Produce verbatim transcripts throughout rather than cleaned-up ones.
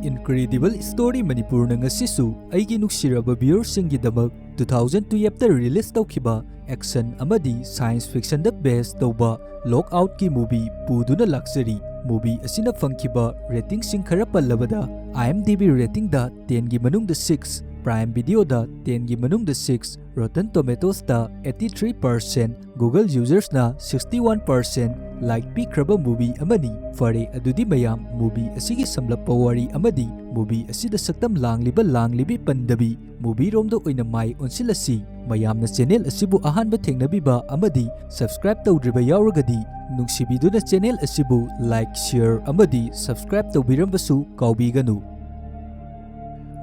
Incredible Story ꯃꯅꯤꯄꯨꯔꯅ ꯉꯁꯤꯁꯨ ꯑꯩꯒꯤ ꯅꯨꯡꯁꯤꯔꯕ viewerꯁꯤꯡꯒꯤꯗꯃꯛ two thousand twelveꯇ release ꯇꯧꯈꯤꯕ action ꯑꯃꯗꯤ science fictionꯗ base ꯇꯧꯕ Lockoutꯀꯤ movie ꯄꯨꯗꯨꯅ ꯂꯥꯛꯆꯔꯤ꯫ Movie ꯑꯁꯤꯅ ꯐꯪꯈꯤꯕ ratingꯁꯤꯡ ꯈꯔ ꯄꯜꯂꯕꯗ, IMDb ratingꯗ tenꯒꯤ ꯃꯅꯨꯡꯗ six, Prime Videoꯗ tenꯒꯤ ꯃꯅꯨꯡꯗ six, Rotten Tomatoesꯇ eighty three percent, Google usersꯅ sixty one percent like ꯄꯤꯈ꯭ꯔꯕ movie ꯑꯃꯅꯤ꯫ ꯐꯔꯦ, ꯑꯗꯨꯗꯤ ꯃꯌꯥꯝ, movie ꯑꯁꯤꯒꯤ ꯁꯝꯂꯞꯄ ꯋꯥꯔꯤ ꯑꯃꯗꯤ movie ꯑꯁꯤꯗ ꯁꯛꯇꯝ ꯂꯥꯡꯂꯤꯕ ꯂꯥꯡꯂꯤꯕꯤ ꯄꯟꯗꯕꯤ movieꯔꯣꯝꯗ ꯑꯣꯏꯅ ꯃꯥꯏ ꯑꯣꯟꯁꯤꯜꯂꯁꯤ꯫ ꯃꯌꯥꯝꯅ channel ꯑꯁꯤꯕꯨ ꯑꯍꯥꯟꯕ ꯊꯦꯡꯅꯕꯤꯕ ꯑꯃꯗꯤ subscribe ꯇꯧꯗ꯭ꯔꯤꯕ ꯌꯥꯎꯔꯒꯗꯤ, ꯅꯨꯡꯁꯤꯕꯤꯗꯨꯅ channel ꯑꯁꯤꯕꯨ like, share ꯑꯃꯗꯤ subscribe ꯇꯧꯕꯤꯔꯝꯕꯁꯨ ꯀꯥꯎꯕꯤꯒꯅꯨ꯫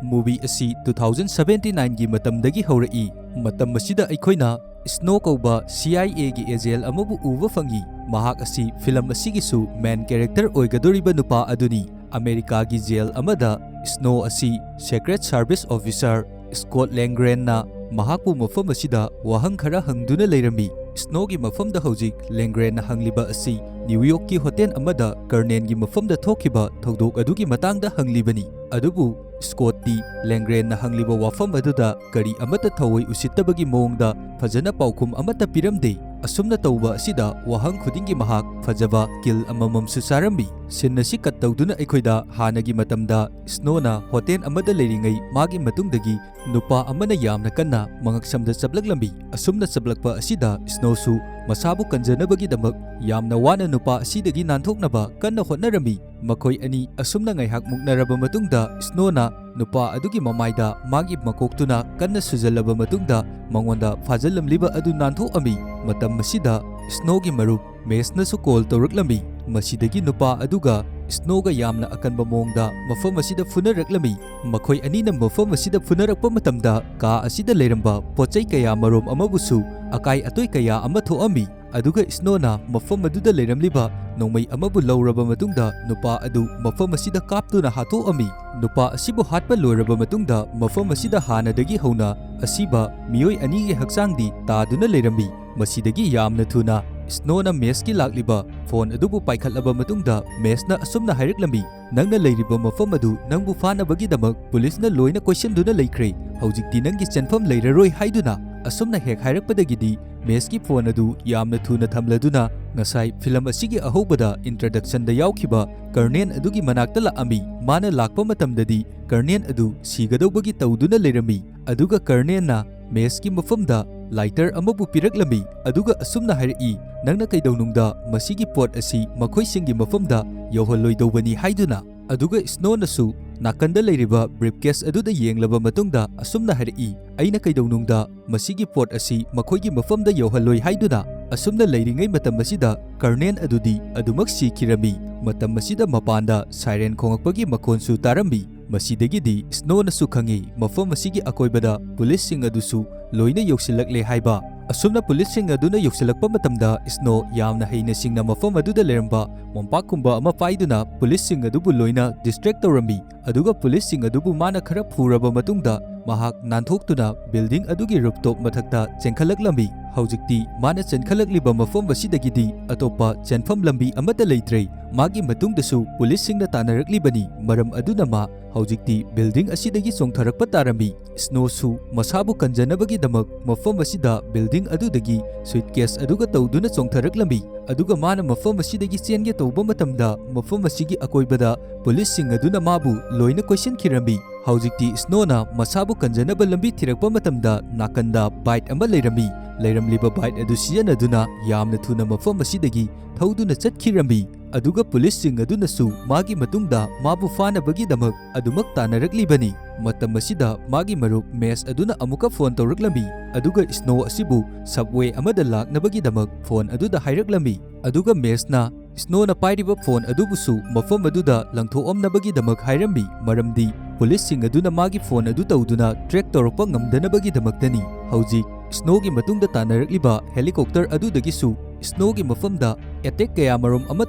Movie ꯑꯁꯤ two thousand seventy nineꯒꯤ ꯃꯇꯝꯗꯒꯤ ꯍꯧꯔꯛꯏ꯫ ꯃꯇꯝ ꯑꯁꯤꯗ ꯑꯩꯈꯣꯏꯅ Snow ꯀꯧꯕ CIAꯒꯤ agent ꯑꯃꯕꯨ ꯎꯕ ꯐꯪꯏ꯫ ꯃꯍꯥꯛ ꯑꯁꯤ film ꯑꯁꯤꯒꯤꯁꯨ main character ꯑꯣꯏꯒꯗꯧꯔꯤꯕ ꯅꯨꯄꯥ ꯑꯗꯨꯅꯤ꯫ ꯑꯃꯦꯔꯤꯀꯥꯒꯤ jail ꯑꯃꯗ Snow ꯑꯁꯤ Secret Service Officer Scott Langrenꯅ ꯃꯍꯥꯛꯄꯨ ꯃꯐꯝ ꯑꯁꯤꯗ ꯋꯥꯍꯪ ꯈꯔ ꯍꯪꯗꯨꯅ ꯂꯩꯔꯝꯃꯤ꯫ Snowꯒꯤ ꯃꯐꯝꯗ ꯍꯧꯖꯤꯛ Langrenꯅ ꯍꯪꯂꯤꯕ ꯑꯁꯤ New Yorkꯀꯤ hotel ꯑꯃꯗ Colonelꯒꯤ ꯃꯐꯝꯗ ꯊꯣꯛꯈꯤꯕ ꯊꯧꯗꯣꯛ ꯑꯗꯨꯒꯤ ꯃꯇꯥꯡꯗ ꯍꯪꯂꯤꯕꯅꯤ꯫ ꯑꯗꯨꯕꯨ Scottꯇꯤ Langrenꯅ ꯍꯪꯂꯤꯕ ꯋꯥꯐꯝ ꯑꯗꯨꯗ ꯀꯔꯤ ꯑꯃꯠꯇ ꯊꯑꯣꯏ ꯎꯁꯤꯠꯇꯕꯒꯤ ꯃꯑꯣꯡꯗ ꯐꯖꯅ ꯄꯥꯎꯈꯨꯝ ꯑꯃꯠꯇ ꯄꯤꯔꯝꯗꯦ꯫ ꯑꯁꯨꯝꯅ ꯇꯧꯕ ꯑꯁꯤꯗ ꯋꯥꯍꯪ ꯈꯨꯗꯤꯡꯒꯤ ꯃꯍꯥꯛ ꯐꯖꯕ kill ꯑꯃꯃꯝꯁꯨ ꯆꯥꯔꯝꯃꯤ꯫ Scene ꯑꯁꯤ cut ꯇꯧꯗꯨꯅ ꯑꯩꯈꯣꯏꯗ ꯍꯥꯟꯅꯒꯤ ꯃꯇꯝꯗ Snowꯅ hotel ꯑꯃꯗ ꯂꯩꯔꯤꯉꯩ ꯃꯥꯒꯤ ꯃꯇꯨꯡꯗꯒꯤ ꯅꯨꯄꯥ ꯑꯃꯅ ꯌꯥꯝꯅ ꯀꯟꯅ ꯃꯉꯛꯁꯝꯗ ꯆꯞꯂꯛꯂꯝꯃꯤ꯫ ꯑꯁꯨꯝꯅ ꯆꯞꯂꯛꯄ ꯑꯁꯤꯗ Snowꯁꯨ ꯃꯁꯥꯕꯨ ꯀꯟꯖꯅꯕꯒꯤꯗꯃꯛ ꯌꯥꯝꯅ ꯋꯥꯅ ꯅꯨꯄꯥ ꯑꯁꯤꯗꯒꯤ ꯅꯥꯟꯊꯣꯛꯅꯕ ꯀꯟꯅ ꯍꯣꯠꯅꯔꯝꯃꯤ꯫ ꯃꯈꯣꯏ ꯑꯅꯤ ꯑꯁꯨꯝꯅ ꯉꯥꯏꯍꯥꯛ ꯃꯨꯛꯅꯔꯕ ꯃꯇꯨꯡꯗ Snowꯅ ꯅꯨꯄꯥ ꯑꯗꯨꯒꯤ ꯃꯃꯥꯏꯗ ꯃꯥꯒꯤ ꯃꯀꯣꯛꯇꯨꯅ ꯀꯟꯅ ꯁꯨꯖꯜꯂꯕ ꯃꯇꯨꯡꯗ ꯃꯉꯣꯟꯗ ꯐꯥꯖꯜꯂꯝꯂꯤꯕ ꯑꯗꯨ ꯅꯥꯟꯊꯣꯛꯑꯝꯃꯤ꯫ ꯃꯇꯝ ꯑꯁꯤꯗ Snowꯒꯤ ꯃꯔꯨꯞ Maxꯅꯁꯨ call ꯇꯧꯔꯛꯂꯝꯃꯤ꯫ ꯃꯁꯤꯗꯒꯤ ꯅꯨꯄꯥ ꯑꯗꯨꯒ Snowꯒ ꯌꯥꯝꯅ ꯑꯀꯟꯕ ꯃꯑꯣꯡꯗ ꯃꯐꯝ ꯑꯁꯤꯗ ꯐꯨꯅꯔꯛꯂꯝꯃꯤ꯫ ꯃꯈꯣꯏ ꯑꯅꯤꯅ ꯃꯐꯝ ꯑꯁꯤꯗ ꯐꯨꯅꯔꯛꯄ ꯃꯇꯝꯗ ꯀꯥ ꯑꯁꯤꯗ ꯂꯩꯔꯝꯕ ꯄꯣꯠꯆꯩ ꯀꯌꯥ ꯃꯔꯨꯝ ꯑꯃꯕꯨꯁꯨ ꯑꯀꯥꯏ ꯑꯇꯣꯏ ꯀꯌꯥ ꯑꯃ ꯊꯣꯛꯑꯝꯃꯤ꯫ ꯑꯗꯨꯒ Snowꯅ ꯃꯐꯝ ꯑꯗꯨꯗ ꯂꯩꯔꯝꯂꯤꯕ ꯅꯣꯡꯃꯩ ꯑꯃꯕꯨ ꯂꯧꯔꯕ ꯃꯇꯨꯡꯗ ꯅꯨꯄꯥ ꯑꯗꯨ ꯃꯐꯝ ꯑꯁꯤꯗ ꯀꯥꯞꯇꯨꯅ ꯍꯥꯠꯇꯣꯛꯑꯝꯃꯤ꯫ ꯅꯨꯄꯥ ꯑꯁꯤꯕꯨ ꯍꯥꯠꯄ ꯂꯣꯏꯔꯕ ꯃꯇꯨꯡꯗ ꯃꯐꯝ ꯑꯁꯤꯗ ꯍꯥꯟꯅꯗꯒꯤ ꯍꯧꯅ ꯑꯁꯤꯕ ꯃꯤꯑꯣꯏ ꯑꯅꯤꯒꯤ ꯍꯛꯆꯥꯡꯗꯤ ꯇꯥꯗꯨꯅ ꯂꯩꯔꯝꯃꯤ꯫ ꯃꯁꯤꯗꯒꯤ ꯌꯥꯝꯅ ꯊꯨꯅ ꯁ꯭ꯅꯣꯅ ꯃꯦꯁꯀꯤ ꯂꯥꯛꯂꯤꯕ ꯐꯣꯟ ꯑꯗꯨꯕꯨ ꯄꯥꯏꯈꯠꯂꯕ ꯃꯇꯨꯡꯗ, ꯃꯦꯁꯅ ꯑꯁꯨꯝꯅ ꯍꯥꯏꯔꯛꯂꯝꯃꯤ, "ꯅꯪꯅ ꯂꯩꯔꯤꯕ ꯃꯐꯝ ꯑꯗꯨ ꯅꯪꯕꯨ ꯐꯥꯅꯕꯒꯤꯗꯃꯛ ꯄꯨꯂꯤꯁꯅ ꯂꯣꯏꯅ ꯀꯣꯏꯁꯤꯟꯗꯨꯅ ꯂꯩꯈ꯭ꯔꯦ꯫ ꯍꯧꯖꯤꯛꯇꯤ ꯅꯪꯒꯤ ꯆꯦꯟꯐꯝ ꯂꯩꯔꯔꯣꯏ" ꯍꯥꯏꯗꯨꯅ꯫ ꯑꯁꯨꯝꯅ ꯍꯦꯛ ꯍꯥꯏꯔꯛꯄꯗꯒꯤꯗꯤ ꯃꯦꯁꯀꯤ ꯐꯣꯟ ꯑꯗꯨ ꯌꯥꯝꯅ ꯊꯨꯅ ꯊꯝꯂꯗꯨꯅ, ꯉꯁꯥꯏ ꯐꯤꯂꯝ ꯑꯁꯤꯒꯤ ꯑꯍꯧꯕꯗ introductionꯗ ꯌꯥꯎꯈꯤꯕ ꯀꯔꯅꯦꯜ ꯑꯗꯨꯒꯤ ꯃꯅꯥꯛꯇ ꯂꯥꯛꯑꯝꯃꯤ꯫ ꯃꯥꯅ ꯂꯥꯛꯄ ꯃꯇꯝꯗꯗꯤ ꯀꯔꯅꯦꯜ ꯑꯗꯨ ꯁꯤꯒꯗꯧꯕꯒꯤ ꯇꯧꯗꯨꯅ ꯂꯩꯔꯝꯃꯤ꯫ ꯑꯗꯨꯒ ꯀꯔꯅꯦꯜꯅ ꯃꯦꯁꯀꯤ ꯃꯐꯝꯗ lighter ꯑꯃꯕꯨ ꯄꯤꯔꯛꯂꯝꯃꯤ, ꯑꯗꯨꯒ ꯑꯁꯨꯝꯅ ꯍꯥꯏꯔꯛꯏ, "ꯅꯪꯅ ꯀꯩꯗꯧꯅꯨꯡꯗ ꯃꯁꯤꯒꯤ ꯄꯣꯠ ꯑꯁꯤ ꯃꯈꯣꯏꯁꯤꯡꯒꯤ ꯃꯐꯝꯗ ꯌꯧꯍꯜꯂꯣꯏꯗꯧꯕꯅꯤ" ꯍꯥꯏꯗꯨꯅ꯫ ꯑꯗꯨꯒ ꯁ꯭ꯅꯣꯅꯁꯨ ꯅꯥꯀꯟꯗ ꯂꯩꯔꯤꯕ briefcase ꯑꯗꯨꯗ ꯌꯦꯡꯂꯕ ꯃꯇꯨꯡꯗ ꯑꯁꯨꯝꯅ ꯍꯥꯏꯔꯛꯏ, "ꯑꯩꯅ ꯀꯩꯗꯧꯅꯨꯡꯗ ꯃꯁꯤꯒꯤ ꯄꯣꯠ ꯑꯁꯤ ꯃꯈꯣꯏꯒꯤ ꯃꯐꯝꯗ ꯌꯧꯍꯜꯂꯣꯏ" ꯍꯥꯏꯗꯨꯅ꯫ ꯑꯁꯨꯝꯅ ꯂꯩꯔꯤꯉꯩ ꯃꯇꯝ ꯑꯁꯤꯗ ꯀꯔꯅꯦꯜ ꯑꯗꯨꯗꯤ ꯑꯗꯨꯃꯛ ꯁꯤꯈꯤꯔꯝꯃꯤ꯫ ꯃꯇꯝ ꯑꯁꯤꯗ ꯃꯄꯥꯟꯗ siren ꯈꯣꯡꯉꯛꯄꯒꯤ ꯃꯈꯣꯟꯁꯨ ꯇꯥꯔꯝꯃꯤ꯫ ꯃꯁꯤꯗꯒꯤꯗꯤ ꯁ꯭ꯅꯣꯅꯁꯨ ꯈꯪꯉꯤ ꯃꯐꯝ ꯑꯁꯤꯒꯤ ꯑꯀꯣꯏꯕꯗ ꯄꯨꯂꯤꯁꯁꯤꯡ ꯑꯗꯨꯁꯨ ꯂꯣꯏꯅ ꯌꯧꯁꯤꯜꯂꯛꯂꯦ ꯍꯥꯏꯕ꯫ ꯑꯁꯨꯝꯅ ꯄꯨꯂꯤꯁꯁꯤꯡ ꯑꯗꯨꯅ ꯌꯧꯁꯤꯜꯂꯛꯄ ꯃꯇꯝꯗ ꯁ꯭ꯅꯣ ꯌꯥꯝꯅ ꯍꯩꯅ ꯁꯤꯡꯅ ꯃꯐꯝ ꯑꯗꯨꯗ ꯂꯩꯔꯝꯕ ꯃꯣꯝꯄꯥꯛꯀꯨꯝꯕ ꯑꯃ ꯄꯥꯏꯗꯨꯅ ꯄꯨꯂꯤꯁꯁꯤꯡ ꯑꯗꯨꯕꯨ ꯂꯣꯏꯅ distract ꯇꯧꯔꯝꯃꯤ꯫ ꯑꯗꯨꯒ ꯄꯨꯂꯤꯁꯁꯤꯡ ꯑꯗꯨꯕꯨ ꯃꯥꯅ ꯈꯔ ꯐꯨꯔꯕ ꯃꯇꯨꯡꯗ ꯃꯍꯥꯛ ꯅꯥꯟꯊꯣꯛꯇꯨꯅ building ꯑꯗꯨꯒꯤ rooftop ꯃꯊꯛꯇ ꯆꯦꯟꯈꯠꯂꯛꯂꯝꯃꯤ꯫ ꯍꯧꯖꯤꯛꯇꯤ ꯃꯥꯅ ꯆꯦꯟꯈꯠꯂꯛꯂꯤꯕ ꯃꯐꯝ ꯑꯁꯤꯗꯒꯤꯗꯤ ꯑꯇꯣꯞꯄ ꯆꯦꯟꯐꯝ ꯂꯝꯕꯤ ꯑꯃꯠꯇ ꯂꯩꯇ꯭ꯔꯦ꯫ ꯃꯥꯒꯤ ꯃꯇꯨꯡꯗꯁꯨ ꯄꯨꯂꯤꯁꯁꯤꯡꯅ ꯇꯥꯟꯅꯔꯛꯂꯤꯕꯅꯤ, ꯃꯔꯝ ꯑꯗꯨꯅ ꯃꯥ ꯍꯧꯖꯤꯛꯇꯤ building ꯑꯁꯤꯗꯒꯤ ꯆꯣꯡꯊꯔꯛꯄ ꯇꯥꯔꯝꯃꯤ꯫ ꯁ꯭ꯅꯣꯁꯨ ꯃꯁꯥꯕꯨ ꯀꯟꯖꯅꯕꯒꯤꯗꯃꯛ ꯃꯐꯝ ꯑꯁꯤꯗ building ꯑꯗꯨꯗꯒꯤ suitcase ꯑꯗꯨꯒ ꯇꯧꯗꯨꯅ ꯆꯣꯡꯊꯔꯛꯂꯝꯃꯤ꯫ ꯑꯗꯨꯒ ꯃꯥꯅ ꯃꯐꯝ ꯑꯁꯤꯗꯒꯤ ꯆꯦꯟꯒꯦ ꯇꯧꯕ ꯃꯇꯝꯗ, ꯃꯐꯝ ꯑꯁꯤꯒꯤ ꯑꯀꯣꯏꯕꯗ ꯄꯨꯂꯤꯁꯁꯤꯡ ꯑꯗꯨꯅ ꯃꯥꯕꯨ ꯂꯣꯏꯅ ꯀꯣꯏꯁꯤꯟꯈꯤꯔꯝꯃꯤ꯫ ꯍꯧꯖꯤꯛꯇꯤ ꯁ꯭ꯅꯣꯅ ꯃꯁꯥꯕꯨ ꯀꯟꯖꯅꯕ ꯂꯝꯕꯤ ꯊꯤꯔꯛꯄ ꯃꯇꯝꯗ, ꯅꯥꯀꯟꯗ bike ꯑꯃ ꯂꯩꯔꯝꯃꯤ꯫ ꯂꯩꯔꯝꯂꯤꯕ bike ꯑꯗꯨ ꯁꯤꯖꯤꯟꯅꯗꯨꯅ ꯌꯥꯝꯅ ꯊꯨꯅ ꯃꯐꯝ ꯑꯁꯤꯗꯒꯤ ꯊꯧꯗꯨꯅ ꯆꯠꯈꯤꯔꯝꯃꯤ꯫ ꯑꯗꯨꯒ ꯄꯨꯂꯤꯁꯁꯤꯡ ꯑꯗꯨꯅꯁꯨ ꯃꯥꯒꯤ ꯃꯇꯨꯡꯗ ꯃꯥꯕꯨ ꯐꯥꯅꯕꯒꯤꯗꯃꯛ ꯑꯗꯨꯃꯛ ꯇꯥꯟꯅꯔꯛꯂꯤꯕꯅꯤ꯫ ꯃꯇꯝ ꯑꯁꯤꯗ ꯃꯥꯒꯤ ꯃꯔꯨꯞ ꯃꯦꯁ ꯑꯗꯨꯅ ꯑꯃꯨꯛꯀ ꯐꯣꯟ ꯇꯧꯔꯛꯂꯝꯃꯤ, ꯑꯗꯨꯒ ꯁ꯭ꯅꯣ ꯑꯁꯤꯕꯨ subway ꯑꯃꯗ ꯂꯥꯛꯅꯕꯒꯤꯗꯃꯛ ꯐꯣꯟ ꯑꯗꯨꯗ ꯍꯥꯏꯔꯛꯂꯝꯃꯤ꯫ ꯑꯗꯨꯒ ꯃꯦꯁꯅ ꯁ꯭ꯅꯣꯅ ꯄꯥꯏꯔꯤꯕ ꯐꯣꯟ ꯑꯗꯨꯕꯨꯁꯨ ꯃꯐꯝ ꯑꯗꯨꯗ ꯂꯪꯊꯣꯛꯑꯝꯅꯕꯒꯤꯗꯃꯛ ꯍꯥꯏꯔꯝꯃꯤ, ꯃꯔꯝꯗꯤ ꯄꯨꯂꯤꯁꯁꯤꯡ ꯑꯗꯨꯅ ꯃꯥꯒꯤ ꯐꯣꯟ ꯑꯗꯨ ꯇꯧꯗꯨꯅ track ꯇꯧꯔꯛꯄ ꯉꯝꯗꯅꯕꯒꯤꯗꯃꯛꯇꯅꯤ꯫ ꯍꯧꯖꯤꯛ ꯁ꯭ꯅꯣꯒꯤ ꯃꯇꯨꯡꯗ ꯇꯥꯟꯅꯔꯛꯂꯤꯕ helicopter ꯑꯗꯨꯗꯒꯤꯁꯨ ꯁ꯭ꯅꯣꯒꯤ ꯃꯐꯝꯗ attack ꯀꯌꯥ ꯃꯔꯨꯝ ꯑꯃ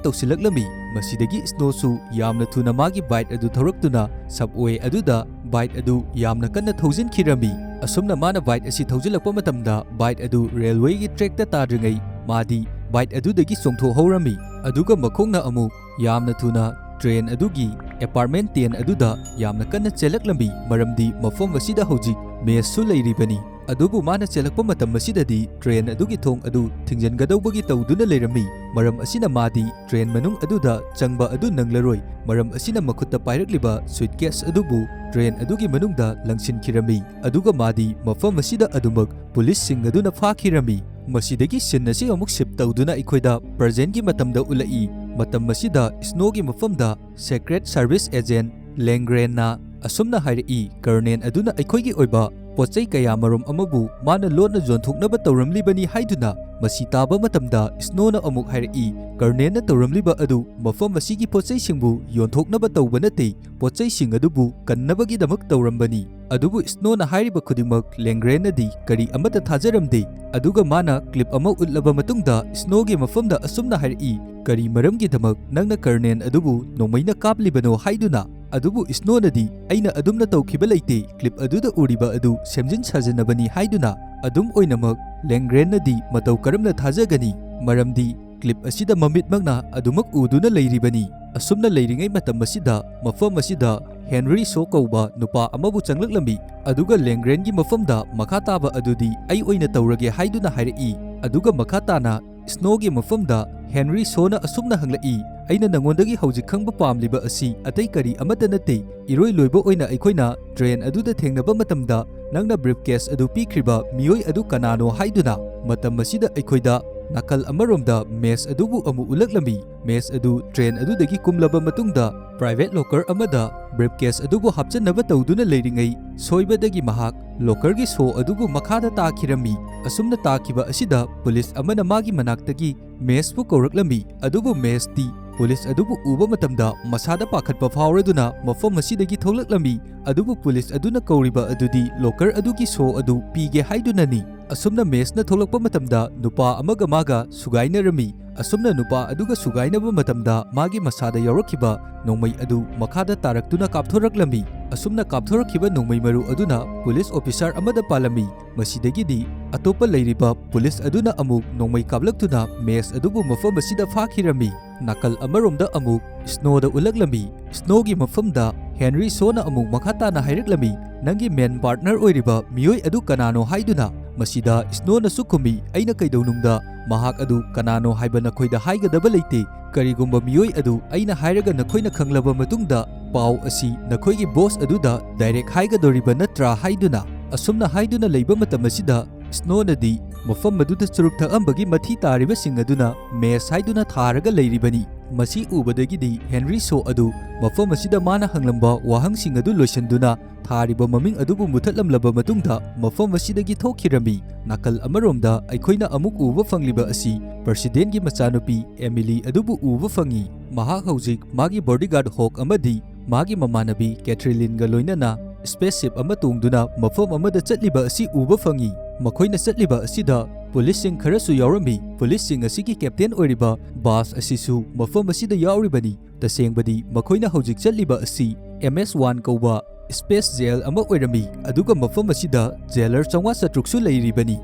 ꯇꯧꯁꯤꯜꯂꯛꯂꯝꯃꯤ꯫ ꯃꯁꯤꯗꯒꯤ ꯁ꯭ꯅꯣꯁꯨ ꯌꯥꯝꯅ ꯊꯨꯅ ꯃꯥꯒꯤ bike ꯑꯗꯨ ꯊꯧꯔꯛꯇꯨꯅ subway ꯑꯗꯨꯗ bike ꯑꯗꯨ ꯌꯥꯝꯅ ꯀꯟꯅ ꯊꯧꯖꯤꯟꯈꯤꯔꯝꯃꯤ꯫ ꯑꯁꯨꯝꯅ ꯃꯥꯅ bike ꯑꯁꯤ ꯊꯧꯖꯤꯜꯂꯛꯄ ꯃꯇꯝꯗ bike ꯑꯗꯨ railwayꯒꯤ trackꯇ ꯇꯥꯗ꯭ꯔꯤꯉꯩ ꯃꯥꯗꯤ bike ꯑꯗꯨꯗꯒꯤ ꯆꯣꯡꯊꯣꯛꯍꯧꯔꯝꯃꯤ꯫ ꯑꯗꯨꯒ ꯃꯈꯣꯡꯅ ꯑꯃꯨꯛ ꯌꯥꯝꯅ ꯊꯨꯅ train ꯑꯗꯨꯒꯤ apartment ten ꯑꯗꯨꯗ ꯌꯥꯝꯅ ꯀꯟꯅ ꯆꯦꯜꯂꯛꯂꯝꯃꯤ, ꯃꯔꯝꯗꯤ ꯃꯐꯝ ꯑꯁꯤꯗ ꯍꯧꯖꯤꯛ mess ꯁꯨ ꯂꯩꯔꯤꯕꯅꯤ꯫ ꯑꯗꯨꯕꯨ ꯃꯥꯅ ꯆꯦꯜꯂꯛꯄ ꯃꯇꯝ ꯑꯁꯤꯗꯗꯤ train ꯑꯗꯨꯒꯤ ꯊꯣꯡ ꯑꯗꯨ ꯊꯤꯡꯖꯤꯟꯒꯗꯧꯕꯒꯤ ꯇꯧꯗꯨꯅ ꯂꯩꯔꯝꯃꯤ꯫ ꯃꯔꯝ ꯑꯁꯤꯅ ꯃꯥꯗꯤ train ꯃꯅꯨꯡ ꯑꯗꯨꯗ ꯆꯪꯕ ꯑꯗꯨ ꯅꯪꯂꯔꯣꯏ꯫ ꯃꯔꯝ ꯑꯁꯤꯅ ꯃꯈꯨꯠꯇ ꯄꯥꯏꯔꯛꯂꯤꯕ suitcase ꯑꯗꯨꯕꯨ train ꯑꯗꯨꯒꯤ ꯃꯅꯨꯡꯗ ꯂꯪꯁꯤꯟꯈꯤꯔꯝꯃꯤ꯫ ꯑꯗꯨꯒ ꯃꯥꯗꯤ ꯃꯐꯝ ꯑꯁꯤꯗ ꯑꯗꯨꯃꯛ police ꯁꯤꯡ ꯑꯗꯨꯅ ꯐꯥꯈꯤꯔꯝꯃꯤ꯫ ꯃꯁꯤꯗꯒꯤ scene ꯑꯁꯤ ꯑꯃꯨꯛ shift ꯇꯧꯗꯨꯅ ꯑꯩꯈꯣꯏꯗ present ꯀꯤ ꯃꯇꯝꯗ ꯎꯠꯂꯛꯏ꯫ ꯃꯇꯝ ꯑꯁꯤꯗ Snow ꯒꯤ ꯃꯐꯝꯗ Secret Service agent ꯂꯦꯡꯒ꯭ꯔꯦꯟꯅ ꯑꯁꯨꯝꯅ ꯍꯥꯏꯔꯛꯏ, "Colonel ꯑꯗꯨꯅ ꯑꯩꯈꯣꯏꯒꯤ ꯑꯣꯏꯕ ꯄꯣꯠꯆꯩ ꯀꯌꯥ ꯃꯔꯨꯝ ꯑꯃꯕꯨ ꯃꯥꯅ ꯂꯣꯟꯅ ꯌꯣꯟꯊꯣꯛꯅꯕ ꯇꯧꯔꯝꯂꯤꯕꯅꯤ" ꯍꯥꯏꯗꯨꯅ꯫ ꯃꯁꯤ ꯇꯥꯕ ꯃꯇꯝꯗ Snow ꯅ ꯑꯃꯨꯛ ꯍꯥꯏꯔꯛꯏ, "Colonel ꯅ ꯇꯧꯔꯝꯂꯤꯕ ꯑꯗꯨ ꯃꯐꯝ ꯑꯁꯤꯒꯤ ꯄꯣꯠꯆꯩꯁꯤꯡꯕꯨ ꯌꯣꯟꯊꯣꯛꯅꯕ ꯇꯧꯕ ꯅꯠꯇꯦ, ꯄꯣꯠꯆꯩꯁꯤꯡ ꯑꯗꯨꯕꯨ ꯀꯟꯅꯕꯒꯤꯗꯃꯛ ꯇꯧꯔꯝꯕꯅꯤ"꯫ ꯑꯗꯨꯕꯨ Snow ꯅ ꯍꯥꯏꯔꯤꯕ ꯈꯨꯗꯤꯡꯃꯛ ꯂꯦꯡꯒ꯭ꯔꯦꯟꯅꯗꯤ ꯀꯔꯤ ꯑꯃꯠꯇ ꯊꯥꯖꯔꯝꯗꯦ꯫ ꯑꯗꯨꯒ ꯃꯥꯅ clip ꯑꯃ ꯎꯠꯂꯕ ꯃꯇꯨꯡꯗ Snow ꯒꯤ ꯃꯐꯝꯗ ꯑꯁꯨꯝꯅ ꯍꯥꯏꯔꯛꯏ, "ꯀꯔꯤ ꯃꯔꯝꯒꯤꯗꯃꯛ ꯅꯪꯅ Colonel ꯑꯗꯨꯕꯨ ꯅꯣꯡꯃꯩꯅ ꯀꯥꯞꯂꯤꯕꯅꯣ?" ꯍꯥꯏꯗꯨꯅ꯫ ꯑꯗꯨꯕꯨ Snow ꯅꯗꯤ, "ꯑꯩꯅ ꯑꯗꯨꯝꯅ ꯇꯧꯈꯤꯕ ꯂꯩꯇꯦ, clip ꯑꯗꯨꯗ ꯎꯔꯤꯕ ꯑꯗꯨ ꯁꯦꯝꯖꯤꯟ ꯁꯥꯖꯤꯟꯅꯕꯅꯤ" ꯍꯥꯏꯗꯨꯅ꯫ ꯑꯗꯨꯝ ꯑꯣꯏꯅꯃꯛ ꯂꯦꯡꯒ꯭ꯔꯦꯟꯅꯗꯤ ꯃꯇꯧ ꯀꯔꯝꯅ ꯊꯥꯖꯒꯅꯤ? ꯃꯔꯝꯗꯤ clip ꯑꯁꯤꯗ ꯃꯃꯤꯠꯃꯛꯅ ꯑꯗꯨꯃꯛ ꯎꯗꯨꯅ ꯂꯩꯔꯤꯕꯅꯤ꯫ ꯑꯁꯨꯝꯅ ꯂꯩꯔꯤꯉꯩ ꯃꯇꯝ ꯑꯁꯤꯗ ꯃꯐꯝ ꯑꯁꯤꯗ Henry Shaw ꯀꯧꯕ ꯅꯨꯄꯥ ꯑꯃꯕꯨ ꯆꯪꯂꯛꯂꯝꯃꯤ꯫ ꯑꯗꯨꯒ ꯂꯦꯡꯒ꯭ꯔꯦꯟꯒꯤ ꯃꯐꯝꯗ ꯃꯈꯥ ꯇꯥꯕ ꯑꯗꯨꯗꯤ ꯑꯩ ꯑꯣꯏꯅ ꯇꯧꯔꯒꯦ ꯍꯥꯏꯗꯨꯅ ꯍꯥꯏꯔꯛꯏ꯫ ꯑꯗꯨꯒ ꯃꯈꯥ ꯇꯥꯅ Snow ꯒꯤ ꯃꯐꯝꯗ Henry Shaw ꯅ ꯑꯁꯨꯝꯅ ꯍꯪꯂꯛꯏ, "ꯑꯩꯅ ꯅꯉꯣꯟꯗꯒꯤ ꯍꯧꯖꯤꯛ ꯈꯪꯕ ꯄꯥꯝꯂꯤꯕ ꯑꯁꯤ ꯑꯇꯩ ꯀꯔꯤ ꯑꯃꯠꯇ ꯅꯠꯇꯦ꯫ ꯏꯔꯣꯏ ꯂꯣꯏꯕ ꯑꯣꯏꯅ ꯑꯩꯈꯣꯏꯅ train ꯑꯗꯨꯗ ꯊꯦꯡꯅꯕ ꯃꯇꯝꯗ ꯅꯪꯅ briefcase ꯑꯗꯨ ꯄꯤꯈ꯭ꯔꯤꯕ ꯃꯤꯑꯣꯏ ꯑꯗꯨ ꯀꯅꯥꯅꯣ?" ꯍꯥꯏꯗꯨꯅ꯫ ꯃꯇꯝ ꯑꯁꯤꯗ ꯑꯩꯈꯣꯏꯗ ꯅꯥꯀꯜ ꯑꯃꯔꯣꯝꯗ mess ꯑꯗꯨꯕꯨ ꯑꯃꯨꯛ ꯎꯠꯂꯛꯂꯝꯃꯤ꯫ Mess ꯑꯗꯨ train ꯑꯗꯨꯗꯒꯤ ꯀꯨꯝꯂꯕ ꯃꯇꯨꯡꯗ private locker ꯑꯃꯗ briefcase ꯑꯗꯨꯕꯨ ꯍꯥꯞꯆꯟꯅꯕ ꯇꯧꯗꯨꯅ ꯂꯩꯔꯤꯉꯩ, ꯁꯣꯏꯕꯗꯒꯤ ꯃꯍꯥꯛ locker ꯒꯤ ꯁꯣ ꯑꯗꯨꯕꯨ ꯃꯈꯥꯗ ꯇꯥꯈꯤꯔꯝꯃꯤ꯫ ꯑꯁꯨꯝꯅ ꯇꯥꯈꯤꯕ ꯑꯁꯤꯗ police ꯑꯃꯅ ꯃꯥꯒꯤ ꯃꯅꯥꯛꯇꯒꯤ mess ꯄꯨ ꯀꯧꯔꯛꯂꯝꯃꯤ꯫ ꯑꯗꯨꯕꯨ mess ꯇꯤ police ꯑꯗꯨꯕꯨ ꯎꯕ ꯃꯇꯝꯗ ꯃꯁꯥꯗ ꯄꯥꯈꯠꯄ ꯐꯥꯎꯔꯗꯨꯅ ꯃꯐꯝ ꯑꯁꯤꯗꯒꯤ ꯊꯣꯛꯂꯛꯂꯝꯃꯤ꯫ ꯑꯗꯨꯕꯨ police ꯑꯗꯨꯅ ꯀꯧꯔꯤꯕ ꯑꯗꯨꯗꯤ locker ꯑꯗꯨꯒꯤ ꯁꯣ ꯑꯗꯨ ꯄꯤꯒꯦ ꯍꯥꯏꯗꯨꯅꯅꯤ꯫ ꯑꯁꯨꯝꯅ mess ꯅ ꯊꯣꯛꯂꯛꯄ ꯃꯇꯝꯗ ꯅꯨꯄꯥ ꯑꯃꯒ ꯃꯥꯒ ꯁꯨꯒꯥꯏꯅꯔꯝꯃꯤ꯫ ꯑꯁꯨꯝꯅ ꯅꯨꯄꯥ ꯑꯗꯨꯒ ꯁꯨꯒꯥꯏꯅꯕ ꯃꯇꯝꯗ ꯃꯥꯒꯤ ꯃꯁꯥꯗ ꯌꯥꯎꯔꯛꯈꯤꯕ ꯅꯣꯡꯃꯩ ꯑꯗꯨ ꯃꯈꯥꯗ ꯇꯥꯔꯛꯇꯨꯅ ꯀꯥꯞꯊꯣꯔꯛꯂꯝꯃꯤ꯫ ꯑꯁꯨꯝꯅ ꯀꯥꯞꯊꯣꯔꯛꯈꯤꯕ ꯅꯣꯡꯃꯩ ꯃꯔꯨ ꯑꯗꯨꯅ police officer ꯑꯃꯗ ꯄꯥꯜꯂꯝꯃꯤ꯫ ꯃꯁꯤꯗꯒꯤꯗꯤ ꯑꯇꯣꯞꯄ ꯂꯩꯔꯤꯕ ꯄꯨꯂꯤꯁ ꯑꯗꯨꯅ ꯑꯃꯨꯛ ꯅꯣꯡꯃꯩ ꯀꯥꯞꯂꯛꯇꯨꯅ ꯃꯦꯁ ꯑꯗꯨꯕꯨ ꯃꯐꯝ ꯑꯁꯤꯗ ꯐꯥꯈꯤꯔꯝꯃꯤ꯫ ꯅꯥꯀꯜ ꯑꯃꯔꯣꯝꯗ ꯑꯃꯨꯛ ꯁ꯭ꯅꯣꯗ ꯎꯠꯂꯛꯂꯝꯃꯤ꯫ ꯁ꯭ꯅꯣꯒꯤ ꯃꯐꯝꯗ ꯍꯦꯟꯔꯤ ꯁꯣꯅ ꯑꯃꯨꯛ ꯃꯈꯥ ꯇꯥꯅ ꯍꯥꯏꯔꯛꯂꯝꯃꯤ, "ꯅꯪꯒꯤ ꯃꯦꯟ ꯄꯥꯔꯠꯅꯔ ꯑꯣꯏꯔꯤꯕ ꯃꯤꯑꯣꯏ ꯑꯗꯨ ꯀꯅꯥꯅꯣ?" ꯍꯥꯏꯗꯨꯅ꯫ ꯃꯁꯤꯗ ꯁ꯭ꯅꯣꯅꯁꯨ ꯈꯨꯝꯃꯤ, "ꯑꯩꯅ ꯀꯩꯗꯧꯅꯨꯡꯗ ꯃꯍꯥꯛ ꯑꯗꯨ ꯀꯅꯥꯅꯣ ꯍꯥꯏꯕ ꯅꯈꯣꯏꯗ ꯍꯥꯏꯒꯗꯕ ꯂꯩꯇꯦ꯫ ꯀꯔꯤꯒꯨꯝꯕ ꯃꯤꯑꯣꯏ ꯑꯗꯨ ꯑꯩꯅ ꯍꯥꯏꯔꯒ ꯅꯈꯣꯏꯅ ꯈꯪꯂꯕ ꯃꯇꯨꯡꯗ ꯄꯥꯎ ꯑꯁꯤ ꯅꯈꯣꯏꯒꯤ ꯕꯣꯁ ꯑꯗꯨꯗ ꯗꯥꯏꯔꯦꯛ ꯍꯥꯏꯒꯗꯧꯔꯤꯕ ꯅꯠꯇ꯭ꯔꯥ?" ꯍꯥꯏꯗꯨꯅ꯫ ꯑꯁꯨꯝꯅ ꯍꯥꯏꯗꯨꯅ ꯂꯩꯕ ꯃꯇꯝ ꯑꯁꯤꯗ ꯁ꯭ꯅꯣꯅꯗꯤ ꯃꯐꯝ ꯑꯗꯨꯗ ꯆꯨꯔꯨꯞ ꯊꯛꯑꯝꯕꯒꯤ ꯃꯊꯤ ꯇꯥꯔꯤꯕꯁꯤꯡ ꯑꯗꯨꯅ ꯃꯦꯁ ꯍꯥꯏꯗꯨꯅ ꯊꯥꯔꯒ ꯂꯩꯔꯤꯕꯅꯤ꯫ ꯃꯁꯤ ꯎꯕꯗꯒꯤꯗꯤ ꯍꯦꯟꯔꯤ ꯁꯣ ꯑꯗꯨ ꯃꯐꯝ ꯑꯁꯤꯗ ꯃꯥꯅ ꯍꯪꯂꯝꯕ ꯋꯥꯍꯪꯁꯤꯡ ꯑꯗꯨ ꯂꯣꯏꯁꯤꯟꯗꯨꯅ ꯊꯥꯔꯤꯕ ꯃꯃꯤꯡ ꯑꯗꯨꯕꯨ ꯃꯨꯊꯠꯂꯝꯂꯕ ꯃꯇꯨꯡꯗ ꯃꯐꯝ ꯑꯁꯤꯗꯒꯤ ꯊꯣꯛꯈꯤꯔꯝꯃꯤ꯫ ꯅꯥꯀꯜ ꯑꯃꯔꯣꯝꯗ ꯑꯩꯈꯣꯏꯅ ꯑꯃꯨꯛ ꯎꯕ ꯐꯪꯂꯤꯕ ꯑꯁꯤ ꯄ꯭ꯔꯁꯤꯗꯦꯟꯒꯤ ꯃꯆꯥꯅꯨꯄꯤ ꯑꯦꯃꯤꯂꯤ ꯑꯗꯨꯕꯨ ꯎꯕ ꯐꯪꯉꯤ꯫ ꯃꯍꯥꯛ ꯍꯧꯖꯤꯛ ꯃꯥꯒꯤ ꯕꯣꯗꯤꯒꯥꯔꯗ ꯍꯣꯛ ꯑꯃꯗꯤ ꯃꯥꯒꯤ ꯃꯃꯥꯟꯅꯕꯤ ꯀꯦꯊ꯭ꯔꯤꯂꯤꯟꯒ ꯂꯣꯏꯅꯅ ꯁ꯭ꯄꯦꯁꯁꯤꯞ ꯑꯃ ꯇꯣꯡꯗꯨꯅ ꯃꯐꯝ ꯑꯃꯗ ꯆꯠꯂꯤꯕ ꯑꯁꯤ ꯎꯕ ꯐꯪꯉꯤ꯫ ꯃꯈꯣꯏꯅ ꯆꯠꯂꯤꯕ ꯑꯁꯤꯗ ꯄꯨꯂꯤꯁꯁꯤꯡ ꯈꯔꯁꯨ ꯌꯥꯎꯔꯝꯃꯤ꯫ ꯄꯨꯂꯤꯁꯁꯤꯡ ꯑꯁꯤꯒꯤ ꯀꯦꯞꯇꯦꯟ ꯑꯣꯏꯔꯤꯕ ꯕꯥꯁ ꯑꯁꯤꯁꯨ ꯃꯐꯝ ꯑꯁꯤꯗ ꯌꯥꯎꯔꯤꯕꯅꯤ꯫ ꯇꯁꯦꯡꯕꯗꯤ ꯃꯈꯣꯏꯅ ꯍꯧꯖꯤꯛ ꯆꯠꯂꯤꯕ ꯑꯁꯤ ꯑꯦꯝ ꯑꯦꯁ ꯋꯥꯟ ꯀꯧꯕ ꯁ꯭ꯄꯦꯁ ꯖꯦꯜ ꯑꯃ ꯑꯣꯏꯔꯝꯃꯤ, ꯑꯗꯨꯒ ꯃꯐꯝ ꯑꯁꯤꯗ ꯖꯦꯂꯔ ꯆꯥꯝꯃꯉꯥ ꯆꯥꯇ꯭ꯔꯨꯛꯁꯨ ꯂꯩꯔꯤꯕꯅꯤ꯫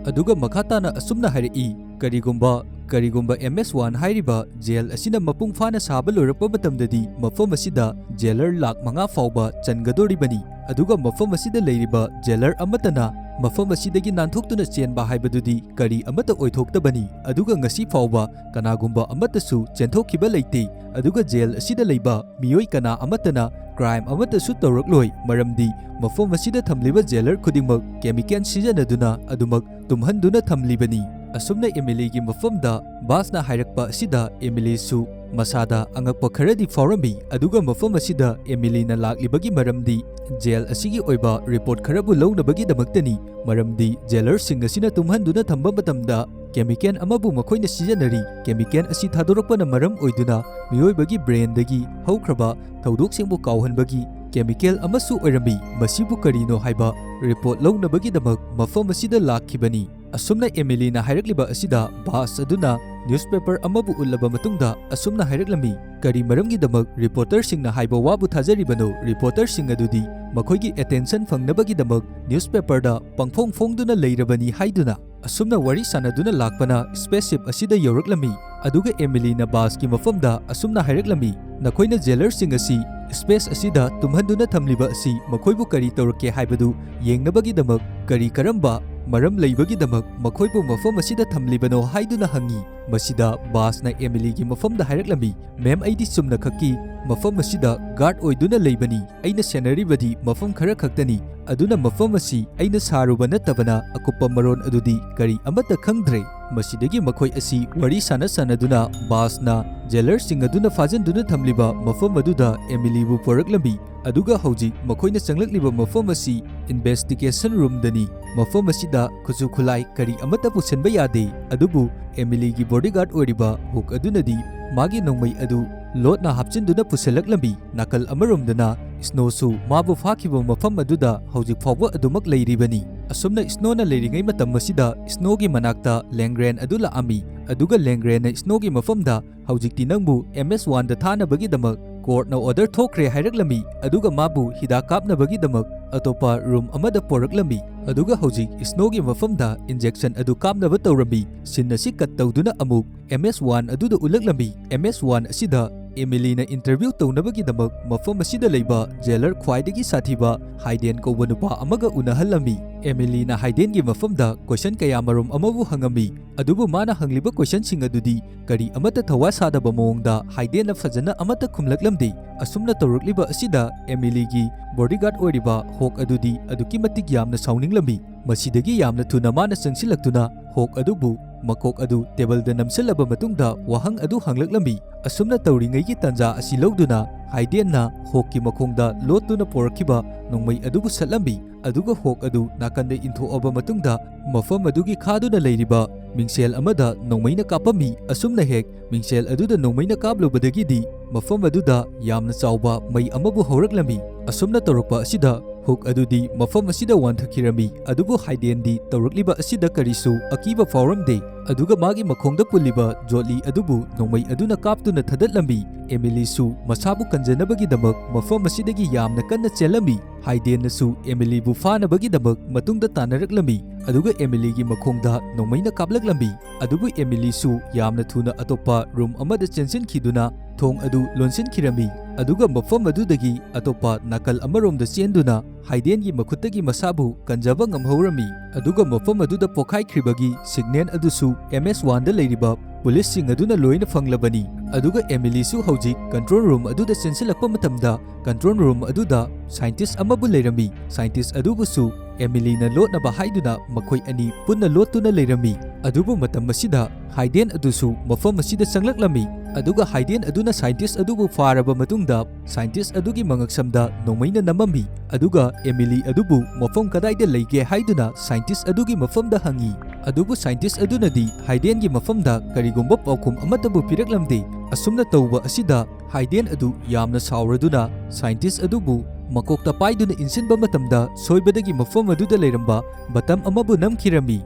ꯑꯗꯨꯒ ꯃꯈꯥ ꯇꯥꯅ ꯑꯁꯨꯝꯅ ꯍꯥꯏꯔꯛꯏ, "ꯀꯔꯤꯒꯨꯝꯕ, ꯀꯔꯤꯒꯨꯝꯕ ꯑꯦꯝ ꯑꯦꯁ ꯋꯥꯟ ꯍꯥꯏꯔꯤꯕ ꯖꯦꯜ ꯑꯁꯤꯅ ꯃꯄꯨꯡ ꯐꯥꯅ ꯁꯥꯕ ꯂꯣꯏꯔꯛꯄ ꯃꯇꯝꯗꯗꯤ ꯃꯐꯝ ꯑꯁꯤꯗ ꯖꯦꯂꯔ ꯂꯥꯈ ꯃꯉꯥ ꯐꯥꯎꯕ ꯆꯟꯒꯗꯧꯔꯤꯕꯅꯤ꯫ ꯑꯗꯨꯒ ꯃꯐꯝ ꯑꯁꯤꯗ ꯂꯩꯔꯤꯕ ꯖꯦꯂꯔ ꯑꯃꯠꯇꯅ ꯃꯐꯝ ꯑꯁꯤꯗꯒꯤ ꯅꯥꯟꯊꯣꯛꯇꯨꯅ ꯆꯦꯟꯕ ꯍꯥꯏꯕꯗꯨꯗꯤ ꯀꯔꯤ ꯑꯃꯠꯇ ꯑꯣꯏꯊꯣꯛꯇꯕꯅꯤ꯫ ꯑꯗꯨꯒ ꯉꯁꯤ ꯐꯥꯎꯕ ꯀꯅꯥꯒꯨꯝꯕ ꯑꯃꯠꯇꯁꯨ ꯆꯦꯟꯊꯣꯛꯈꯤꯕ ꯂꯩꯇꯦ꯫ ꯑꯗꯨꯒ ꯖꯦꯜ ꯑꯁꯤꯗ ꯂꯩꯕ ꯃꯤꯑꯣꯏ ꯀꯅꯥ ꯑꯃꯠꯇꯅ ꯀ꯭ꯔꯥꯏꯝ ꯑꯃꯠꯇꯁꯨ ꯇꯧꯔꯛꯂꯣꯏ, ꯃꯔꯝꯗꯤ ꯃꯐꯝ ꯑꯁꯤꯗ ꯊꯝꯂꯤꯕ ꯖꯦꯂꯔ ꯈꯨꯗꯤꯡꯃꯛ ꯀꯦꯃꯤꯀꯦꯜ ꯁꯤꯖꯤꯟꯅꯗꯨꯅ ꯑꯗꯨꯃꯛ ꯇꯨꯝꯍꯟꯗꯨꯅ ꯊꯝꯂꯤꯕꯅꯤ꯫" ꯑꯁꯨꯝꯅ ꯑꯦꯃꯤꯂꯤꯒꯤ ꯃꯐꯝꯗ ꯕꯥꯁꯅ ꯍꯥꯏꯔꯛꯄ ꯑꯁꯤꯗ ꯑꯦꯃꯤꯂꯤꯁꯨ ꯃꯁꯥꯗ ꯑꯉꯛꯄ ꯈꯔꯗꯤ ꯐꯥꯎꯔꯝꯃꯤ꯫ ꯑꯗꯨꯒ ꯃꯐꯝ ꯑꯁꯤꯗ ꯑꯦꯃꯤꯂꯤꯅ ꯂꯥꯛꯂꯤꯕꯒꯤ ꯃꯔꯝꯗꯤ ꯖꯦꯜ ꯑꯁꯤꯒꯤ ꯑꯣꯏꯕ ꯔꯤꯄꯣꯔꯠ ꯈꯔꯕꯨ ꯂꯧꯅꯕꯒꯤꯗꯃꯛꯇꯅꯤ, ꯃꯔꯝꯗꯤ ꯖꯦꯂꯔꯁꯤꯡ ꯑꯁꯤꯅ ꯇꯨꯝꯍꯟꯗꯨꯅ ꯊꯝꯕ ꯃꯇꯝꯗ ꯀꯦꯃꯤꯀꯦꯜ ꯑꯃꯕꯨ ꯃꯈꯣꯏꯅ ꯁꯤꯖꯤꯟꯅꯔꯤ꯫ ꯀꯦꯃꯤꯀꯦꯜ ꯑꯁꯤ ꯊꯥꯗꯣꯔꯛꯄꯅ ꯃꯔꯝ ꯑꯣꯏꯗꯨꯅ ꯃꯤꯑꯣꯏꯕꯒꯤ ꯕ꯭ꯔꯦꯟꯗꯒꯤ ꯍꯧꯈ꯭ꯔꯕ ꯊꯧꯗꯣꯛꯁꯤꯡꯕꯨ ꯀꯥꯎꯍꯟꯕꯒꯤ ꯀꯦꯃꯤꯀꯦꯜ ꯑꯃꯁꯨ ꯑꯣꯏꯔꯝꯃꯤ꯫ ꯃꯁꯤꯕꯨ ꯀꯔꯤꯅꯣ ꯍꯥꯏꯕ ꯔꯤꯄꯣꯔꯠ ꯂꯧꯅꯕꯒꯤꯗꯃꯛ ꯃꯐꯝ ꯑꯁꯤꯗ ꯂꯥꯛꯈꯤꯕꯅꯤ꯫ ꯑꯁꯨꯝꯅ ꯑꯦꯃꯤꯂꯤꯅ ꯍꯥꯏꯔꯛꯂꯤꯕ ꯑꯁꯤꯗ ꯕꯥꯁ ꯑꯗꯨꯅ ꯅ꯭ꯌꯨꯁꯄꯦꯄꯔ ꯑꯃꯕꯨ ꯎꯠꯂꯕ ꯃꯇꯨꯡꯗ ꯑꯁꯨꯝꯅ ꯍꯥꯏꯔꯛꯂꯝꯃꯤ, "ꯀꯔꯤ ꯃꯔꯝꯒꯤꯗꯃꯛ ꯔꯤꯄꯣꯔꯇꯔꯁꯤꯡꯅ ꯍꯥꯏꯕ ꯋꯥꯕꯨ ꯊꯥꯖꯔꯤꯕꯅꯣ? ꯔꯤꯄꯣꯔꯇꯔꯁꯤꯡ ꯑꯗꯨꯗꯤ ꯃꯈꯣꯏꯒꯤ ꯑꯦꯇꯦꯟꯁꯟ ꯐꯪꯅꯕꯒꯤꯗꯃꯛ ꯅ꯭ꯌꯨꯁꯄꯦꯄꯔꯗ ꯄꯪꯐꯣꯡ ꯐꯣꯡꯗꯨꯅ ꯂꯩꯔꯕꯅꯤ" ꯍꯥꯏꯗꯨꯅ ꯑꯁꯨꯝꯅ ꯋꯥꯔꯤ ꯁꯥꯟꯅꯗꯨꯅ ꯂꯥꯛꯄꯅ ꯁ꯭ꯄꯦꯁꯁꯤꯞ ꯑꯁꯤꯗ ꯌꯧꯔꯛꯂꯝꯃꯤ꯫ ꯑꯗꯨꯒ ꯑꯦꯃꯤꯂꯤꯅ ꯕꯥꯁꯀꯤ ꯃꯐꯝꯗ ꯑꯁꯨꯝꯅ ꯍꯥꯏꯔꯛꯂꯝꯃꯤ, "ꯅꯈꯣꯏꯅ ꯖꯦꯂꯔꯁꯤꯡ ꯑꯁꯤ ꯁ꯭ꯄꯦꯁ ꯑꯁꯤꯗ ꯇꯨꯝꯍꯟꯗꯨꯅ ꯊꯝꯂꯤꯕ ꯑꯁꯤ ꯃꯈꯣꯏꯕꯨ ꯀꯔꯤ ꯇꯧꯔꯛꯀꯦ ꯍꯥꯏꯕꯗꯨ ꯌꯦꯡꯅꯕꯒꯤꯗꯃꯛ, ꯀꯔꯤ ꯀꯔꯝꯕ ꯃꯔꯝ ꯂꯩꯕꯒꯤꯗꯃꯛ ꯃꯈꯣꯏꯕꯨ ꯃꯐꯝ ꯑꯁꯤꯗ ꯊꯝꯂꯤꯕꯅꯣ?" ꯍꯥꯏꯗꯨꯅ ꯍꯪꯉꯤ꯫ ꯃꯁꯤꯗ ꯕꯥꯁꯅ ꯑꯦꯃꯤꯂꯤꯒꯤ ꯃꯐꯝꯗ ꯍꯥꯏꯔꯛꯂꯝꯃꯤ, "ꯃꯦꯝ, ꯑꯩꯗꯤ ꯆꯨꯝꯅ ꯈꯛꯀꯤ ꯃꯐꯝ ꯑꯁꯤꯗ ꯒꯥꯔꯗ ꯑꯣꯏꯗꯨꯅ ꯂꯩꯕꯅꯤ꯫ ꯑꯩꯅ ꯁꯦꯟꯅꯔꯤꯕꯗꯤ ꯃꯐꯝ ꯈꯔ ꯈꯛꯇꯅꯤ꯫ ꯑꯗꯨꯅ ꯃꯐꯝ ꯑꯁꯤ ꯑꯩꯅ ꯁꯥꯔꯨꯕ ꯅꯠꯇꯕꯅ ꯑꯀꯨꯞꯄ ꯃꯔꯣꯟ ꯑꯗꯨꯗꯤ ꯀꯔꯤ ꯑꯃꯠꯇ ꯈꯪꯗ꯭ꯔꯦ꯫" ꯃꯁꯤꯗꯒꯤ ꯃꯈꯣꯏ ꯑꯁꯤ ꯋꯥꯔꯤ ꯁꯥꯟꯅ ꯁꯥꯟꯅꯗꯨꯅ ꯕꯥꯁꯅ ꯖꯦꯂꯔꯁꯤꯡ ꯑꯗꯨꯅ ꯐꯥꯖꯤꯟꯗꯨꯅ ꯊꯝꯂꯤꯕ ꯃꯐꯝ ꯑꯗꯨꯗ ꯑꯦꯃꯤꯂꯤꯕꯨ ꯄꯨꯔꯛꯂꯝꯃꯤ꯫ ꯑꯗꯨꯒ ꯍꯧꯖꯤꯛ ꯃꯈꯣꯏꯅ ꯆꯪꯂꯛꯂꯤꯕ ꯃꯐꯝ ꯑꯁꯤ ꯏꯟꯚꯦꯁꯇꯤꯒꯦꯁꯟ ꯔꯨꯝꯗꯅꯤ꯫ ꯃꯐꯝ ꯑꯁꯤꯗ ꯈꯨꯠꯁꯨ ꯈꯨꯠꯂꯥꯏ ꯀꯔꯤ ꯑꯃꯠꯇ ꯄꯨꯁꯤꯟꯕ ꯌꯥꯗꯦ꯫ ꯑꯗꯨꯕꯨ ꯑꯦꯃꯤꯂꯤꯒꯤ ꯕꯣꯗꯤꯒꯥꯔꯗ ꯑꯣꯏꯔꯤꯕ ꯍꯨꯛ ꯑꯗꯨꯅꯗꯤ ꯃꯥꯒꯤ ꯅꯣꯡꯃꯩ ꯑꯗꯨ ꯂꯣꯠꯅ ꯍꯥꯞꯆꯤꯟꯗꯨꯅ ꯄꯨꯁꯤꯜꯂꯛꯂꯝꯃꯤ꯫ ꯅꯥꯀꯜ ꯑꯃꯔꯣꯝꯗꯅ ꯁ꯭ꯅꯣꯁꯨ ꯃꯥꯕꯨ ꯐꯥꯈꯤꯕ ꯃꯐꯝ ꯑꯗꯨꯗ ꯍꯧꯖꯤꯛ ꯐꯥꯎꯕ ꯑꯗꯨꯃꯛ ꯂꯩꯔꯤꯕꯅꯤ꯫ ꯑꯁꯨꯝꯅ ꯁ꯭ꯅꯣꯅ ꯂꯩꯔꯤꯉꯩ ꯃꯇꯝ ꯑꯁꯤꯗ ꯁ꯭ꯅꯣꯒꯤ ꯃꯅꯥꯛꯇ ꯂꯦꯡꯒ꯭ꯔꯦꯟ ꯑꯗꯨ ꯂꯥꯛꯑꯝꯃꯤ꯫ ꯑꯗꯨꯒ ꯂꯦꯡꯒ꯭ꯔꯦꯟꯅ ꯁ꯭ꯅꯣꯒꯤ ꯃꯐꯝꯗ, "ꯍꯧꯖꯤꯛꯇꯤ ꯅꯪꯕꯨ ꯑꯦꯝ ꯑꯦꯁ ꯋꯥꯟꯗ ꯊꯥꯅꯕꯒꯤꯗꯃꯛ ꯀꯣꯔꯠꯅ ꯑꯣꯔꯗꯔ ꯊꯣꯛꯈ꯭ꯔꯦ" ꯍꯥꯏꯔꯛꯂꯝꯃꯤ꯫ ꯑꯗꯨꯒ ꯃꯥꯕꯨ ꯍꯤꯗꯥꯛ ꯀꯥꯞꯅꯕꯒꯤꯗꯃꯛ ꯑꯇꯣꯞꯄ ꯔꯨꯝ ꯑꯃꯗ ꯄꯣꯔꯛꯂꯝꯃꯤ꯫ ꯑꯗꯨꯒ ꯍꯧꯖꯤꯛ ꯁ꯭ꯅꯣꯒꯤ ꯃꯐꯝꯗ ꯏꯟꯖꯦꯛꯁꯟ ꯑꯗꯨ ꯀꯥꯞꯅꯕ ꯇꯧꯔꯝꯃꯤ꯫ ꯁꯤꯟ ꯑꯁꯤ ꯀꯠ ꯇꯧꯗꯨꯅ ꯑꯃꯨꯛ ꯑꯦꯝ ꯑꯦꯁ ꯋꯥꯟ ꯑꯗꯨꯗ ꯎꯠꯂꯛꯂꯝꯃꯤ꯫ ꯑꯦꯝ ꯑꯦꯁ ꯋꯥꯟ ꯑꯁꯤꯗ ꯑꯦꯃꯤꯂꯤꯅ ꯏꯟꯇꯔꯚ꯭ꯌꯨ ꯇꯧꯅꯕꯒꯤꯗꯃꯛ ꯃꯐꯝ ꯑꯁꯤꯗ ꯂꯩꯕ ꯖꯦꯂꯔ ꯈ꯭ꯋꯥꯏꯗꯒꯤ ꯁꯥꯊꯤꯕ ꯍꯥꯏꯗꯦꯟ ꯀꯧꯕ ꯅꯨꯄꯥ ꯑꯃꯒ ꯎꯅꯍꯜꯂꯝꯃꯤ꯫ ꯑꯦꯃꯤꯂꯤꯅ ꯍꯥꯏꯗꯦꯟꯒꯤ ꯃꯐꯝꯗ ꯀꯣꯏꯁꯟ ꯀꯌꯥꯃꯔꯨꯝ ꯑꯃꯕꯨ ꯍꯪꯉꯝꯃꯤ꯫ ꯑꯗꯨꯕꯨ ꯃꯥꯅ ꯍꯪꯂꯤꯕ ꯀꯣꯏꯁꯟꯁꯤꯡ ꯑꯗꯨꯗꯤ ꯀꯔꯤ ꯑꯃꯠꯇ ꯊꯋꯥ ꯁꯥꯗꯕ ꯃꯑꯣꯡꯗ ꯍꯥꯏꯗꯦꯟꯅ ꯐꯖꯅ ꯑꯃꯠꯇ ꯈꯨꯝꯂꯛꯂꯝꯗꯦ꯫ ꯑꯁꯨꯝꯅ ꯇꯧꯔꯛꯂꯤꯕ ꯑꯁꯤꯗ ꯑꯦꯃꯤꯂꯤꯒꯤ ꯕꯣꯗꯤꯒꯥꯔꯗ ꯑꯣꯏꯔꯤꯕ ꯍꯣꯛ ꯑꯗꯨꯗꯤ ꯑꯗꯨꯛꯀꯤ ꯃꯇꯤꯛ ꯌꯥꯝꯅ ꯁꯥꯎꯅꯤꯡꯂꯝꯃꯤ꯫ ꯃꯁꯤꯗꯒꯤ ꯌꯥꯝꯅ ꯊꯨꯅ ꯃꯥꯅ ꯆꯪꯁꯤꯜꯂꯛꯇꯨꯅ ꯍꯣꯛ ꯑꯗꯨꯕꯨ ꯃꯀꯣꯛ ꯑꯗꯨ ꯇꯦꯕꯜꯗ ꯅꯝꯁꯤꯜꯂꯕ ꯃꯇꯨꯡꯗ ꯋꯥꯍꯪ ꯑꯗꯨ ꯍꯪꯂꯛꯂꯝꯃꯤ꯫ ꯑꯁꯨꯝꯅ ꯇꯧꯔꯤꯉꯩꯒꯤ ꯇꯥꯟꯖꯥ ꯑꯁꯤ ꯂꯧꯗꯨꯅ ꯍꯥꯏꯗꯦꯟꯅ ꯍꯣꯛꯀꯤ ꯃꯈꯣꯡꯗ ꯂꯣꯠꯇꯨꯅ ꯄꯣꯔꯛꯈꯤꯕ ꯅꯣꯡꯃꯩ ꯑꯗꯨꯕꯨ ꯁꯠꯂꯝꯃꯤ꯫ ꯑꯗꯨꯒ ꯍꯣꯛ ꯑꯗꯨ ꯅꯥꯀꯟꯗ ꯏꯟꯊꯣꯛꯑꯕ ꯃꯇꯨꯡꯗ ꯃꯐꯝ ꯑꯗꯨꯒꯤ ꯈꯥꯗꯨꯅ ꯂꯩꯔꯤꯕ ꯃꯤꯡꯁꯦꯜ ꯑꯃꯗ ꯅꯣꯡꯃꯩꯅ ꯀꯥꯞꯄꯝꯃꯤ꯫ ꯑꯁꯨꯝꯅ ꯍꯦꯛ ꯃꯤꯡꯁꯦꯜ ꯑꯗꯨꯗ ꯅꯣꯡꯃꯩꯅ ꯀꯥꯞꯂꯨꯕꯗꯒꯤꯗꯤ ꯃꯐꯝ ꯑꯗꯨꯗ ꯌꯥꯝꯅ ꯆꯥꯎꯕ ꯃꯩ ꯑꯃꯕꯨ ꯍꯧꯔꯛꯂꯝꯃꯤ꯫ ꯑꯁꯨꯝꯅ ꯇꯧꯔꯛꯄ ꯑꯁꯤꯗ ꯍꯨꯛ ꯑꯗꯨꯗꯤ ꯃꯐꯝ ꯑꯁꯤꯗ ꯋꯥꯟꯊꯈꯤꯔꯝꯃꯤ꯫ ꯑꯗꯨꯕꯨ ꯍꯥꯏꯗꯦꯟꯗꯤ ꯇꯧꯔꯛꯂꯤꯕ ꯑꯁꯤꯗ ꯀꯔꯤꯁꯨ ꯑꯀꯤꯕ ꯐꯥꯎꯔꯝꯗꯦ꯫ ꯑꯗꯨꯒ ꯃꯥꯒꯤ ꯃꯈꯣꯡꯗ ꯄꯨꯜꯂꯤꯕ ꯖꯣꯠꯂꯤ ꯑꯗꯨꯕꯨ ꯅꯣꯡꯃꯩ ꯑꯗꯨꯅ ꯀꯥꯞꯇꯨꯅ ꯊꯥꯗꯠꯂꯝꯃꯤ꯫ ꯑꯦꯃꯤꯂꯤꯁꯨ ꯃꯁꯥꯕꯨ ꯀꯟꯖꯅꯕꯒꯤꯗꯃꯛ ꯃꯐꯝ ꯑꯁꯤꯗꯒꯤ ꯌꯥꯝꯅ ꯀꯟꯅ ꯆꯦꯜꯂꯝꯃꯤ꯫ ꯍꯥꯏꯗꯦꯟꯅꯁꯨ ꯑꯦꯃꯤꯂꯤꯕꯨ ꯐꯥꯅꯕꯒꯤꯗꯃꯛ ꯃꯇꯨꯡꯗ ꯇꯥꯟꯅꯔꯛꯂꯝꯃꯤ, ꯑꯗꯨꯒ ꯑꯦꯃꯤꯂꯤꯒꯤ ꯃꯈꯣꯡꯗ ꯅꯣꯡꯃꯩꯅ ꯀꯥꯞꯂꯛꯂꯝꯃꯤ꯫ ꯑꯗꯨꯕꯨ ꯑꯦꯃꯤꯂꯤꯁꯨ ꯌꯥꯝꯅ ꯊꯨꯅ ꯑꯇꯣꯞꯄ ꯔꯨꯝ ꯑꯃꯗ ꯆꯦꯟꯁꯤꯟꯈꯤꯗꯨꯅ ꯊꯣꯡ ꯑꯗꯨ ꯂꯣꯟꯁꯤꯟꯈꯤꯔꯝꯃꯤ, ꯑꯗꯨꯒ ꯃꯐꯝ ꯑꯗꯨꯗꯒꯤ ꯑꯇꯣꯞꯄ ꯅꯥꯀꯜ ꯑꯃꯔꯣꯝꯗ ꯆꯦꯟꯗꯨꯅ ꯍꯥꯏꯗꯦꯟꯒꯤ ꯃꯈꯨꯠꯇꯒꯤ ꯃꯁꯥꯕꯨ ꯀꯟꯖꯕ ꯉꯝꯍꯧꯔꯝꯃꯤ꯫ ꯑꯗꯨꯒ ꯃꯐꯝ ꯑꯗꯨꯗ ꯄꯣꯈꯥꯏꯈ꯭ꯔꯤꯕꯒꯤ ꯁꯤꯒꯅꯦꯜ ꯑꯗꯨꯁꯨ ꯑꯦꯝ ꯑꯦꯁ ꯋꯥꯟꯗ ꯂꯩꯔꯤꯕ ꯄꯨꯂꯤꯁꯁꯤꯡ ꯑꯗꯨꯅ ꯂꯣꯏꯅ ꯐꯪꯂꯕꯅꯤ꯫ ꯑꯗꯨꯒ ꯑꯦꯃꯤꯂꯤꯁꯨ ꯍꯧꯖꯤꯛ ꯀꯟꯇ꯭ꯔꯣꯜ ꯔꯨꯝ ꯑꯗꯨꯗ ꯆꯦꯟꯁꯤꯜꯂꯛꯄ ꯃꯇꯝꯗ, ꯀꯟꯇ꯭ꯔꯣꯜ ꯔꯨꯝ ꯑꯗꯨꯗ ꯁꯥꯏꯟꯇꯤꯁ ꯑꯃꯕꯨ ꯂꯩꯔꯝꯃꯤ꯫ ꯁꯥꯏꯟꯇꯤꯁ ꯑꯗꯨꯕꯨꯁꯨ ꯑꯦꯃꯤꯂꯤꯅ ꯂꯣꯠꯅꯕ ꯍꯥꯏꯗꯨꯅ ꯃꯈꯣꯏ ꯑꯅꯤ ꯄꯨꯟꯅ ꯂꯣꯠꯇꯨꯅ ꯂꯩꯔꯝꯃꯤ꯫ ꯑꯗꯨꯕꯨ ꯃꯇꯝ ꯑꯁꯤꯗ ꯍꯥꯏꯗꯦꯟ ꯑꯗꯨꯁꯨ ꯃꯐꯝ ꯑꯁꯤꯗ ꯆꯪꯂꯛꯂꯝꯃꯤ, ꯑꯗꯨꯒ ꯍꯥꯏꯗꯦꯟ ꯑꯗꯨꯅ ꯁꯥꯏꯟꯇꯤꯁ ꯑꯗꯨꯕꯨ ꯐꯥꯔꯕ ꯃꯇꯨꯡꯗ, ꯁꯥꯏꯟꯇꯤꯁ ꯑꯗꯨꯒꯤ ꯃꯉꯛꯁꯝꯗ ꯅꯣꯡꯃꯩꯅ ꯅꯝꯃꯝꯃꯤ, ꯑꯗꯨꯒ ꯑꯦꯃꯤꯂꯤ ꯑꯗꯨꯕꯨ ꯃꯐꯝ ꯀꯗꯥꯏꯗ ꯂꯩꯒꯦ ꯍꯥꯏꯗꯨꯅ ꯁꯥꯏꯟꯇꯤꯁ ꯑꯗꯨꯒꯤ ꯃꯐꯝꯗ ꯍꯪꯉꯤ꯫ ꯑꯗꯨꯕꯨ ꯁꯥꯏꯟꯇꯤꯁ ꯑꯗꯨꯅꯗꯤ ꯍꯥꯏꯗꯦꯟꯒꯤ ꯃꯐꯝꯗ ꯀꯔꯤꯒꯨꯝꯕ ꯄꯥꯎꯈꯨꯝ ꯑꯃꯠꯇꯕꯨ ꯄꯤꯔꯛꯂꯝꯗꯦ꯫ ꯑꯁꯨꯝꯅ ꯇꯧꯕ ꯑꯁꯤꯗ ꯍꯥꯏꯗꯦꯟ ꯑꯗꯨ ꯌꯥꯝꯅ ꯁꯥꯎꯔꯗꯨꯅ ꯁꯥꯏꯟꯇꯤꯁ ꯑꯗꯨꯕꯨ ꯃꯀꯣꯛꯇ ꯄꯥꯏꯗꯨꯅ ꯏꯟꯁꯤꯟꯕ ꯃꯇꯝꯗ ꯁꯣꯏꯕꯗꯒꯤ ꯃꯐꯝ ꯑꯗꯨꯗ ꯂꯩꯔꯝꯕ ꯕꯇꯝ ꯑꯃꯕꯨ ꯅꯝꯈꯤꯔꯝꯃꯤ꯫